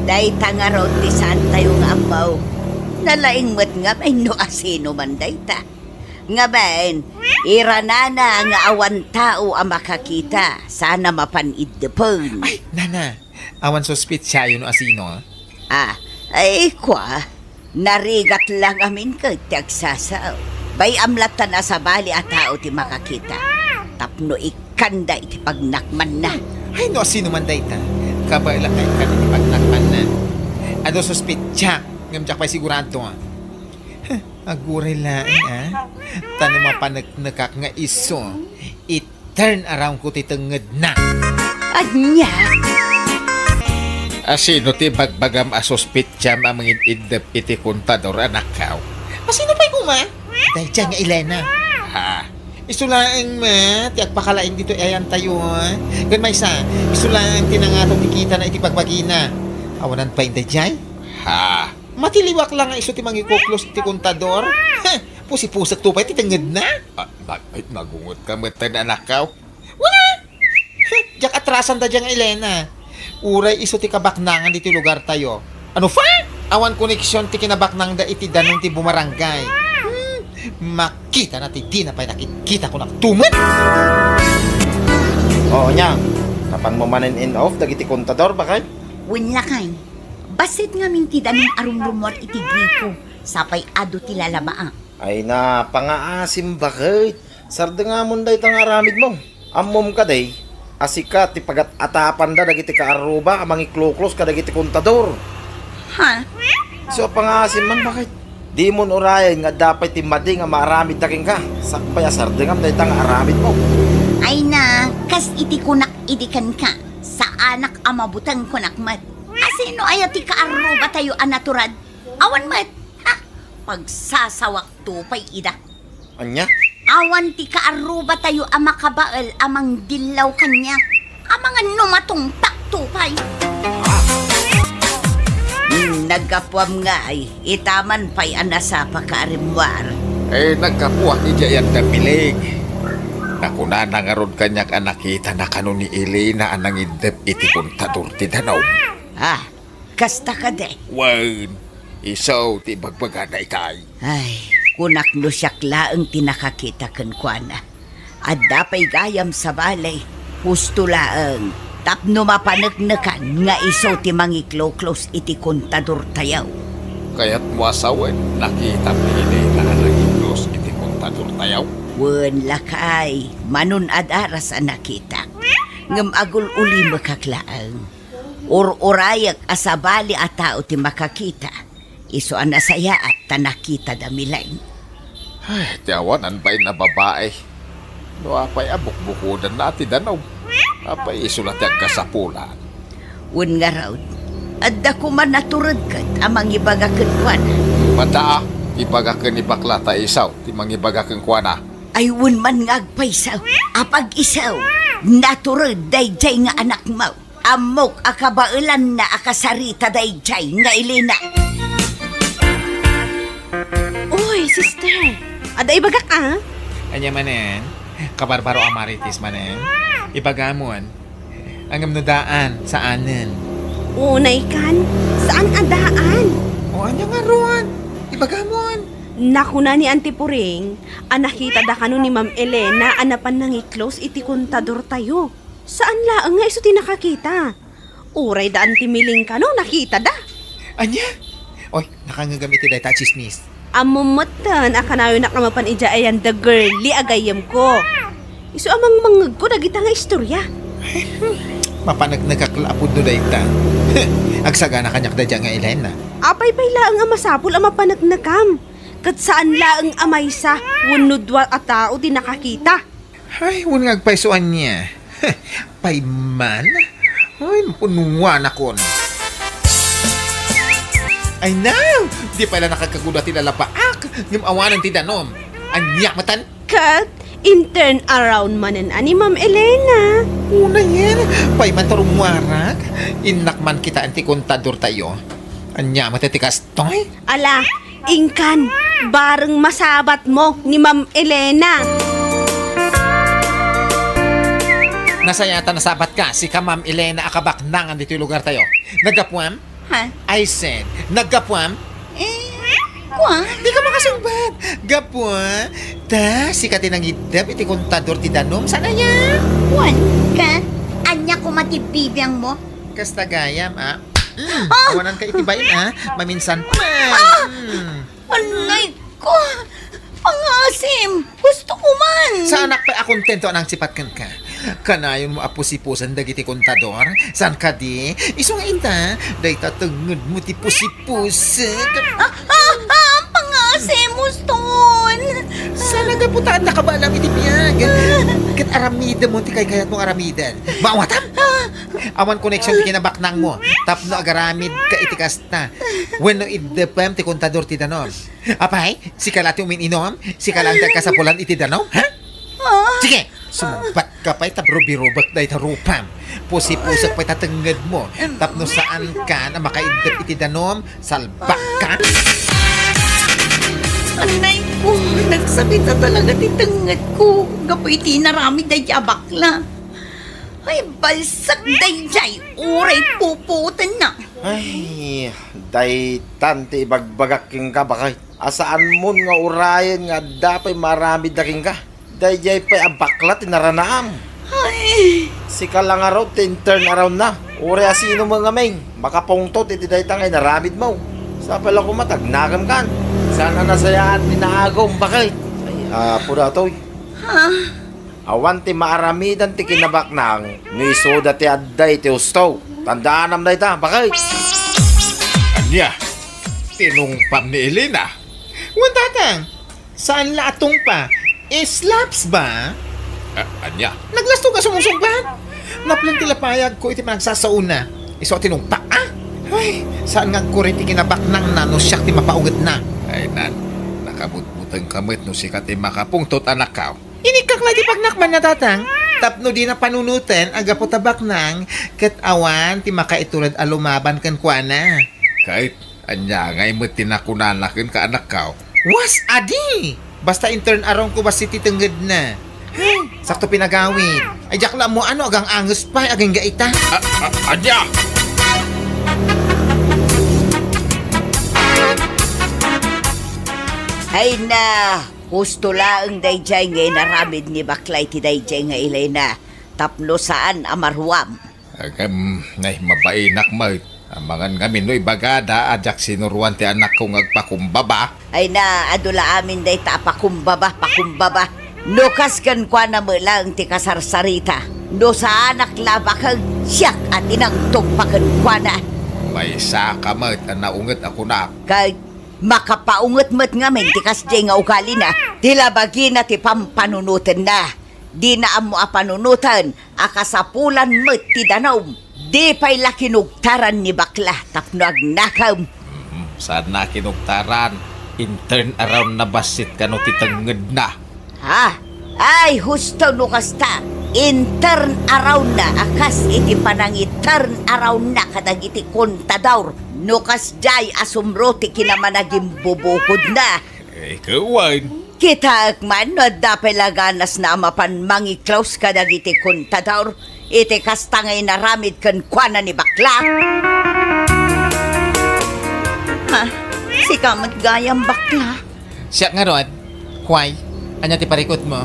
Dayta ngarud ti saantayo nga ammo. Nalaing met ngamin no asino man dayta. Ngamin, iranana nga awan tao a makakita, saan a mapan iddepen. Ay, nana, awan suspetsayo no asino, ah? Ah, ay, kua, narigat la ngamin ket ti agsasao. Bay-am latta a sabali a tao ti makakita. Tapno ikkanda iti pagnakmanna. Ay, no asino man dayta, kabaelak nga ikkan iti pagnakmanna. Adu suspetsak, ngem diak pay sigurado, ah. Huh, aguray laeng, ah. Ta no mapaneknekak nga isu, i-turn around ko ti tengngedna. Ania? Asino ti bagbagam a suspetsam a mangid-iddep iti kontador, anakko? Asino pay koma? Daydiay nga Elena. Ha? Isu laeng met ti agpakalaing ditoy ayantayo, ah. Ken maysa, isu laeng ti nangato ti kitana iti bagbagina. Awanan pay daydiay? Ha? Matiliwak la nga isu ti mangikuklos iti kontador. Heh, pusipusek to pay ti tengngedna. Ah, nag-, ay, nagungot ka met, anakko. Wala! Heh, diak atrasan daydiay nga Elena. Uray isu ti kabaknangan ditoy lugartayo. Ano pa? Awan koneksion ti kinabaknangda iti danum ti bumarangay. Hmm, makitana ti dina pay nakikita, kunak tumet. Oo, nia. Napanmo manen in-off dagiti kontador, bakay? Wen lakay. Bassit ngamin ti danum a rumrummuar iti gripo, sapay adu ti lalabaak. Ay, napangaasim, baket. Sardengamon dayta nga aramidmo. Ammom kadi a sika ti pagat-atapanda dagiti kaarruba a mangikluklos kadagiti kontador. Ha? Isu a pangaasim man, baket. Dimon urayen nga adda pay ti madi nga maaramidda kenka, sakbay a sardengam dayta nga aramidmo. Ay na, kas iti kunak idi kenka, saanak a mabuteng, kunak met. Asino aya ti kaarrubatayo a natured? Awan met. Ha? Pagsasawakto pay ida. Ania? Awan ti kaarrubatayo a makabael a mangdillaw kaniak. Amangan no matungpakto pay. Hmm, naggapuam ngay, ita man pay a nasapaka a rimmuar. Eh, naggapuak idiay adda bileg. Nakunana ngarud kaniak a nakitana kano ni Elena a nangiddep iti kontador ti danum. Ah, kasta kadi? Wen, isu ti ibagbagana itay. Ay, kunak no siak laeng ti nakakita kenkuana. Adda pay gayam sabali, husto laeng, tapno mapaneknekan nga isu ti mangikluklos iti kontadortayo. Kayatmo a sawen, nakitam ni Elena a nangiklos iti kontadortayo? Wen, lakay, manun-adaras a nakitak. Ngem agul-ulimekak laeng. Ur-urayek a sabali a tao ti makakita. Isu a nasayaat ta nakitada, Milaing. Ay, ti awanan bain a babai. No apay a bukbukodanna ti danum? Apay isu la ti agkasapulan? Wen ngarud, adda koma natured ket a mangibaga kenkuana. Mata, ibaga ken ni bakla ta isu ti mangibaga kenkuana. Ay, wen man nga agpayso, apag-isu, natured daydiay nga anakmo. Ammok a kabaelanna a kasarita daydiay nga Elena. Uy, sister! Adda ibagak, a? Ania manen? Kabarbaro a Marites manen? Ibagamon. Ngem no daan, saanen? Unay kan, saan a daan? O, ania ngarud? Ibagamon. Nakuna ni Auntie Puring a nakitada kano ni Ma'am Elena a napan nangi-close iti kontadortayo. Saan laeng nga isu ti nakakita. Uray daan ti miling kano nakitada. Ania? Oy, nakangngegam iti dayta a tsismis. Ammom metten a kanayonak a mapan idiay ayan da girly a gayyemko. Isu a mangmangngegko dagita nga istorya. Mapaneknekak la a pudno dayta. Agsagana kaniak daydiay nga Elena. Apay pay laeng a masapul a mapaneknekam? Ket saan laeng a maysa wenno dua a tao ti nakakita. Ay, wen nga agpayso ania. Pay man? Ay, mapunuanakon. Ay, naw! Di pay la nakagkaguda ti lalabaak, ngem awanen ti danum. Ania metten? Ket in-turn around manen a ni Ma'am Elena. Unayen, pay man ta rummuarak. Innak man kitaen ti kontadortayo. Ania met ti kastoy? Ala, inkan, bareng masabatmo ni Ma'am Elena. Nasayaat a nasabatka, sika Ma'am Elena a kabaknangan ditoy lugartayo. Naggapuam? Ha? I said, naggapuam? Eh, kua? Dika makasungbat. Gapu, ta sika ti nangiddep iti kontador ti danum, saan aya? Kuan ka? Ania koma ti bibiangmo? Kasta gayam, a. Mm, ah! Awananka iti bain, a. Maminsan pa. Ah! Mm. Anay ko! Pangasim! Gusto ko man! Saanak pay a kontento a nangsipat kenka. Kanayonmo a pusipusen dagiti kontador? Saan kadi? Isu nga ita, dayta tengngedmo ti pusipusek. Ah, ah, ah, pangasim, Uston! Saan a gapu ta adda kabaelam iti biag? Ket aramidem ti kaykayatmo nga aramiden. Maawatam? Ah! Awan koneksyon ti kinabaknangmo tapno agaramidka iti kasta. Wenno iddepem ti kontador ti danum. Apay, sika la ti umin-inum? Sika laeng ti agkasapulan iti danum, ha? Ah. Sige, sumungbatka pay ta rubirubek dayta rupam. Pusipusek pay ta tengngedmo. Tapno saankan a makaiddep iti danum, salbakka. Anay ko, nagsakit na talaga ti tengngedko. Gapu iti inaramid daydiay a bakla. Ay, balsak daydiay, uray pupuotenna. Ay, daytan ti ibagbagak kenka, baket. A saanmon nga urayen nga adda pay maaramidda kenka. Daydiay pay a bakla ti naranaam. Ay. Sika la ngarud ti in-turn around-na. Uray a sino met ngamin, makapungtot iti dayta nga inaramidmo. Sapay la koma ta agnakem kan. Saan a nasayaat ti naagum, baket. Ay, apo datoy. Ha? Awan ti maaramidan ti kinabaknang no isuda ti adda iti husto. Tandaanam dayta, baket! Ania? Tinungpam ni Elena? Wen, Tatang. Saan la a tungpa? Slaps ba? A-, ania? Naglasto ka sumungsungbat? Naplan ti lapayagko iti panagsasaona. Isu a tinungpa, a? Ay, saan nga agkuri ti kinabaknangna no siak ti mapaungetna? Ay, nan, nakabutbutengka met no sika ti makapungtot, anakko. Inikkak la iti pagnak man, Tatang, tapno dina panunoten a gapu ta baknang ket awan ti makaitured a lumaban kenkuana. Ket ania ngay met ti nakunana kenka, anakko? Was adi! Basta in-turn around-ko bassit ti tengngedna. Ay, sakto pinagawid. Ay, diak la ammo no agang-anges pay agingga ita. A, a, ania? Ay na! Husto laeng daydiay nga inaramid ni bakla iti daydiay nga Elena tapno saan a maruam. Ngem, nay, mabainak met. Amangan ngamin no ibagada a diak sinuroan ti anakko nga agpakumbaba. Ay na, adu la amin dayta a pakumbaba, pakumbaba. No kas kenkuana met laeng ti kasarsarita, no saanak la a bakeg, siak a ti nangtungpa kenkuana. Maysaka met a naunget a kunak. Ket makapaunget met ngamin ti kasdiay nga ugalina, ti labagina ti pampanunotenna. Dina ammo a panunoten a kasapulan met ti danum. Di pay la kinugtaran ni bakla tapno agnakem. Mm, saanna a kinugtaran. In-turn around-na bassit kano ti tengngedna. Ha? Ay, husto no kasta. In-turn around-na a kas iti panangi-turn around-na kadagiti kontador no kasdiay a sumro ti kinamanagimbubukodna. Eh, ket wen. Kitaek man no adda pay la ganasna a mapan mangi-close kadagiti kontador iti kasta nga inaramid kenkuana ni bakla. Ha? Sika met gayam, bakla? Siak ngarud, Kuay, ania ti parikutmo?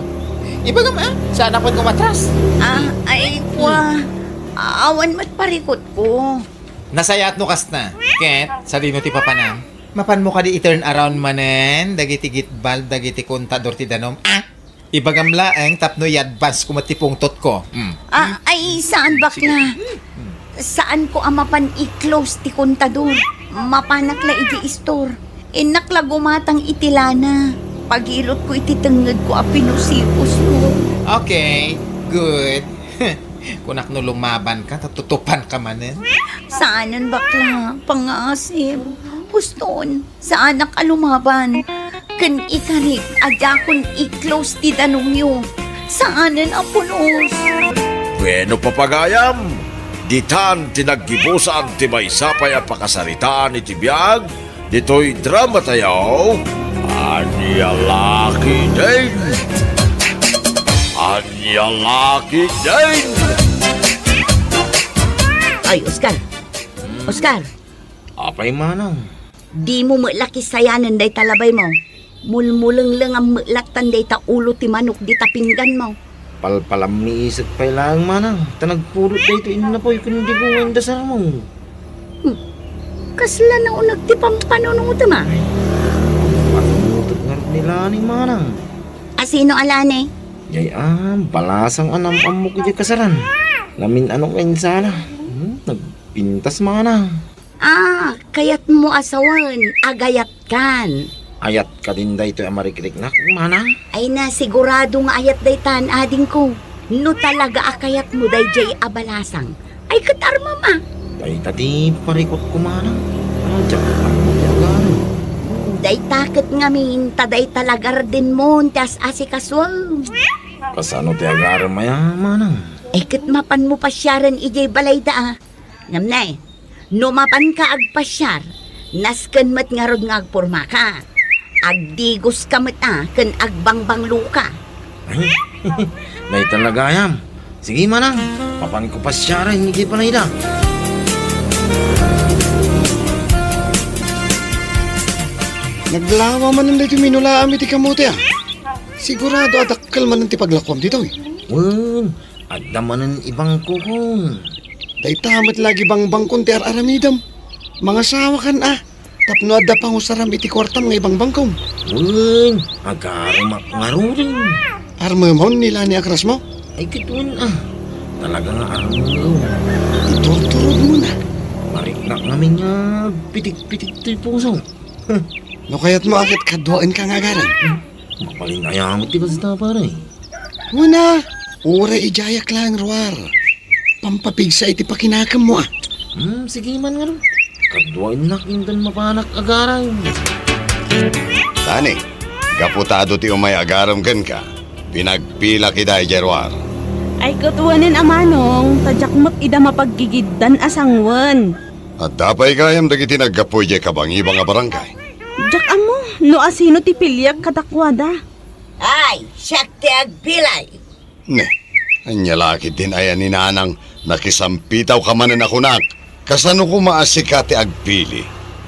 Ibagam a, saanak met nga umatras. Ah, ay, kua, awan met parikutko. Nasayaat no kasta, ket sadino ti papanam? Mapanmo kadi i-turn around manen dagiti gitbal dagiti kontador ti danum, a? Ibagam laeng tapno i-advance ko met ti pungtotko. Mm. Ah, ay, saan, bakla. Saanko a mapan i-close ti kontador. Mapanak la iti store. Innak la gumatang iti lana. Pagilutko iti tengngedko a pinusiposmo. Okay, good. Kunak no lumabanka, ta tutupanka manen. Saanen, bakla. Pangngaasem. Huston. Saanak a lumaban. Ken ikarik a diakon i-close ti danumyo. Saanen a pulos. Bueno, papagayam, ditan ti naggibusan ti maysa pay a pakasaritaan iti biag ditoy drama tayo. Ania la ketdin? Ania la ketdin? Ay, Oscar. Oscar. Apay, manang? Dimo met la kisayanen dayta labaymo. Mulmulenglengam met lattan dayta ulo ti manok dita pingganmo. Palpalammiisek pay laeng, manang, ta nagpudot daytoy innapoy ken digo nga indasarmo. Hmm. Kasla nauneg ti pampanunutem a? Panunutek ngarud ni Lani, manang. A sino a Lani? Jay a, balasang a nam-ammok idiay kasaran. Namin-ano nga insala. Hmm, nagpintas, manang. Ah, kayatmo a sawen, agayatkan. Ayat kadin daytoy a marikriknak, manang? Ay na, sigurado nga ayat daytan, adingko. No talaga a kayatmo dayjay a balasang, ay ket armem a. Dayta ti parikutko, manang. Ah, diak ammo ti agarem. Hmm, dayta ket ngamin, ta dayta la gardenmo ti as-asikasuem. Kasano ti agarem aya, manang? Ay ket mapanmo pasiaren idiay balayda a. Ngem ne, no mapanka agpasiar, nasken met ngarud nga agpormaka. Agdigoska met a ken agbangbangloka. Ay, dayta la gayam. Sige, manang, mapanko pasiaren idiay balayda. Naglawa manen daytoy minulaam iti kamote a. Sigurado a dakkel manen ti paglakuam ditoy. Wen, adda manen ibangkokon. Dayta met la gibangbangkon ti ar-aramidem. Mangasawakan a, tapno adda pangusaram iti kuartam nga ibangbangkom. Wen, agaremak ngaruden. Armemon ni Lani a krasmo? Ay, ket wen a. Talaga nga armem. Iturturod mo na. Mariknak ngamin nga pitik-pitik ti puso. No kayatmo a ket kaduaenka nga agarem. Mapalinayamot ti kasta, pare. Wen a, uray idiayak laeng ruar. Pampapigsa iti pakinakemmo a. Hmm, sige man ngarud. Kaduaennak inton mapanak agarem. Tani, gapu ta adu ti umay agarem kenka, pinagpilak ida idiay ruar. Ay, ket wen a manong, ta diak met ida mapaggigiddan a sanguen. Adda pay gayam dagiti naggapu idiay kabangibang a barangay. Diak ammo no asino ti piliak kadakuada. Ay, siak ti agbilay. Ne, ania la ketdin aya ni Nanang, nakisampitawka manen a kunak. Kasano koma a sika ti agpili,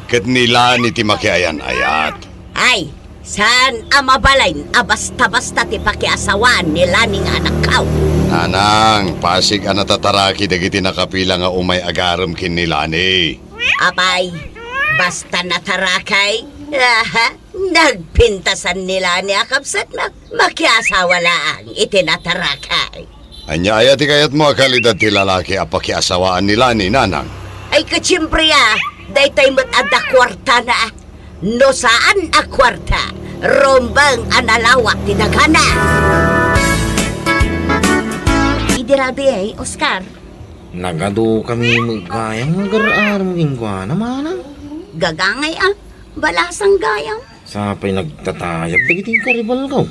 ket ni Lani ti makiayan-ayat? Ay, saan a mabalin a basta-basta ti pakiasawaan ni Lani nga anakko. Nanang, pasig a natataraki dagiti nakapila nga umay agarem ken ni Lani. Apay, basta natarakay? Aha, nagpintasan ni Lani a kabsatna. Makiasawa laeng iti natarakay. Ania aya ti kayatmo a kalidad ti lalaki a pakiasawaan ni Lani, Nanang? Ay, ket siempre a, daytoy met adda kuartana a. No saan a kuarta, rumbeng a nalawak ti dagana. Idi rabii, Oscar. Nagadukami met gayam nga agar-arem kenkuana, manang. Gagangay a, balasang gayam. Sa pay nagtatayab dagiti karibalko.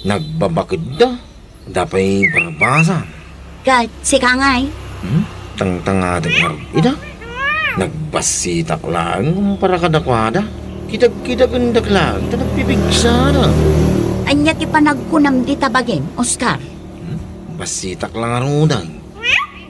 Nagbabakedda. Adda pay barbasa. Ket sika ngay? Hmm? Tangtangatek ngarud ida. Nagbassitak laeng kumpara kadakuada. Kidagkidagendak laeng ta nagpipigsada. Ania ti panagkunam dita bagim, Oscar? Hmm? Bassitak la ngaruden.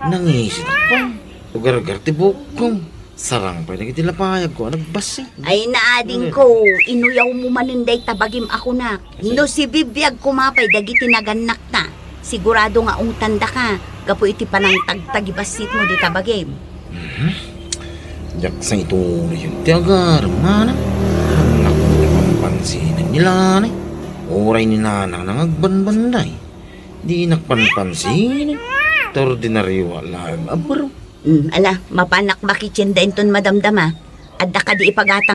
Nangisitak pay. Ugargar ti buokko. Sarang pay dagiti lapayagko a nagbassit. Ay, naadingko, inuyawmo manen dayta bagim a kunak. Asa? No sibibiag koma pay dagiti nagannakta, sigurado nga ungtandaka gapu iti panangtagtagibassit mo dita bagim. Mhm. Diak sa ituloy ti agarem, manang. Annak, panpansinen ni Lanay. Uray ni Nanang nang agbanbanday. Dinak panpansinen. Ta ordinario laeng a baro. Hmm, ala, mapanak makitien da inton madamdama. Adda kadi ipagatang